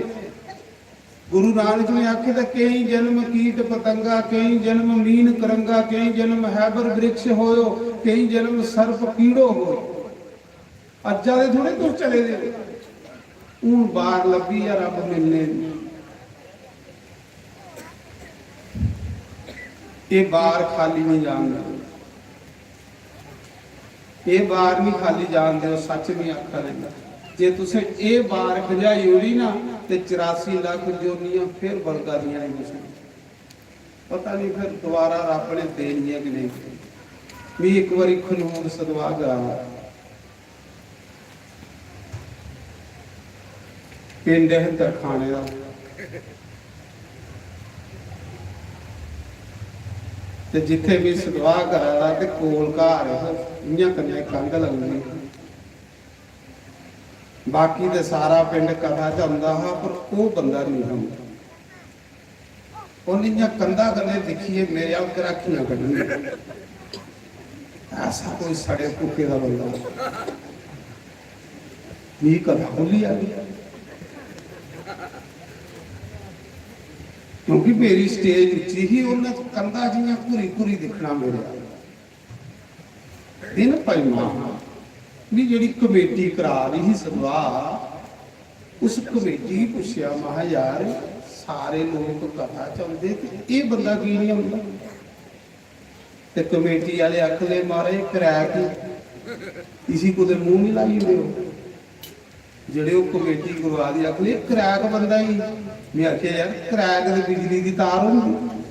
गुरु नानक ने आखे दा, "केई जन्म कीट पतंगा, केई जन्म मीन करंगा, केई जन्म हैबर वृक्ष होयो, केई जन्म सर्प कीड़ो होयो।" अज्जा दे थोड़े तुस चले दे। हून बार लब्भी ऐ रब मिलने दी। एह् बार खाली नहीं जान देओ। एह् बार नहीं खाली जान देओ, सच नहीं आखा दे। जे तुसें एह् बार खंजाई ओड़ी ना, ते चरासी लक्ख जोनियां फिर बलगा दियां ने तुसें। पता नहीं फिर दोबारा रब ने देनी ऐ कि नहीं। मी इक बारी खनूर सदवा गया। पिंड है तरखाने दा। ते जित्थे भी सदवा करा दा ते कोल घर हा, इ'यां कन्नै कंध लगदी। बाकी ते सारा पिंड कथा च औंदा हा, पर ओह् बंदा नहीं औंदा। उन्हें इ'यां कंधा कन्नै दिक्खियै मेरे अल कराकियां कड्ढनियां। ऐसा कोई सड़े फुके दा बंदा। मी कथा खुल्ली आ गई। क्योंकि मेरी स्टेज उच्ची ही, उन्नै कंधा जियां घुरी घुरी दिक्खना मेरे। दिन पंजमा, भी जेह्ड़ी कमेटी करा दी ही सतवाह्, उस कमेटी गी पुच्छेआ, महा, "यार, सारे लोक कथा च औंदे ते एह् बंदा की निं औंदा?" ते कमेटी आह्ले आखन लगे, "महाराज, क्रैक ही, इसी कुतै मूंह निं लाई ओड़ेओ।" जेह्ड़े ओह् कमेटी करवा दी, आखन लगे, "क्रैक बंदा ही।" में आखेआ, "यार, क्रैक ते बिजली दी तार होंदी।"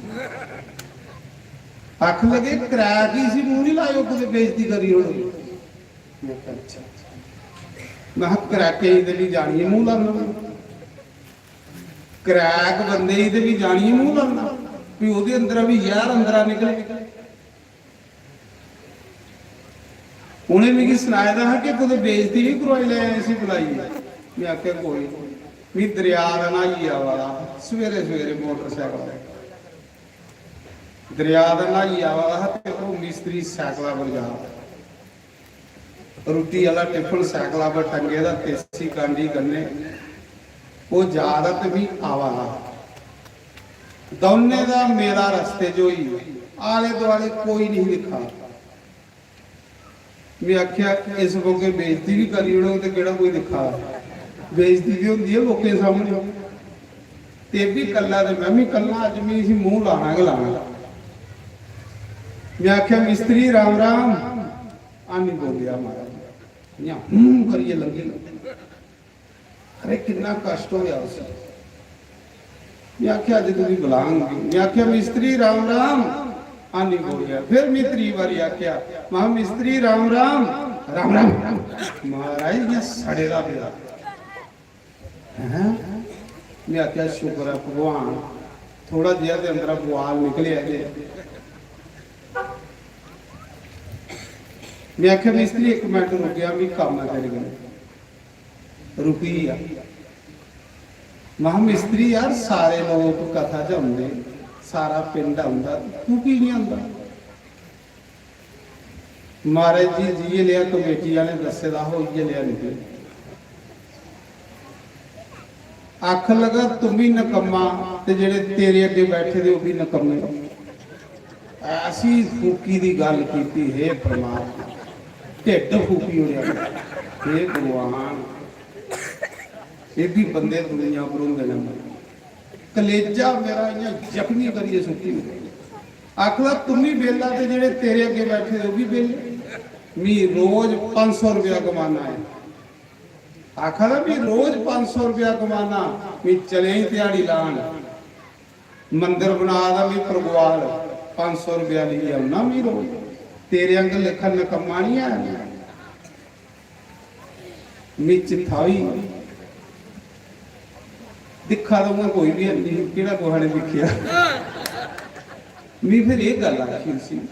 आखन लगे, "क्रैक ही, इसी मूंह निं लाएओ, कुतै बेइज्जती करी ओड़ो।" में आखेआ, "अच्छा।" में आखेआ, "क्रैकें गी ते भी जानियै मूंह लाना।" क्रैक बंदे गी ते भी जानियै मूंह लाना, भी ओह्दे अंदरा भी जैह्र अंदरा निकले। उ'नें मिगी सनाए दा हा कि कुतै बेइज्जती निं करवाई लै इसी बुलाइयै। में आखेआ, "कोई निं।" मी दरेआ दा न्हाइयै आवा दा हा, सवेरे सवेरे मोटरसाइकल पर। दरेआ दा न्हाइयै आवा दा हा ते ओह् मिस्त्री साइकला पर जा दा। रुट्टी आह्ला टिफन साइकला पर टंगे दा, देसी कांडी कन्नै। ओह् जा दा ते मी आवा दा। दौनें दा मेला रस्ते च होई गेआ। आले दुआले कोई निं दिक्खा दा। में आखेआ, "इस मौके बेइज्जती बी करी ओड़ो ते केह्ड़ा कोई दिक्खा दा?" बेइज्जती बी होंदी ऐ लोकें सामने। ते बी कल्ला ते में बी कल्ला, अज्ज में इसी मूंह लाना गै लाना। में आखेआ, "मिस्त्री, राम राम।" आनी बोलेआ महाराज, इ'यां हूं करियै लंघी। अरे, किन्ना कश्ट होया उसी। में आखेआ, "अज्ज तुगी बुलांग।" में आखेआ, "मिस्त्री, राम राम।" आनी बोलेआ। फिर में त्री बारी आखेआ, "महा, मिस्त्री, राम राम।" "राम राम।" महाराज, इ'यां सड़े दा पेदा। हैं? में आखेआ, "शुक्र ऐ भगवान, थोड़ा जेहा ते अंदरा बुआल निकलेआ जे।" में आखेआ, "मिस्त्री, इक मिंट रुक जा, मी कम्म ऐ तेरे कन्नै।" रुकी गेआ। महा, "मिस्त्री यार, सारे लोक कथा च औंदे, सारा पिंड औंदा, तू की निं औंदा?" महाराज जी, जि'यै लेआ कमेटी आह्लें दस्से दा हा, उ'यै लेआ निकलेआ। आखन लगा, "तुम भी नकम्मा, ते जेह्ड़े तेरे अग्गें बैठे दे, ओह् भी नकम्मे।" ऐसी फूकी दी गल्ल कीती, हे परमात्मा, ढिड्ड फूकी ओड़ेआ। हे भगवान, एह् बी बंदे दुनिया पर होंदे न। कलेजा मेरा इ'यां जख्मी करियै सुट्टी ओड़ेआ। आखदा, "तुम ही बेला, ते जेह्ड़े तेरे अग्गें बैठे दे, ओह् बी बेले।" मी रोज पंज सौ रपेआ कमाना ऐ। आखा दा, "मी रोज पंज सौ रपेआ कमाना, मी चले ही ध्याड़ी लान। मंदर बना दा मी परगवाल, पंज सौ रपेआ लेइयै औना मी रोज। तेरे आंगर लेखा नकम्मा निं ऐ।" मी चित्था होई, दिक्खा दा उ'आं कोई बी हैनी, केह्ड़ा कुसै ने दिक्खेआ। मी फिर एह् गल्ल आखी उसी,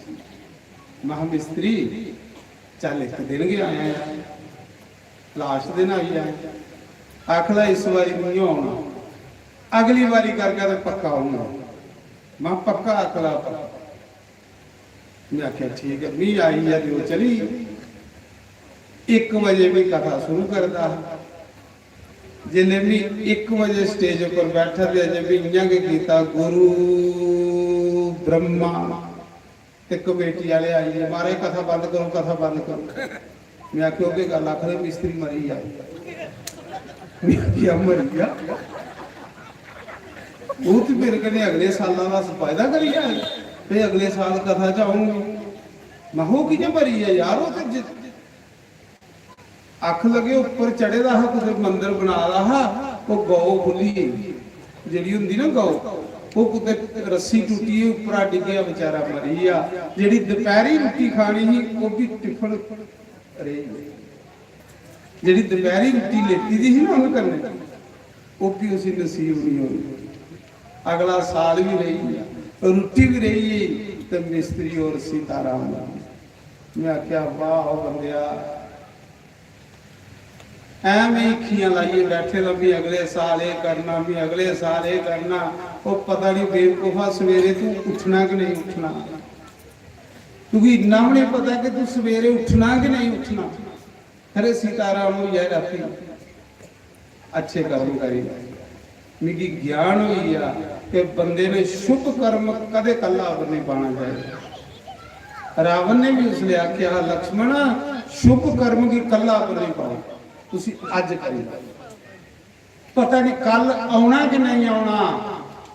महा, "मिस्त्री, चल, इक दिन गै आया ऐ, लास्ट दिन आई जाए।" आखदा, "इस बारी निं औना, अगली बारी करगा ते पक्का औंगा।" महा, "पक्का?" आखदा, "पक्का।" में आखेआ, "ठीक ऐ।" मी आई गेआ ते ओह् चली। इक बजे मी कथा शुरू करदा हा। जिसलै मी इक बजे स्टेज उप्पर बैठा ते अजें मी इ'यां गै कीता, "गुरु ब्रह्मा।" ते कमेटी आह्ले आई गे, "महाराज, कथा बंद करो, कथा बंद करो।" में आखेआ, "ओह् केह् गल्ल आखदे, मिस्त्री मरी गेआ?" में आखेआ, "मरी गेआ।" ओह् ते मेरे कन्नै अगले साला दा वायदा करी आए, ते अगले साल कथा च औंग। में आखेआ, "ओह् कि'यां मरी गेआ यार? ओह् ते जि-" आखन लगे, "उप्पर चढ़े दा हा, कुतै मंदर बना दा हा, ओह् गौ खु'ल्ली गेई, जेह्ड़ी होंदी ना गौ, ओह् कुतै रस्सी टुट्टियै उप्परा डिग्गेआ, बेचारा मरी गेआ। जेह्ड़ी दपैह्री रुट्टी खानी ही, ओह् बी टिफन रेही गेई। जेह्ड़ी दपैह्री रुट्टी लेती दी ही ना उ'नें कन्नै, ओह् बी उसी नसीब निं होई। अगला साल बी रेही गेआ, रुट्टी बी रेही गेई, ते मिस्त्री होर सीताराम।" में आखेआ, "वाह ओ बंदेआ, ऐ में अक्खियां लाइयै बैठे दा, मी अगले साल एह् करना, मी अगले साल एह् करना।" ओह् पता निं बेवकूफा, सवेरे तूं उट्ठना कि नेईं उट्ठना? तुगी इन्ना बी नेईं पता कि तूं सवेरे उट्ठना कि नेईं उट्ठना। खरे सीताराम होई जाए रातीं, अच्छे कर्म करी। मिगी ज्ञान होई गेआ, कि बंदे ने शुभ कर्म कदे कल्ला पर नहीं पाना चाहिए। रावण ने भी उसले आख्या हा, लक्ष्मण, शुभ कर्म की कल्ला पर नहीं पाओ, तुसी अज करी लो। पता नहीं कल आना कि नहीं आना।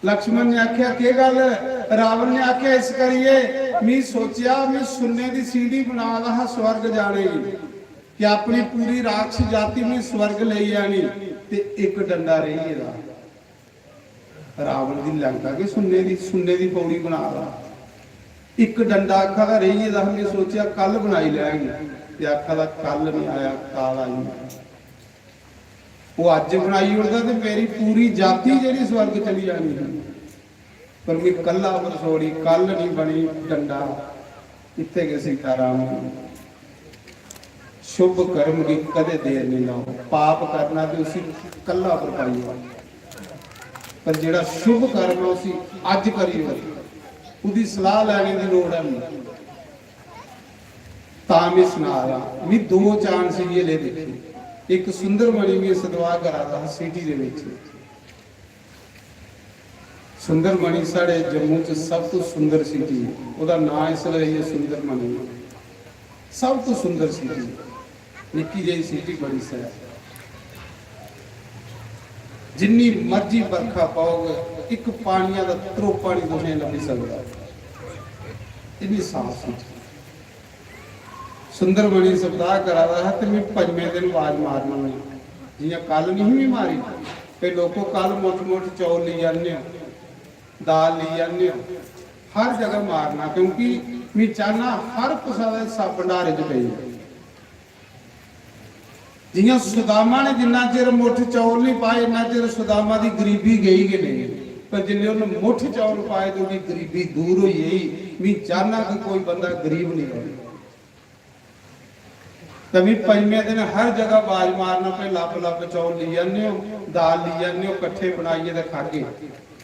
लक्ष्मण ने आख्या, "केह गल?" रावण ने आख्या, "इस करिए मी सोचया, मी सुन्ने दी सीढ़ी बना दा हा स्वर्ग जाने की, कि अपनी पूरी राक्षस जाति मी स्वर्ग लेई आनी, ते इक डंडा रेही गेदा।" रावण दी लंका के सुन्ने दी, सुन्ने दी पौड़ी बना दा। इक डंडा आखा दा रेही गेदा हा, में सोचेआ कल बनाई लैंग, ते आखा दा कल नहीं आया, काल आई। ओह अज्ज बनाई ओड़दा ते मेरी पूरी जाति जेह्ड़ी स्वर्ग चली जानी ही। पर में कल्ला बरसोड़ी, कल नहीं बनी डंडा। इत्थे गै सीताराम शुभ कर्म की कदे देर नहीं लाओ। पाप करना ते उसी कल्ला पर पाई ओड़ो, पर जेड़ा शुभ कर्म है उसी अज करी ओड़ो। उदी सलाह लैने दी लोड़ है नहीं। तां में सना रहा, में दो चांस इये ले दिक्खे। एक सुंदरमणि में सतवाह करा दा हा सिटी दे विच। सुंदरमणि साढ़े जम्मू च सब तो सुंदर सिटी है, ओहदा नां इस लेई है सुंदरमणि। सब तो सुंदर सिटी, निक्की जेही सिटी बड़ी सैल। जिन्नी मर्जी बरखा पौग, इक पानिया दा त्रोपा नहीं तुसें लब्भी सकदा, इन्नी साफ सिटी। सुंदरमणि सप्ताह करा दा हा ते में पंजमें दिन आवाज मारना में, जियां कल नहीं मी मारी, ते लोको कल मुठ मुठ चौल लेई आने हो, दाल लेई आने हो, हर जगह मारना, क्योंकि में चाहना हर कुसा दा हिस्सा भंडारे च पेई जाए। जियां सुदामा ने जिन्ना चिर मुठ चौल नहीं पाए, इन्ना चिर सुदामा दी गरीबी गई गै नहीं, पर जिल्ले उन्हें मुठ चौल पाए तो उनकी गरीबी दूर हुई गई। में चाहना कि कोई बंदा गरीब नहीं रहे। ते में पंजमें दिन हर जगह आवाज मारना, "भाई लब्ब लब्ब चौल लेई आने हो, दाल लेई आने हो, कट्ठे बनाइयै ते खागे।"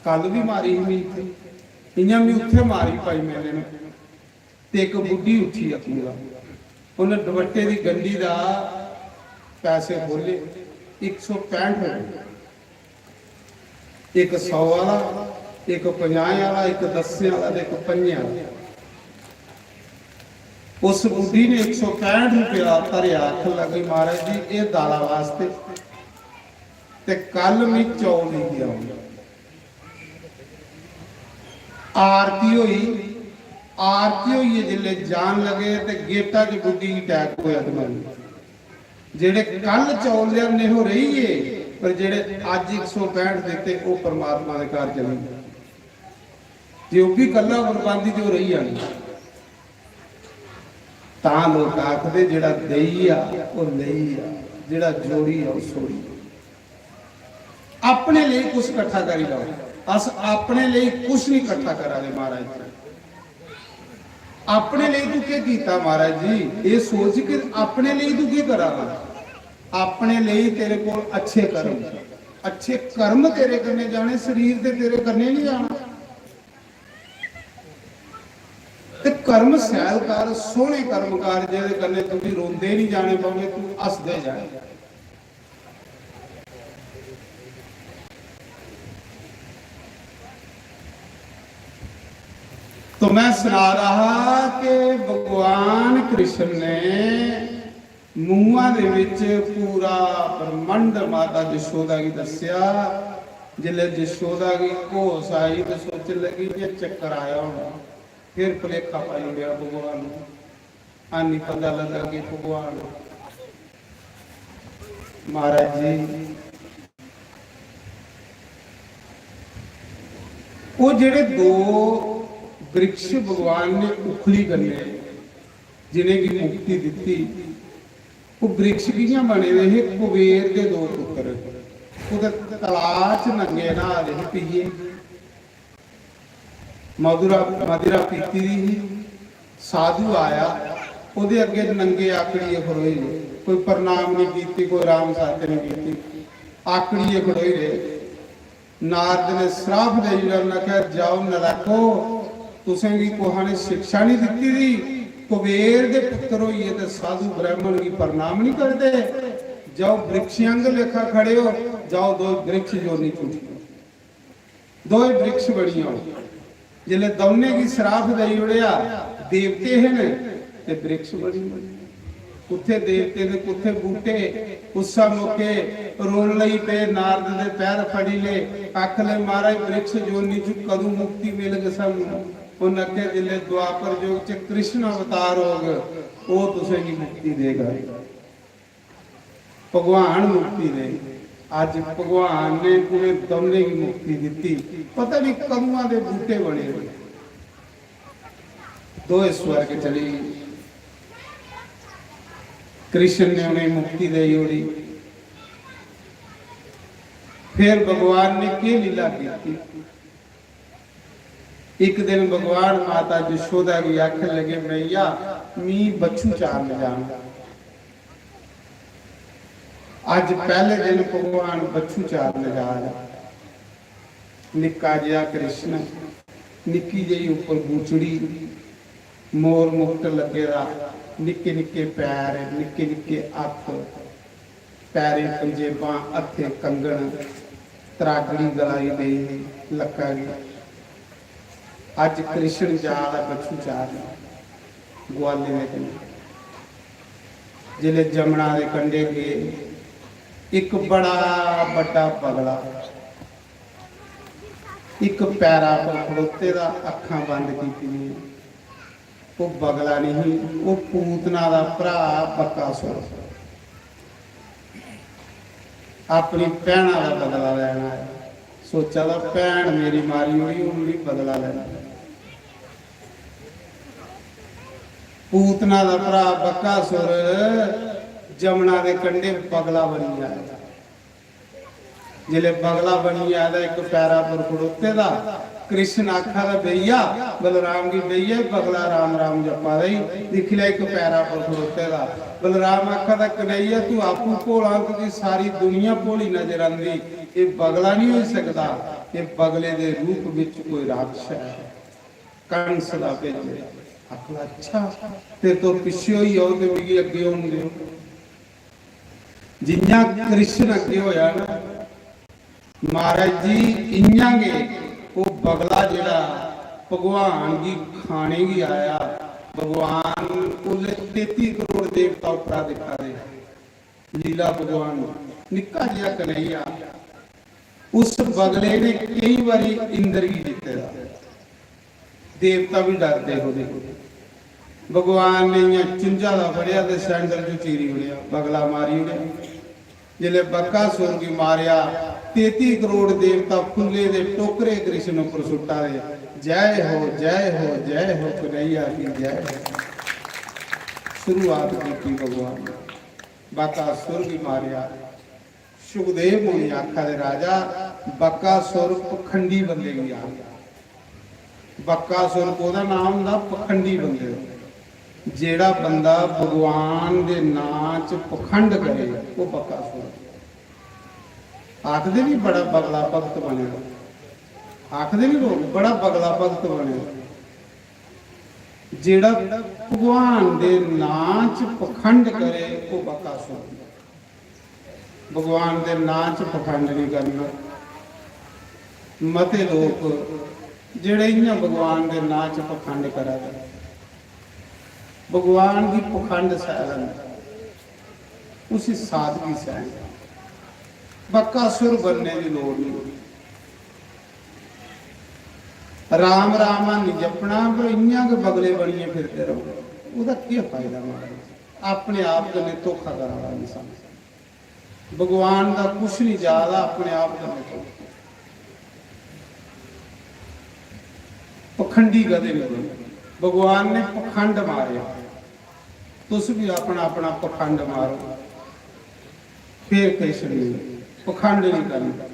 कल भी मारी ही में इत्थे, इयां में उत्थे मारी पंजमें दिन। ते इक बुड्ढी उठी अग्गूं दा, उन्हें दुपट्टे दी गंढी दा पैसे खोले, इक सौ पैंठ रुपये। इक सौ आह्ला, इक पंजाहें आह्ला, इक दस्सें आह्ला ते इक पंजें आह्ला। उस बुड्ढी ने इक सौ पैंठ रुपया भरेआ, आखन लगी, "महाराज जी, एह् दाला वास्ते, ते कल में चौल लेइयै औंग।" आरती होई, आरती होइयै जिसलै जान लगे ते गेटा च बुड्ढी गी attack होया ते मरी। जेड़े कल चौल लिआंदे हो रेही गे, पर जेड़े अज्ज इक सौ पैंठ दित्ते, ओह् परमात्मा दे घर चली गे। जे ओह् बी कल्ला कुर्बानी ते ओह् रेही जानी। तां लोक आखदे, "जेड़ा देई आ, ओह् लेई आ, जेड़ा जोड़ी आ, ओह् सोड़ी आ।" अपने लेई कुछ कट्ठा करी लैओ। अस अपने लेई कुछ नहीं कट्ठा करा दे महाराज। अपने लेई तू केह् कीता महाराज जी? एह् सोच कि अपने लेई तू केह् करा दा? अपने लेई तेरे कोल अच्छे कर्म, अच्छे कर्म तेरे कन्नै जाने, शरीर ते तेरे कन्नै नहीं जाना। ते कर्म सैल कर, सोहने कर्म कर, जेह्दे कन्नै तुगी रोंदे नहीं जाने पौने, तू हसदे जाए। तो मैं सना रहा कि भगवान कृष्ण ने मुआ दे विच पूरा ब्रह्मांड माता जशोदा गी दस्सेआ। जिसलै जशोदा गी होश आई ते सोचन लगी, "इ'यां चक्कर आया होना।" फिर भलेखा पाई ओड़ेआ भगवान ने। आनी पता लगा कि भगवान महाराज जी, वो जेड़े दो वृक्ष भगवान ने उखली कन्नै जिनेंगी मुक्ति दित्ती, वो वृक्ष कि'यां बने दे हे? कुबेर दे दो पुत्र कुतै तलाऽ च नंगे न्हा दे हे, पिये। मधुरा, मदिरा पीती दी ही। साधु आया, ओदे अग्गे नंगे आकड़िए खड़ोई गे। कोई प्रणाम नहीं कीती, कोई राम सत्य नहीं कीती, आकड़िए खड़ोई रहे। नारद ने श्राप देई ओड़ेआ, उन्हें आखेआ, "जाओ नलायको, तुसेंगी कुसै ने शिक्षा नहीं दित्ती दी, कुबेर दे पुत्र होइए ते साधु ब्राह्मण गी प्रणाम नहीं करदे, जाओ वृक्ष अंग लेखा खड़े हो, जाओ दो वृक्ष योनि च उठी।" दोए वृक्ष बनी जाओ। जिसलै दौनें गी श्राप देई ओड़ेआ, देवते हे न ते वृक्ष बनी गे। कुत्थे देवते ते कुत्थे बूटे। उस्सै मौके रोन लगी पे, नारद दे पैर फड़ी ले, आखन लगे, "महाराज, वृक्ष योनि च कदूं मुक्ति मिलग सानू?" उन्हें आखेआ, "जिसलै द्वापर युग च कृष्ण अवतार होग, ओह तुसेंगी मुक्ति देगा।" भगवान मुक्ति दे। अज भगवान ने उ'नें दौनें गी मुक्ति दित्ती। पता नहीं कदुआं दे बूटे बने दे। दोए स्वर्ग चली गे। कृष्ण ने उ'नें मुक्ति देई ओड़ी। फिर भगवान ने केह लीला की? एक दिन भगवान माता यशोदा गी आखन लगे, "मैया, मी बच्छु चारन जाना।" अज पहले दिन भगवान बच्छु चारन जा रहे। निक्का जिहा कृष्ण, निक्की जेही उप्पर बूचड़ी, मोर मुकुट लग्गे दा, निक्के निक्के पैर, निक्के निक्के हत्थ, पैरें पंजेबां, हत्थें कंगन, त्रागड़ी गलाई देई दी लक्का गी। अज कृष्ण जा दा बच्छु चारन ग्वालें दे कन्नै। जिसलै जमुना दे कंढे गे, इक बड़ा बड्डा बगला, इक पैरा पर खड़ोते दा, अक्खां बंद कीती दियां। ओह बगला नहीं, ओह पूतना दा भ्रा बकासुर। अपनी भैना दा बदला लैना है। सोचा दा, "भैन मेरी मारी ओड़ी, हून मी बदला लैना।" पूतना दा भ्रा बकासुर जमुना दे कंढे बगला बनी आया। जिसलै बगला बनी आया, इक पैरा पर खड़ोते दा। कृष्ण आखा दा, "भैया," बलराम गी, "भैया, बगला राम राम जप्पा दा ही, दिक्खी लै, इक पैरा पर खड़ोते दा।" बलराम आखा दा, "कन्हैया, तू आपूं भोला, तुगी सारी दुनिया भोली नजर आंदी, एह बगला नहीं हो सकदा, एह बगले दे रूप विच कोई राक्षस है।" कंस दा भेजे। आखदा, "अच्छा, ते तुस पिच्छे होई जाओ ते मिगी अग्गे होन देओ।" जियां कृष्ण अग्गे होया ना, महाराज जी, इयां गै ओह बगला जेड़ा भगवान गी खाने गी आया, भगवान उसलै तेती करोड़ देवता उप्परा दिक्खा दे। लीला भगवान, निक्का जेहा कन्हैया, उस बगले ने केई बारी इंद्र गी जित्ते दा। देवता भी डरदे हे ओहदे कोला। भगवान ने इयां चुंझा दा फड़ेआ ते सैंडल च चीरी ओड़ेआ, बगला मारी ओड़ेआ। जिसलै बकासुर गी मारेआ, तेती करोड़ देवता फुल्ले दे टोकरे कृष्ण उप्पर सुट्टा दे, "जय हो, जय हो, जय हो, कन्हैया की जय हो।" शुरुआत की भगवान ने, बकासुर गी मारेआ। सुखदेव मुनि आखा दे, "राजा, बकासुर पखंडी बंदे गी आखदा।" बकासुर कोहदा नाम होंदा? पखंडी बंदे दा। जेड़ा बंदा भगवान दे नां च पखंड करे, ओह बकासुर। आखदे भी बड़ा बगला भगत बने दा, आखदे भी लोग बड़ा बगला भगत बने दा। जेड़ा भगवान दे नां च पखंड करे, ओह बकासुर। भगवान दे नां च पखंड नहीं करना। मते लोक जेड़े इयां भगवान दे नां च पखंड करा दे, भगवान दी पखंड सैलन, उसी सादगी सैन। बकासुर बनने दी लोड़ नहीं। राम राम हानी जपना, पर इयां गै बगले बनियै फिरदे रहो, ओहदा केह् फायदा महाराज? अपने आप कन्नै धोखा करा दा इंसान। भगवान दा कुछ नहीं जा दा, अपने आप कन्नै धोखा। पखंडी कदें नहीं बनो। भगवान ने पखंड मारेआ, तुस भी अपना अपना पखंड मारो, फिर किश नहीं, पखंड नहीं करना।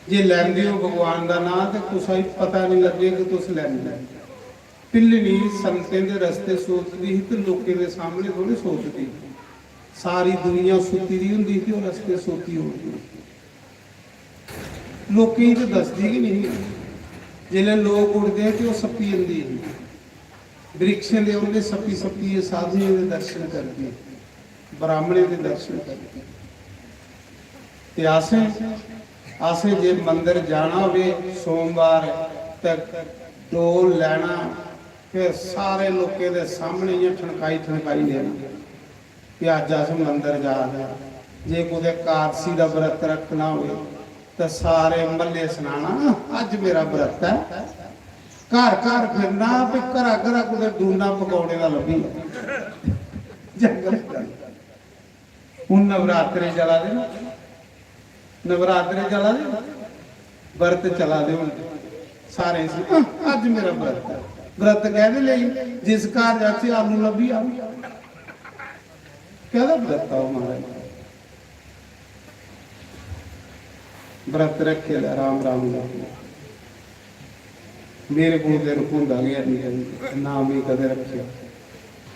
जे लैंदे हो भगवान दा नां ते कुसै गी पता नहीं लग्गे कि तुस लैंदे हो। भिल्लनी संतें दे रस्ते सोचदी ही ते लोकें दे सामने थोड़ी सोचदी ही। सारी दुनिया सुत्ती दी होंदी ही ते ओह् रस्ते सोती ओड़दी ही। लोकें गी ते दसदी गै नहीं ही। जिसलै लोक उठदे हे ते ओह् सप्पी जंदी ही। वृक्षें दे उं'दे सप्पी सप्पियै साधुएं दे दर्शन करदी, ब्राह्मणें दे दर्शन करदी। ते असें असें जे मंदर जाना होवे सोमवार, ते डोल लैना, फिर सारे लोकें दे सामने इ'यां ठनकाई ठनकाई लेना कि अज्ज अस मंदर जा दे आं। जे कुतै कादसी दा व्रत रक्खना होवे, ते सारे म्हल्ले सनाना, "अज्ज मेरा व्रत ऐ।" घर घर फिरना, ते घरा घरा कुतै डूना पकौड़े दा लब्भी जा। जंगल च। हून नवरात्रे चला दे ना, नवरात्रे चला दे ना, व्रत चला दे हून। सारे इस, "अह, अज्ज मेरा व्रत ऐ।" व्रत कैह्दे लेई? जिस घर जाचे आलू लब्भी जान। कैह्दा व्रत ऐ ओह् महाराज? व्रत रक्खे दा राम राम दा। मेरे कोल ते रखोंदा गै निं कदें, ना में कदें रक्खेआ,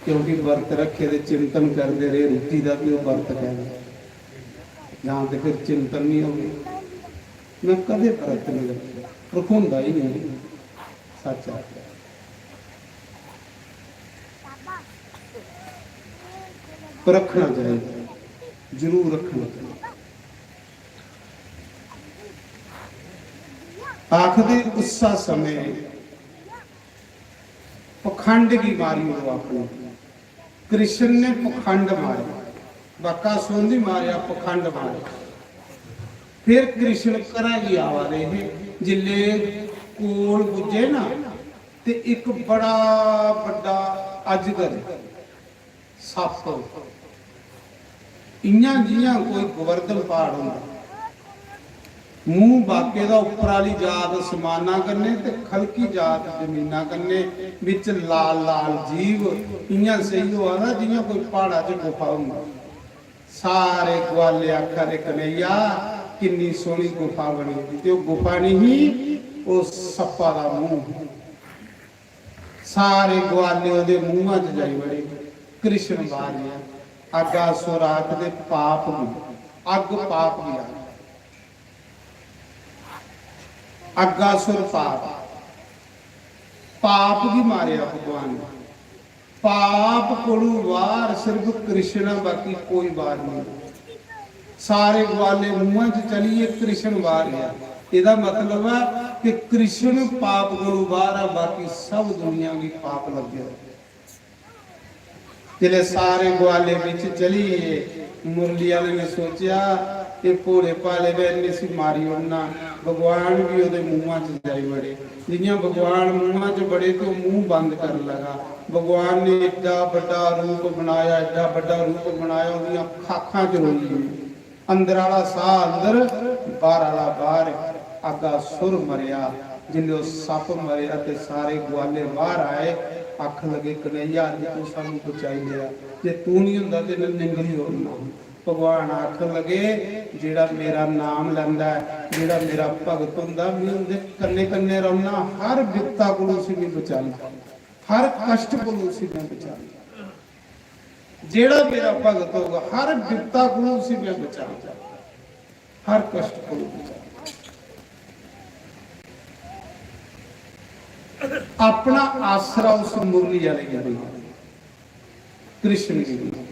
क्योंकि व्रत रक्खे दे चिंतन करदे रेह् रुट्टी दा, भी ओह् व्रत कैह्दा? जां ते फिर चिंतन निं होवे। में कदें व्रत निं रक्खेआ, रखोंदा ही निं, सच्च आखेआ। पर रक्खना चाहिदा, जरूर रक्खना चाहिदा। आखदे उस्सा समें पखंड गी मारी ओड़ो अपने। कृष्ण ने पखंड मारे, बकासुर नी मारेआ, पखंड मारे। फिर कृष्ण घरा गी आवा दे हे, जिल्ले कोल पुज्जे ना, ते इक बड़ा बड्डा अजगर, सप्प, इ'यां जि'यां कोई गोवर्धन प्हाड़ होंदा, मूंह बाके दा, उप्पर आह्ली जात असमाना कन्नै ते खलकी जात जमीना कन्नै, बिच लाल लाल जीव, इ'यां सेही होआ दा जि'यां कोई प्हाड़ा च गुफा होंदी। सारे ग्वाले आखा दे, "कन्हैया, किन्नी सोह्नी गुफा बनी दी।" ते ओह् गुफा निं ही, ओह् सप्पा दा मूंह। सारे ग्वाले ओह्दे मूंहा च जाई बड़े। कृष्ण बाहर गेआ, अग्गासुर आखदे पाप गी, अग्ग पाप गी आखदे। अग्गासुर पाप, पाप गी मारेआ भगवान ने। पाप कोलू बाहर सिर्फ कृष्ण ऐ, बाकी कोई बाहर नहीं। सारे ग्वाले मूंहा च चली गे, कृष्ण बाहर गया। एदा मतलब है कि कृष्ण पाप कोलू बाहर है, बाकी सब दुनिया गी पाप लग्गे दा। जिसलै सारे ग्वाले बिच चली गे, मुरली आह्ले ने सोचेआ, "एह् भोले भाले ने इसी मारी ओड़ना।" भगवान बी ओह्दे मूंहा च जाई बड़े। जि'यां भगवान मूंहा च बड़े, ते ओह् मूंह बंद करन लगा। भगवान ने एड्डा बड्डा रूप बनाया, एड्डा बड्डा रूप बनाया, ओह्दियां खाखां च रोई गे। अंदर आह्ला साह् अंदर, बाह्र आह्ला बाह्र। अग्गासुर मरेआ। जिसलै ओह् सप्प मरेआ ते सारे ग्वाले बाह्र आए, आखन लगे, "कन्हैया, अज्ज तूं सानूं बचाई लेआ, जे तूं निं होंदा ते इ'नें निंगली ओड़ना हा।" भगवान आखन लगे, "जेह्ड़ा मेरा नाम लैंदा ऐ, जेह्ड़ा मेरा भगत होंदा, में उं'दे कन्नै कन्नै रौह्ना, हर बिपता कोला उसी में बचाना, हर कश्ट कोला उसी में बचाना।" जेह्ड़ा मेरा भगत होगा, हर बिपता कोला उसी में बचाना, हर कष्ट कोला बचाना। अपना आसरा उस मुरली आह्ले गी बनाओ, कृष्ण गी बनाओ।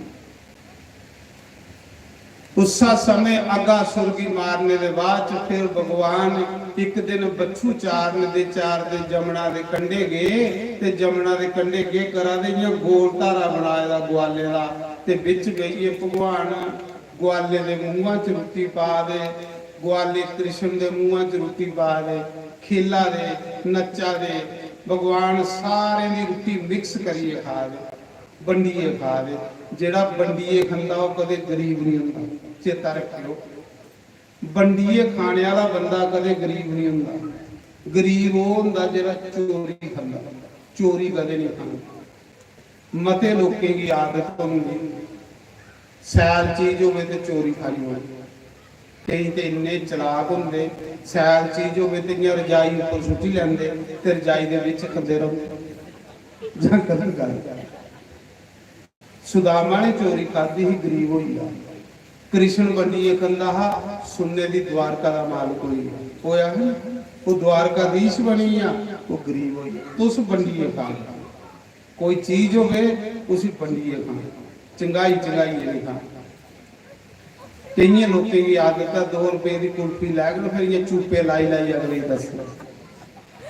उस्सा समें अगासुर गी मारने दे बाद च फिर भगवान इक दिन बच्छु चारन दे चारदे जमुना दे कंढे गे ते जमुना दे कंढे केह् करा दे, इ'यां गोल धारा बनाए दा ग्वाले दा, ते बिच बेहियै भगवान ग्वाले दे मूंहा च रुट्टी पा दे, ग्वाले कृष्ण दे मूंहा च रुट्टी पा दे, खेला दे, नच्चा दे, भगवान सारें दी रुट्टी मिक्स करियै खा दे। बंडियै खा दे। जेह्ड़ा बंडियै खंदा, ओह् कदें गरीब निं होंदा, चेता रक्खेओ। बंडियै खाने आह्ला बंदा कदें गरीब निं होंदा। गरीब ओह् होंदा, जेह्ड़ा चोरी खंदा, चोरी कदें निं खानी। मते लोकें गी आदत होंदी, सैल चीज होवे ते चोरी खाई ओड़े। केईं ते इन्ने चलाक होंदे, सैल चीज होवे ते इ'यां रजाई उप्पर सुट्टी लैंदे ते रजाई दे बिच खंदे रौंह्दे। जां गलत गल्ल। सुदामा ने चोरी खाद्धी ही, गरीब होई गेआ। कृष्ण बंडियै खंदा हा, सुन्ने दी द्वारका दा मालक होई गेआ। होया है ना? ओह् द्वारकाधीश बनी गेआ, ओह् गरीब होई गेआ। तुस बंडियै खाओ। कोई चीज होवे, उसी बंडियै खाओ, चंगाई चंगाइयै नहीं खाओ। केइयें लोकें गी आदत ऐ, दो रपेऽ दी कुल्फी लैङन, फिर इ'यां चूपे लाई लाई अगले गी दस्सना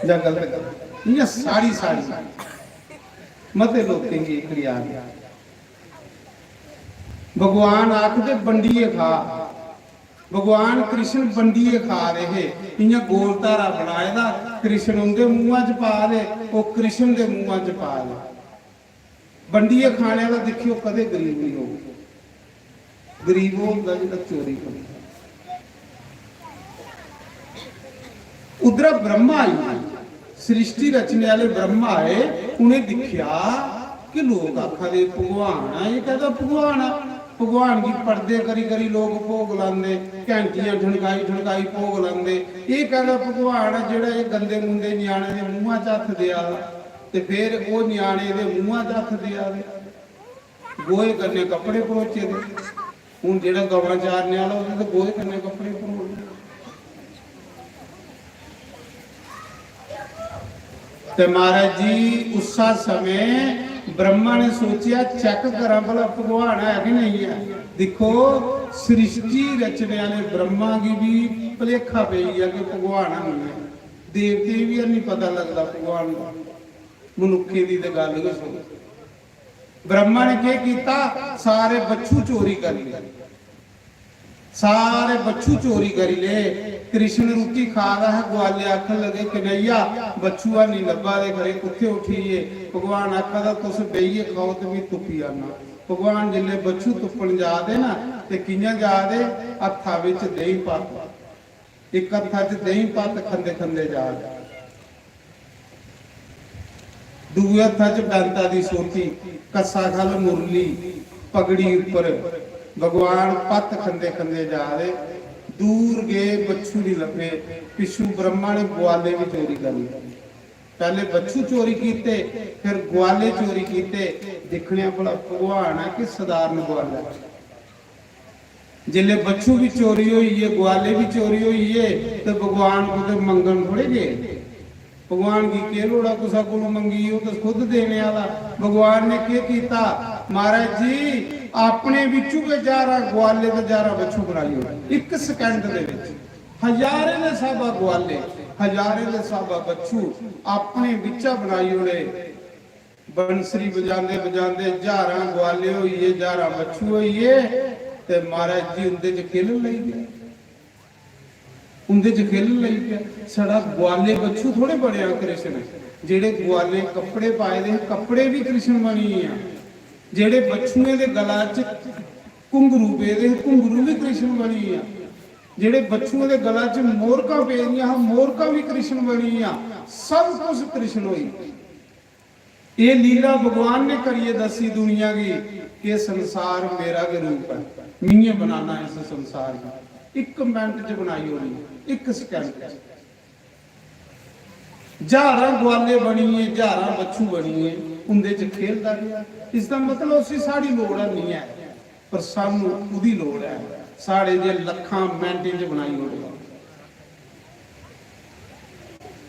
जां गलत गल्ल। इ'यां साढ़ी साढ़ी मते लोकें गी एह्कड़ी आदत। भगवान आखदे, "बंडियै खा।" भगवान कृष्ण बंडियै खा दे हे। इ'यां गोल धारा बनाए दा, कृष्ण उं'दे मुंहा च पा दे, ओह् कृष्ण दे मुंहा च पा दे। बंडियै खाने आह्ला दिक्खेओ कदें गरीब निं होग। गरीब ओह् होंदा जेह्ड़ा चोरी करदा। उद्धरा ब्रह्मा आई गे, सृष्टि रचने आह्ले ब्रह्मा आए, उ'नें दिक्खेआ कि लोक आखा दे, "भगवान ऐ, एह् कैह्दा भगवान ऐ?" भगवान गी पड़दे करी करी लोक भोग लांदे, घैंटियां ठनकाई ठनकाई भोग लांदे। एह् कैह्दा भगवान ऐ जेह्ड़ा एह् गंदे मुंदे ञ्याणे दे मुंहा च हत्थ देआ दा? ते फिर ओह् ञ्याणे दे मुंहा च हत्थ देआ दे। गोहे कन्नै कपड़े भरोचे दे। हून जेह्ड़ा गवां चारने आह्ला, ओह्दे ते गोहे कन्नै कपड़े भरोड़ने। ते महाराज जी, उस्सा समें ब्रह्मा ने सोचेआ, "चेक करां भला भगवान है कि नेईं ऐ।" दिक्खो, सृष्टि रचने आह्ले ब्रह्मा गी बी भलेखा पेई गेआ कि भगवान है नेईं ऐ। देवतें गी बी हैनी पता लगदा भगवान दा। मनुक्खें दी ते गल्ल गै सुनो। ब्रह्मा ने केह् कीता? सारे बच्छु चोरी करी ले, सारे बच्छु चोरी करी ले। कृष्ण रुट्टी खा दा हा, ग्वाले आखन लगे, "कन्हैया, बच्छु है नहीं लब्भा दे, खरे कुत्थे उठी गे?" भगवान आखा दा, "तुस बेहियै खाओ ते में तुप्पी आना।" भगवान जिसले बच्छु तुप्पन जा दे ना, ते कि'यां जा दे? हत्था बिच देहीं पत्त, इक हत्था च देहीं पत्त खंदे खंदे जा दे। दूए हत्था च बैंता दी सोटी, कस्सा खल मुरली, पगड़ी उप्पर भगवान पत्त खंदे खंदे जा दे। दूर गे, बच्छु निं लब्भे। पिच्छू ब्रह्मा ने ग्वाले बी चोरी करी ले। पैह्ले बच्छु चोरी कीते, फिर ग्वाले चोरी कीते। दिक्खने आं भला भगवान ऐ कि सधारण ग्वाला ऐ। जिसलै बच्छु बी चोरी होई गे, ग्वाले बी चोरी होई गे, ते भगवान कुतै मंगन थोड़े गे। भगवान गी केह् लोड़ ऐ कुसै कोलों मंगी, ओह् ते खुद देने आह्ला। भगवान ने केह् कीता? महाराज जी, अपने बिच्चू गै ज्हारां ग्वाले ते ज्हारां बच्छु बनाई ओड़े इक second दे बिच। हजारें दे स्हाबा ग्वाले, हजारें दे स्हाबा बच्छु अपने बिच्चा बनाई ओड़े। बंसरी बजांदे बजांदे ज्हारां ग्वाले होई गे, ज्हारां बच्छु होई गे, ते महाराज जी उं'दे च खेलन लगी पे, उं'दे च खेलन लगी पे। छड़ा ग्वाले बच्छु थोड़े बनेआ कृष्ण, जेह्ड़े ग्वाले कपड़े पाए दे हे, कपड़े बी कृष्ण बनी गे। जेह्ड़े बच्छुएं दे गला च घुंघरू पेदे हे, घुंघरू बी कृष्ण बनी गे। जेह्ड़े बच्छुएं दे गला च मोरकां पेदियां हियां, मोरकां बी कृष्ण बनी गेइयां। सब कुछ कृष्ण होई। एह् लीला भगवान ने करियै दस्सी दुनिया गी कि संसार मेरा गै रूप ऐ, मियें बनाना इस संसार गी। इक मिंट च बनाई ओड़ी, इक second च। ज्हारां ग्वाले बनियै, ज्हारां बच्छु बनियै उं'दे च खेलदा रेहा। इसदा मतलब उसी साढ़ी लोड़ है नहीं ऐ, पर सानू ओह्दी लोड़ ऐ। साढ़े जे लक्खां मिंटें च बनाई ओड़े।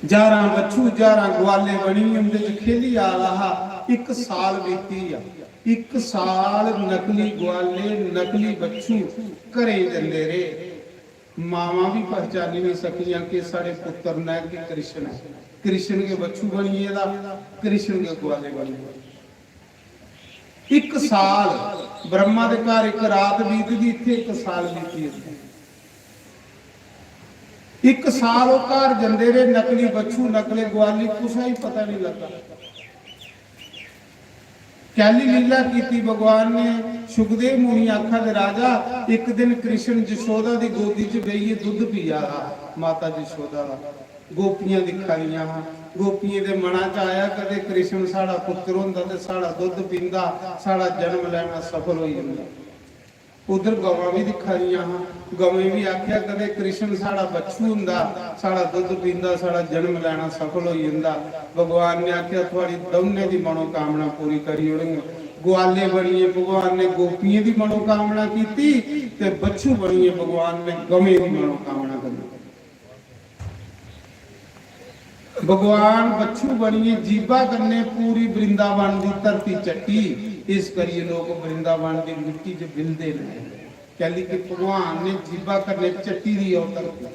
ज्हारां बच्छु, ज्हारां ग्वाले बनी उं'दे च खेली आ दा हा। इक साल बीती गेआ। इक साल नकली ग्वाले, नकली बच्छु घरें जंदे रेह्। मावां बी पहचानी नहीं सकियां कि साढ़े पुत्तर न कि कृष्ण ऐ। कृष्ण गै बच्छु बनी गेदा, कृष्ण गै ग्वाले बनी गेदे। इक साल ब्रह्मा दे घर इक रात बीतदी, इत्थै इक साल बीती जंदा। इक साल ओह् घर जंदे रेह्, नकली बच्छु, नकली ग्वाली, कुसै गी पता नहीं लग्गा। कैली लीला कीती भगवान ने। सुखदेव मुनि आखा दे, "राजा, इक दिन कृष्ण जशोदा दी गोदी च बेहियै दुद्ध पिया दा, माता जशोदा दा, गोपियां दिक्खा दियां हां। गोपियें दे मना च आया, कदे कृष्ण साढ़ा पुत्तर होंदा ते साढ़ा दुद्ध पींदा, साढ़ा जन्म लैना सफल होई जंदा।" उद्धर गवां बी दिक्खा दियां हां। गवें बी आखेआ, "कदे कृष्ण साढ़ा बच्छु होंदा, साढ़ा दुद्ध पींदा, साढ़ा जन्म लैना सफल होई जंदा।" भगवान ने आखेआ, "थुआड़ी दौनें दी मनोकामना पूरी करी ओड़ङ।" ग्वाले बनियै भगवान ने गोपियें दी मनोकामना कीती ते बच्छु बनियै भगवान ने गवें दी मनोकामना करी। भगवान बच्छु बनियै जीभा कन्नै पूरी वृंदावन दी धरती चट्टी। इस करियै लोक वृंदावन दी मिट्टी च बिलदे न। कैली कि भगवान ने जीभा कन्नै चट्टी दी ओह् धरती।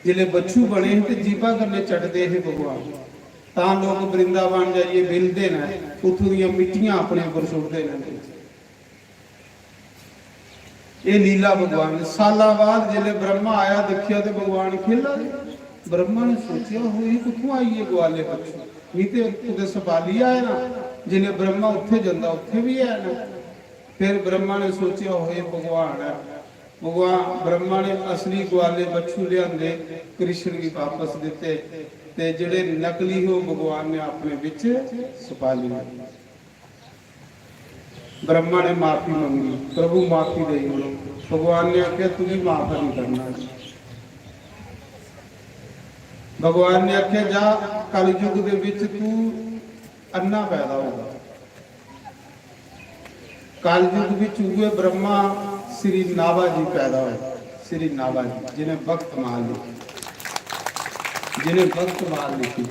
जिसलै बच्छु बने हे ते जीभा कन्नै चटदे हे भगवान, तां लोक वृंदावन जाइयै बिलदे न, उत्थूं दियां मिट्टियां अपने उप्पर सुट्टदे न। एह् लीला भगवान ने। सालां बाद जिसलै ब्रह्मा आया, दिक्खेआ ते भगवान खेला दे। ब्रह्मा ने सोचेआ, "हो, एह् कुत्थुआं आई गे ग्वाले बच्छु? मी ते कुतै सपाली आए ना।" जिसलै ब्रह्मा उत्थै जंदा, उत्थै बी है ना। फिर ब्रह्मा ने सोचेआ, "हो, एह् भगवान है।" भगवान ब्रह्मा ने असली ग्वाले बच्छु लिआंदे, कृष्ण गी वापस दित्ते, ते जेह्ड़े नकली हे, ओह् भगवान ने अपने बिच सपाली ले। ब्रह्मा ने माफी मंगी, "प्रभु, माफी देई ओड़ो।" भगवान ने आखेआ, "तुझी माफ नहीं करना।" भगवान ने आखेआ, "जा, कलयुग दे विच तू अन्ना पैदा होगा।" कलयुग विच उए ब्रह्मा श्री नाभा जी पैदा होए, श्री नाभा जी, जिन्हें भक्त माल लिखी, जिन्हें भक्त माल लिखी।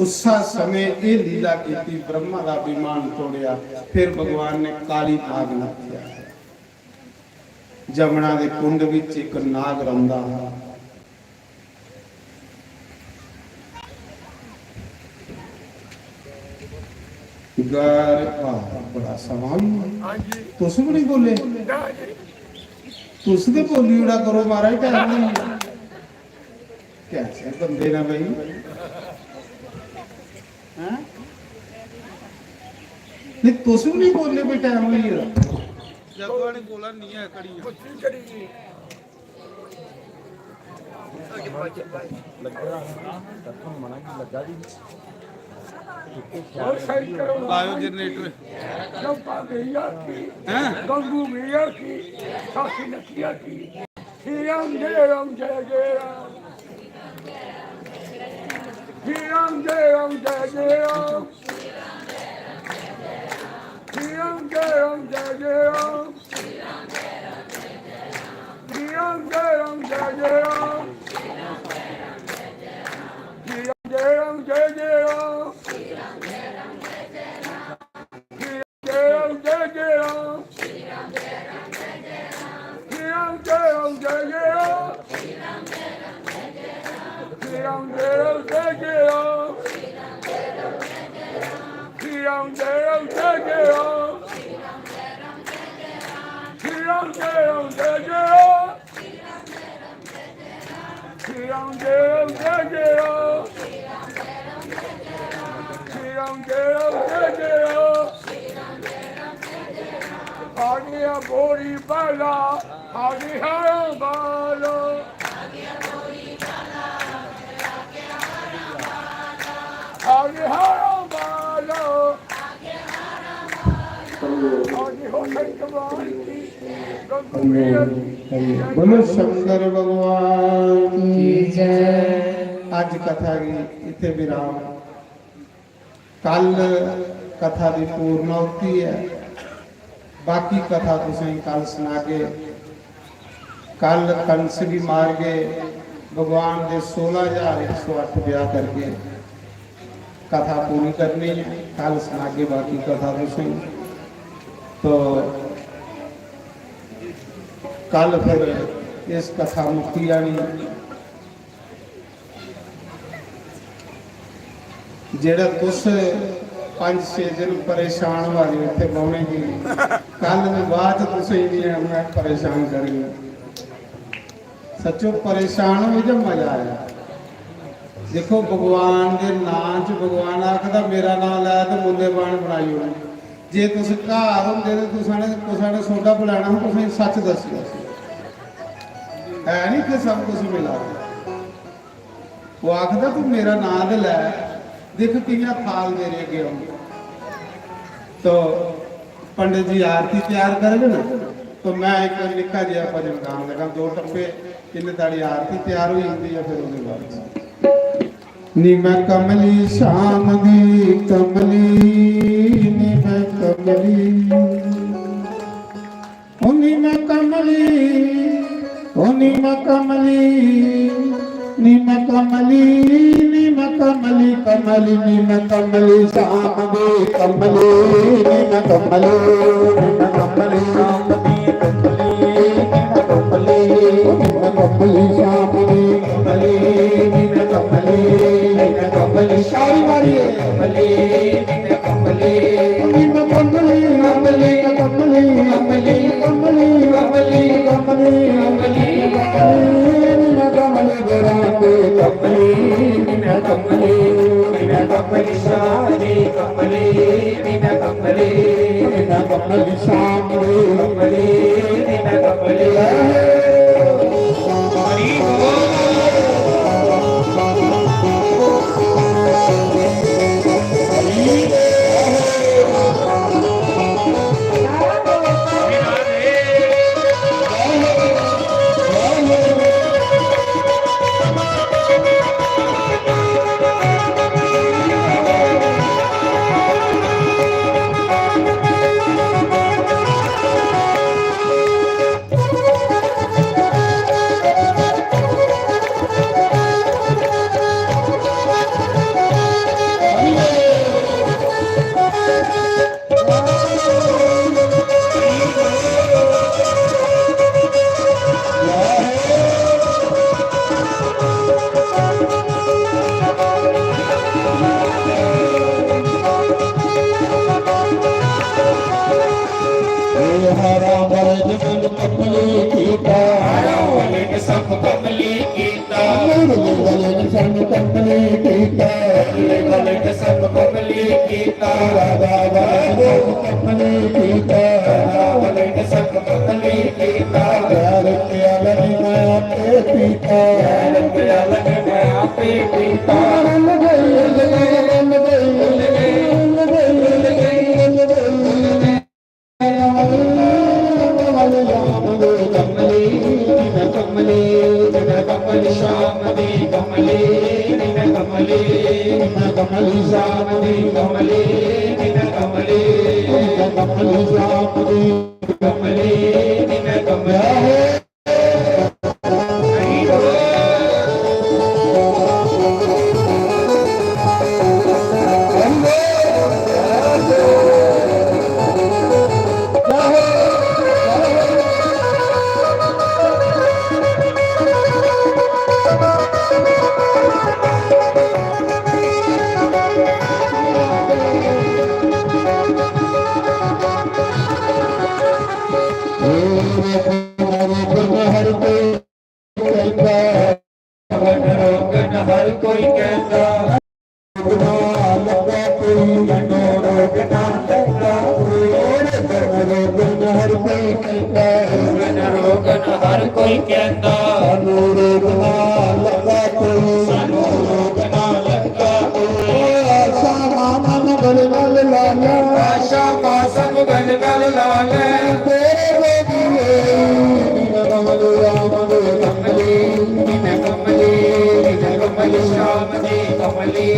उस्सा समय एह् लीला कीती, ब्रह्मा दा अभिमान तोड़ेआ। फिर भगवान ने काली नाग नत्थेआ। जमुना दे कुंड विच इक नाग रौंदा हा। गार, वाह, बड़ा समां होई गेआ। तुस भी नहीं बोले? तुस ते बोली ओड़ा करो महाराज, टाइम नहीं। कैसे बंदे ना भाई, हैं? नहीं, तुस भी नहीं बोले, कोई टाइम नहीं है। जब वाले बोला नहीं है, कड़ी। और सही करो। लायो जनरेटर। गप्पा भैया की, हैं? गंगू भैया की, साथी नथिया की। श्री राम जय राम जय जय राम। श्री राम जय राम जय जय राम। श्री राम जय राम जय जय राम। श्री राम जय राम जय जय राम। श्री राम जय राम जय जय राम। श्री राम जय राम जय जय राम। श्री राम जय राम जय जय राम। श्री राम जय राम जय जय राम। श्री राम जय राम जय जय राम। श्री राम जय राम जय जय राम। श्री राम जय राम जय जय राम। श्री राम जय राम जय जय राम। आ गया बोरी बाला, आ गया बालो। आ गया बालो। आ गया हो संत भगवान की। बोलो शंकर भगवान की जय। अज कथा गी इत्थे विराम। कल कथा दी पूर्णाहुति है, बाकी कथा तुसें कल सनागे। कल कंस गी मारगे, भगवान दे सोलां हजार इक सौ अट्ठ ब्याह करगे। कथा पूरी करनी है, कल सनागे बाकी कथा तुसें। तो कल फिर इस कथा मुक्की जानी। जेह्ड़ा तुस पंज छे दिन परेशान होआ दे इत्थै बौह्ने गी, कल दे बाद तुसें इन्नियां मैं परेशान करनियां। सच्चो परेशान होई ते मजा आया। देखो, भगवान दे नां च, भगवान आखदा, "मेरा नां लै ते मूल्यवान बनाई ओड़ो।" जे तुस घर होंदे ते तुसां ने, कुसै ने सोडा पलैना हा, तुसें सच्च दस्सेआ सी। है नी इत्थै सब कुछ मिला दा। ओह् आखदा, "तू मेरा नां ते लै, दिक्ख कि'यां थाल मेरे अग्गें औंदा।" तो पंडित जी आरती त्यार करग ना, तो मैं इक निक्का जेहा भजन गान लगा, दो टप्पे, इन्ने ताड़ी आरती त्यार होई जंदी ऐ, फिर ओह्दे बाद च। निम कमली श्याम दी कमली, निम कमली, ओ निम कमली, ओ निम कमली, निम कमली, निम कमली कमली नीन कमली श्याम दी कमली, नीन कमली, नीन कमली श्याम दी कमली, नीन कमली, नीन कमली श्याम दी कमली, नीन कमली, नीन कमली शारी मारिए। कमली, नीन कमली, नीन कमली, कमली, कमली, कमली, कमली, कमली, कमली, कमली, नीन कमली गराते कमली, नीन कमली, नीन कमली शारी कमली, नीन कमली, नीन कमली शारी कमली, नीन कमली। हरा बरज मन कमली कीता, हरा बरज सब कमली कीता। बलक सब कमली कीता, राधा बलक सब कमली कीता, राधा बलक सब कमली कीता। प्यार प्याला मैं आपे पीता, प्यार प्याला मैं आपे पीता। रल गई, रल गई, रल गई, रल गई, रल गई, रल गई। कमली, कमली, कमली श्याम दी कमली, कमली, कमली श्याम दी कमली, कमली, कमली श्याम दी कमली, कमली। हर कोई कहता, रोगन हर कोई कहता, रोगन हर कोई कहता, रोगन हर कोई कहता, सानू रोग ना लगा कोई, सानू रोग ना लगा कोई। आशा मामन गल गल लाला, आशा मासम गल गल लाला, तेरे बेबी कमली, कमली, कमली, कमली श्याम दी कमली,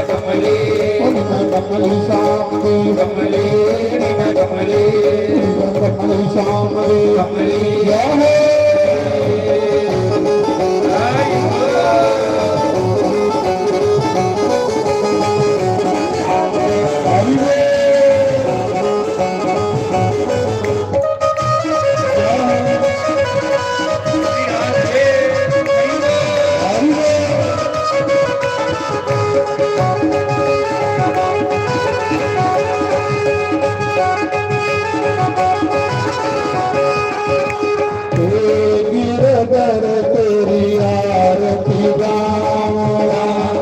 कमली, कमली श्याम दी कमली, कमली, कमली श्याम दी कमली। जय हो। गिरधर तेरी आरती गाऊं,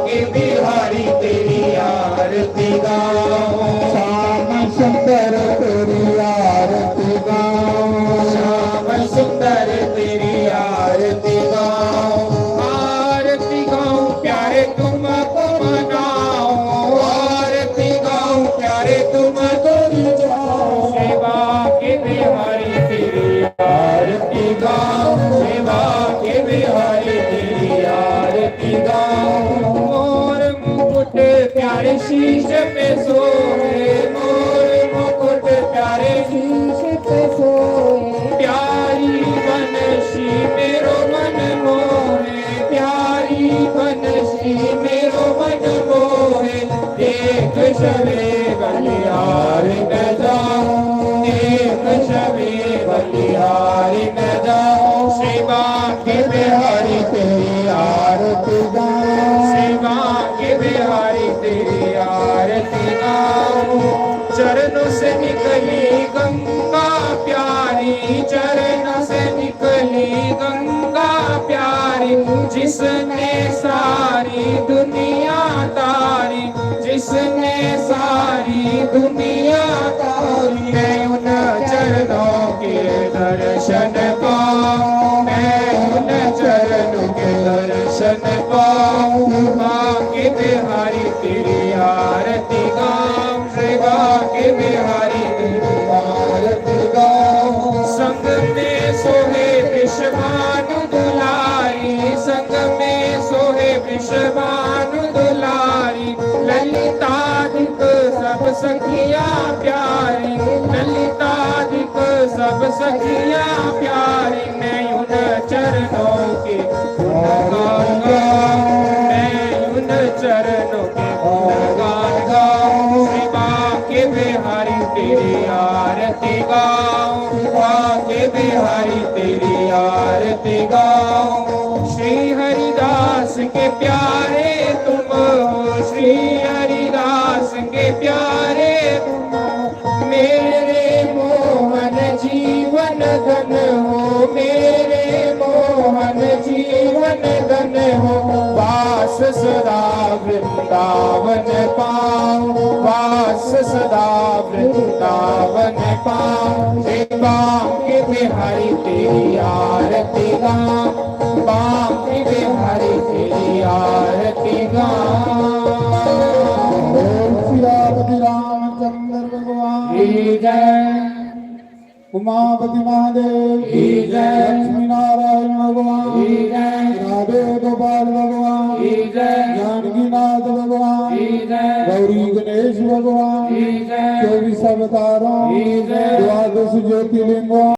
के बिहारी तेरी आरती गाऊं, श्याम सुंदर तेरी आरती गाऊं, श्याम सुंदर तेरी आरती गाऊं, आरती गाऊं प्यारे तुमको मनाऊं, आरती गाऊं प्यारे तुमको रिझाऊं, सेवा के बिहारी तेरी आरती गाऊं, सेवा के के बिहारी तेरी आरती गाऊं। श्री बांके बिहारी तेरी आरती गाऊं। चरणों से निकली गंगा प्यारी, चरणों से निकली गंगा प्यारी, जिसने सारी दुनिया तारी, जिसने सारी दुनिया तारी। मैं उन चरणों के दर्शन पाऊं, मैं उन चरणों के दर्शन पाऊं। बांके बिहारी तेरी आरती गाऊं, श्री बांके बिहारी तेरी आरती गाऊं। संग में सोहे वृषभानु दुलारी, संग में सोहे वृषभानु दुलारी, ललिताधिक सब सखियां प्यारी, ललिताधिक सब सखियां प्यारी। मैं उन चरणों के गुणगान गाऊं, मैं उन चरणों के गुणगान गाऊं। श्री बांके बिहारी तेरी आरती गाऊं, बांके बिहारी तेरी आरती गाऊं। श्री हरिदास के प्यारे तुम हो, श्री हरिदास के प्यारे तुम हो, मेरे मोहन जीवन धन हो, मेरे मोहन जीवन धन हो। वास सदा वृंदावन पाऊं, वास सदा वृंदावन पाऊं। श्री बांके बिहारी तेरी आरती गाऊं, बांके बिहारी तेरी आरती गाऊं। बोल सियापति रामचंद्र भगवान की जय। उमापति महादेव की जय। लक्ष्मी नारायण भगवान की जय। राधे गोपाल भगवान की जय। जानकी नाथ भगवान की जय। गौरी गणेश भगवान की जय। चौबीस अवतारों की जय। द्वादश ज्योतिर्लिंगों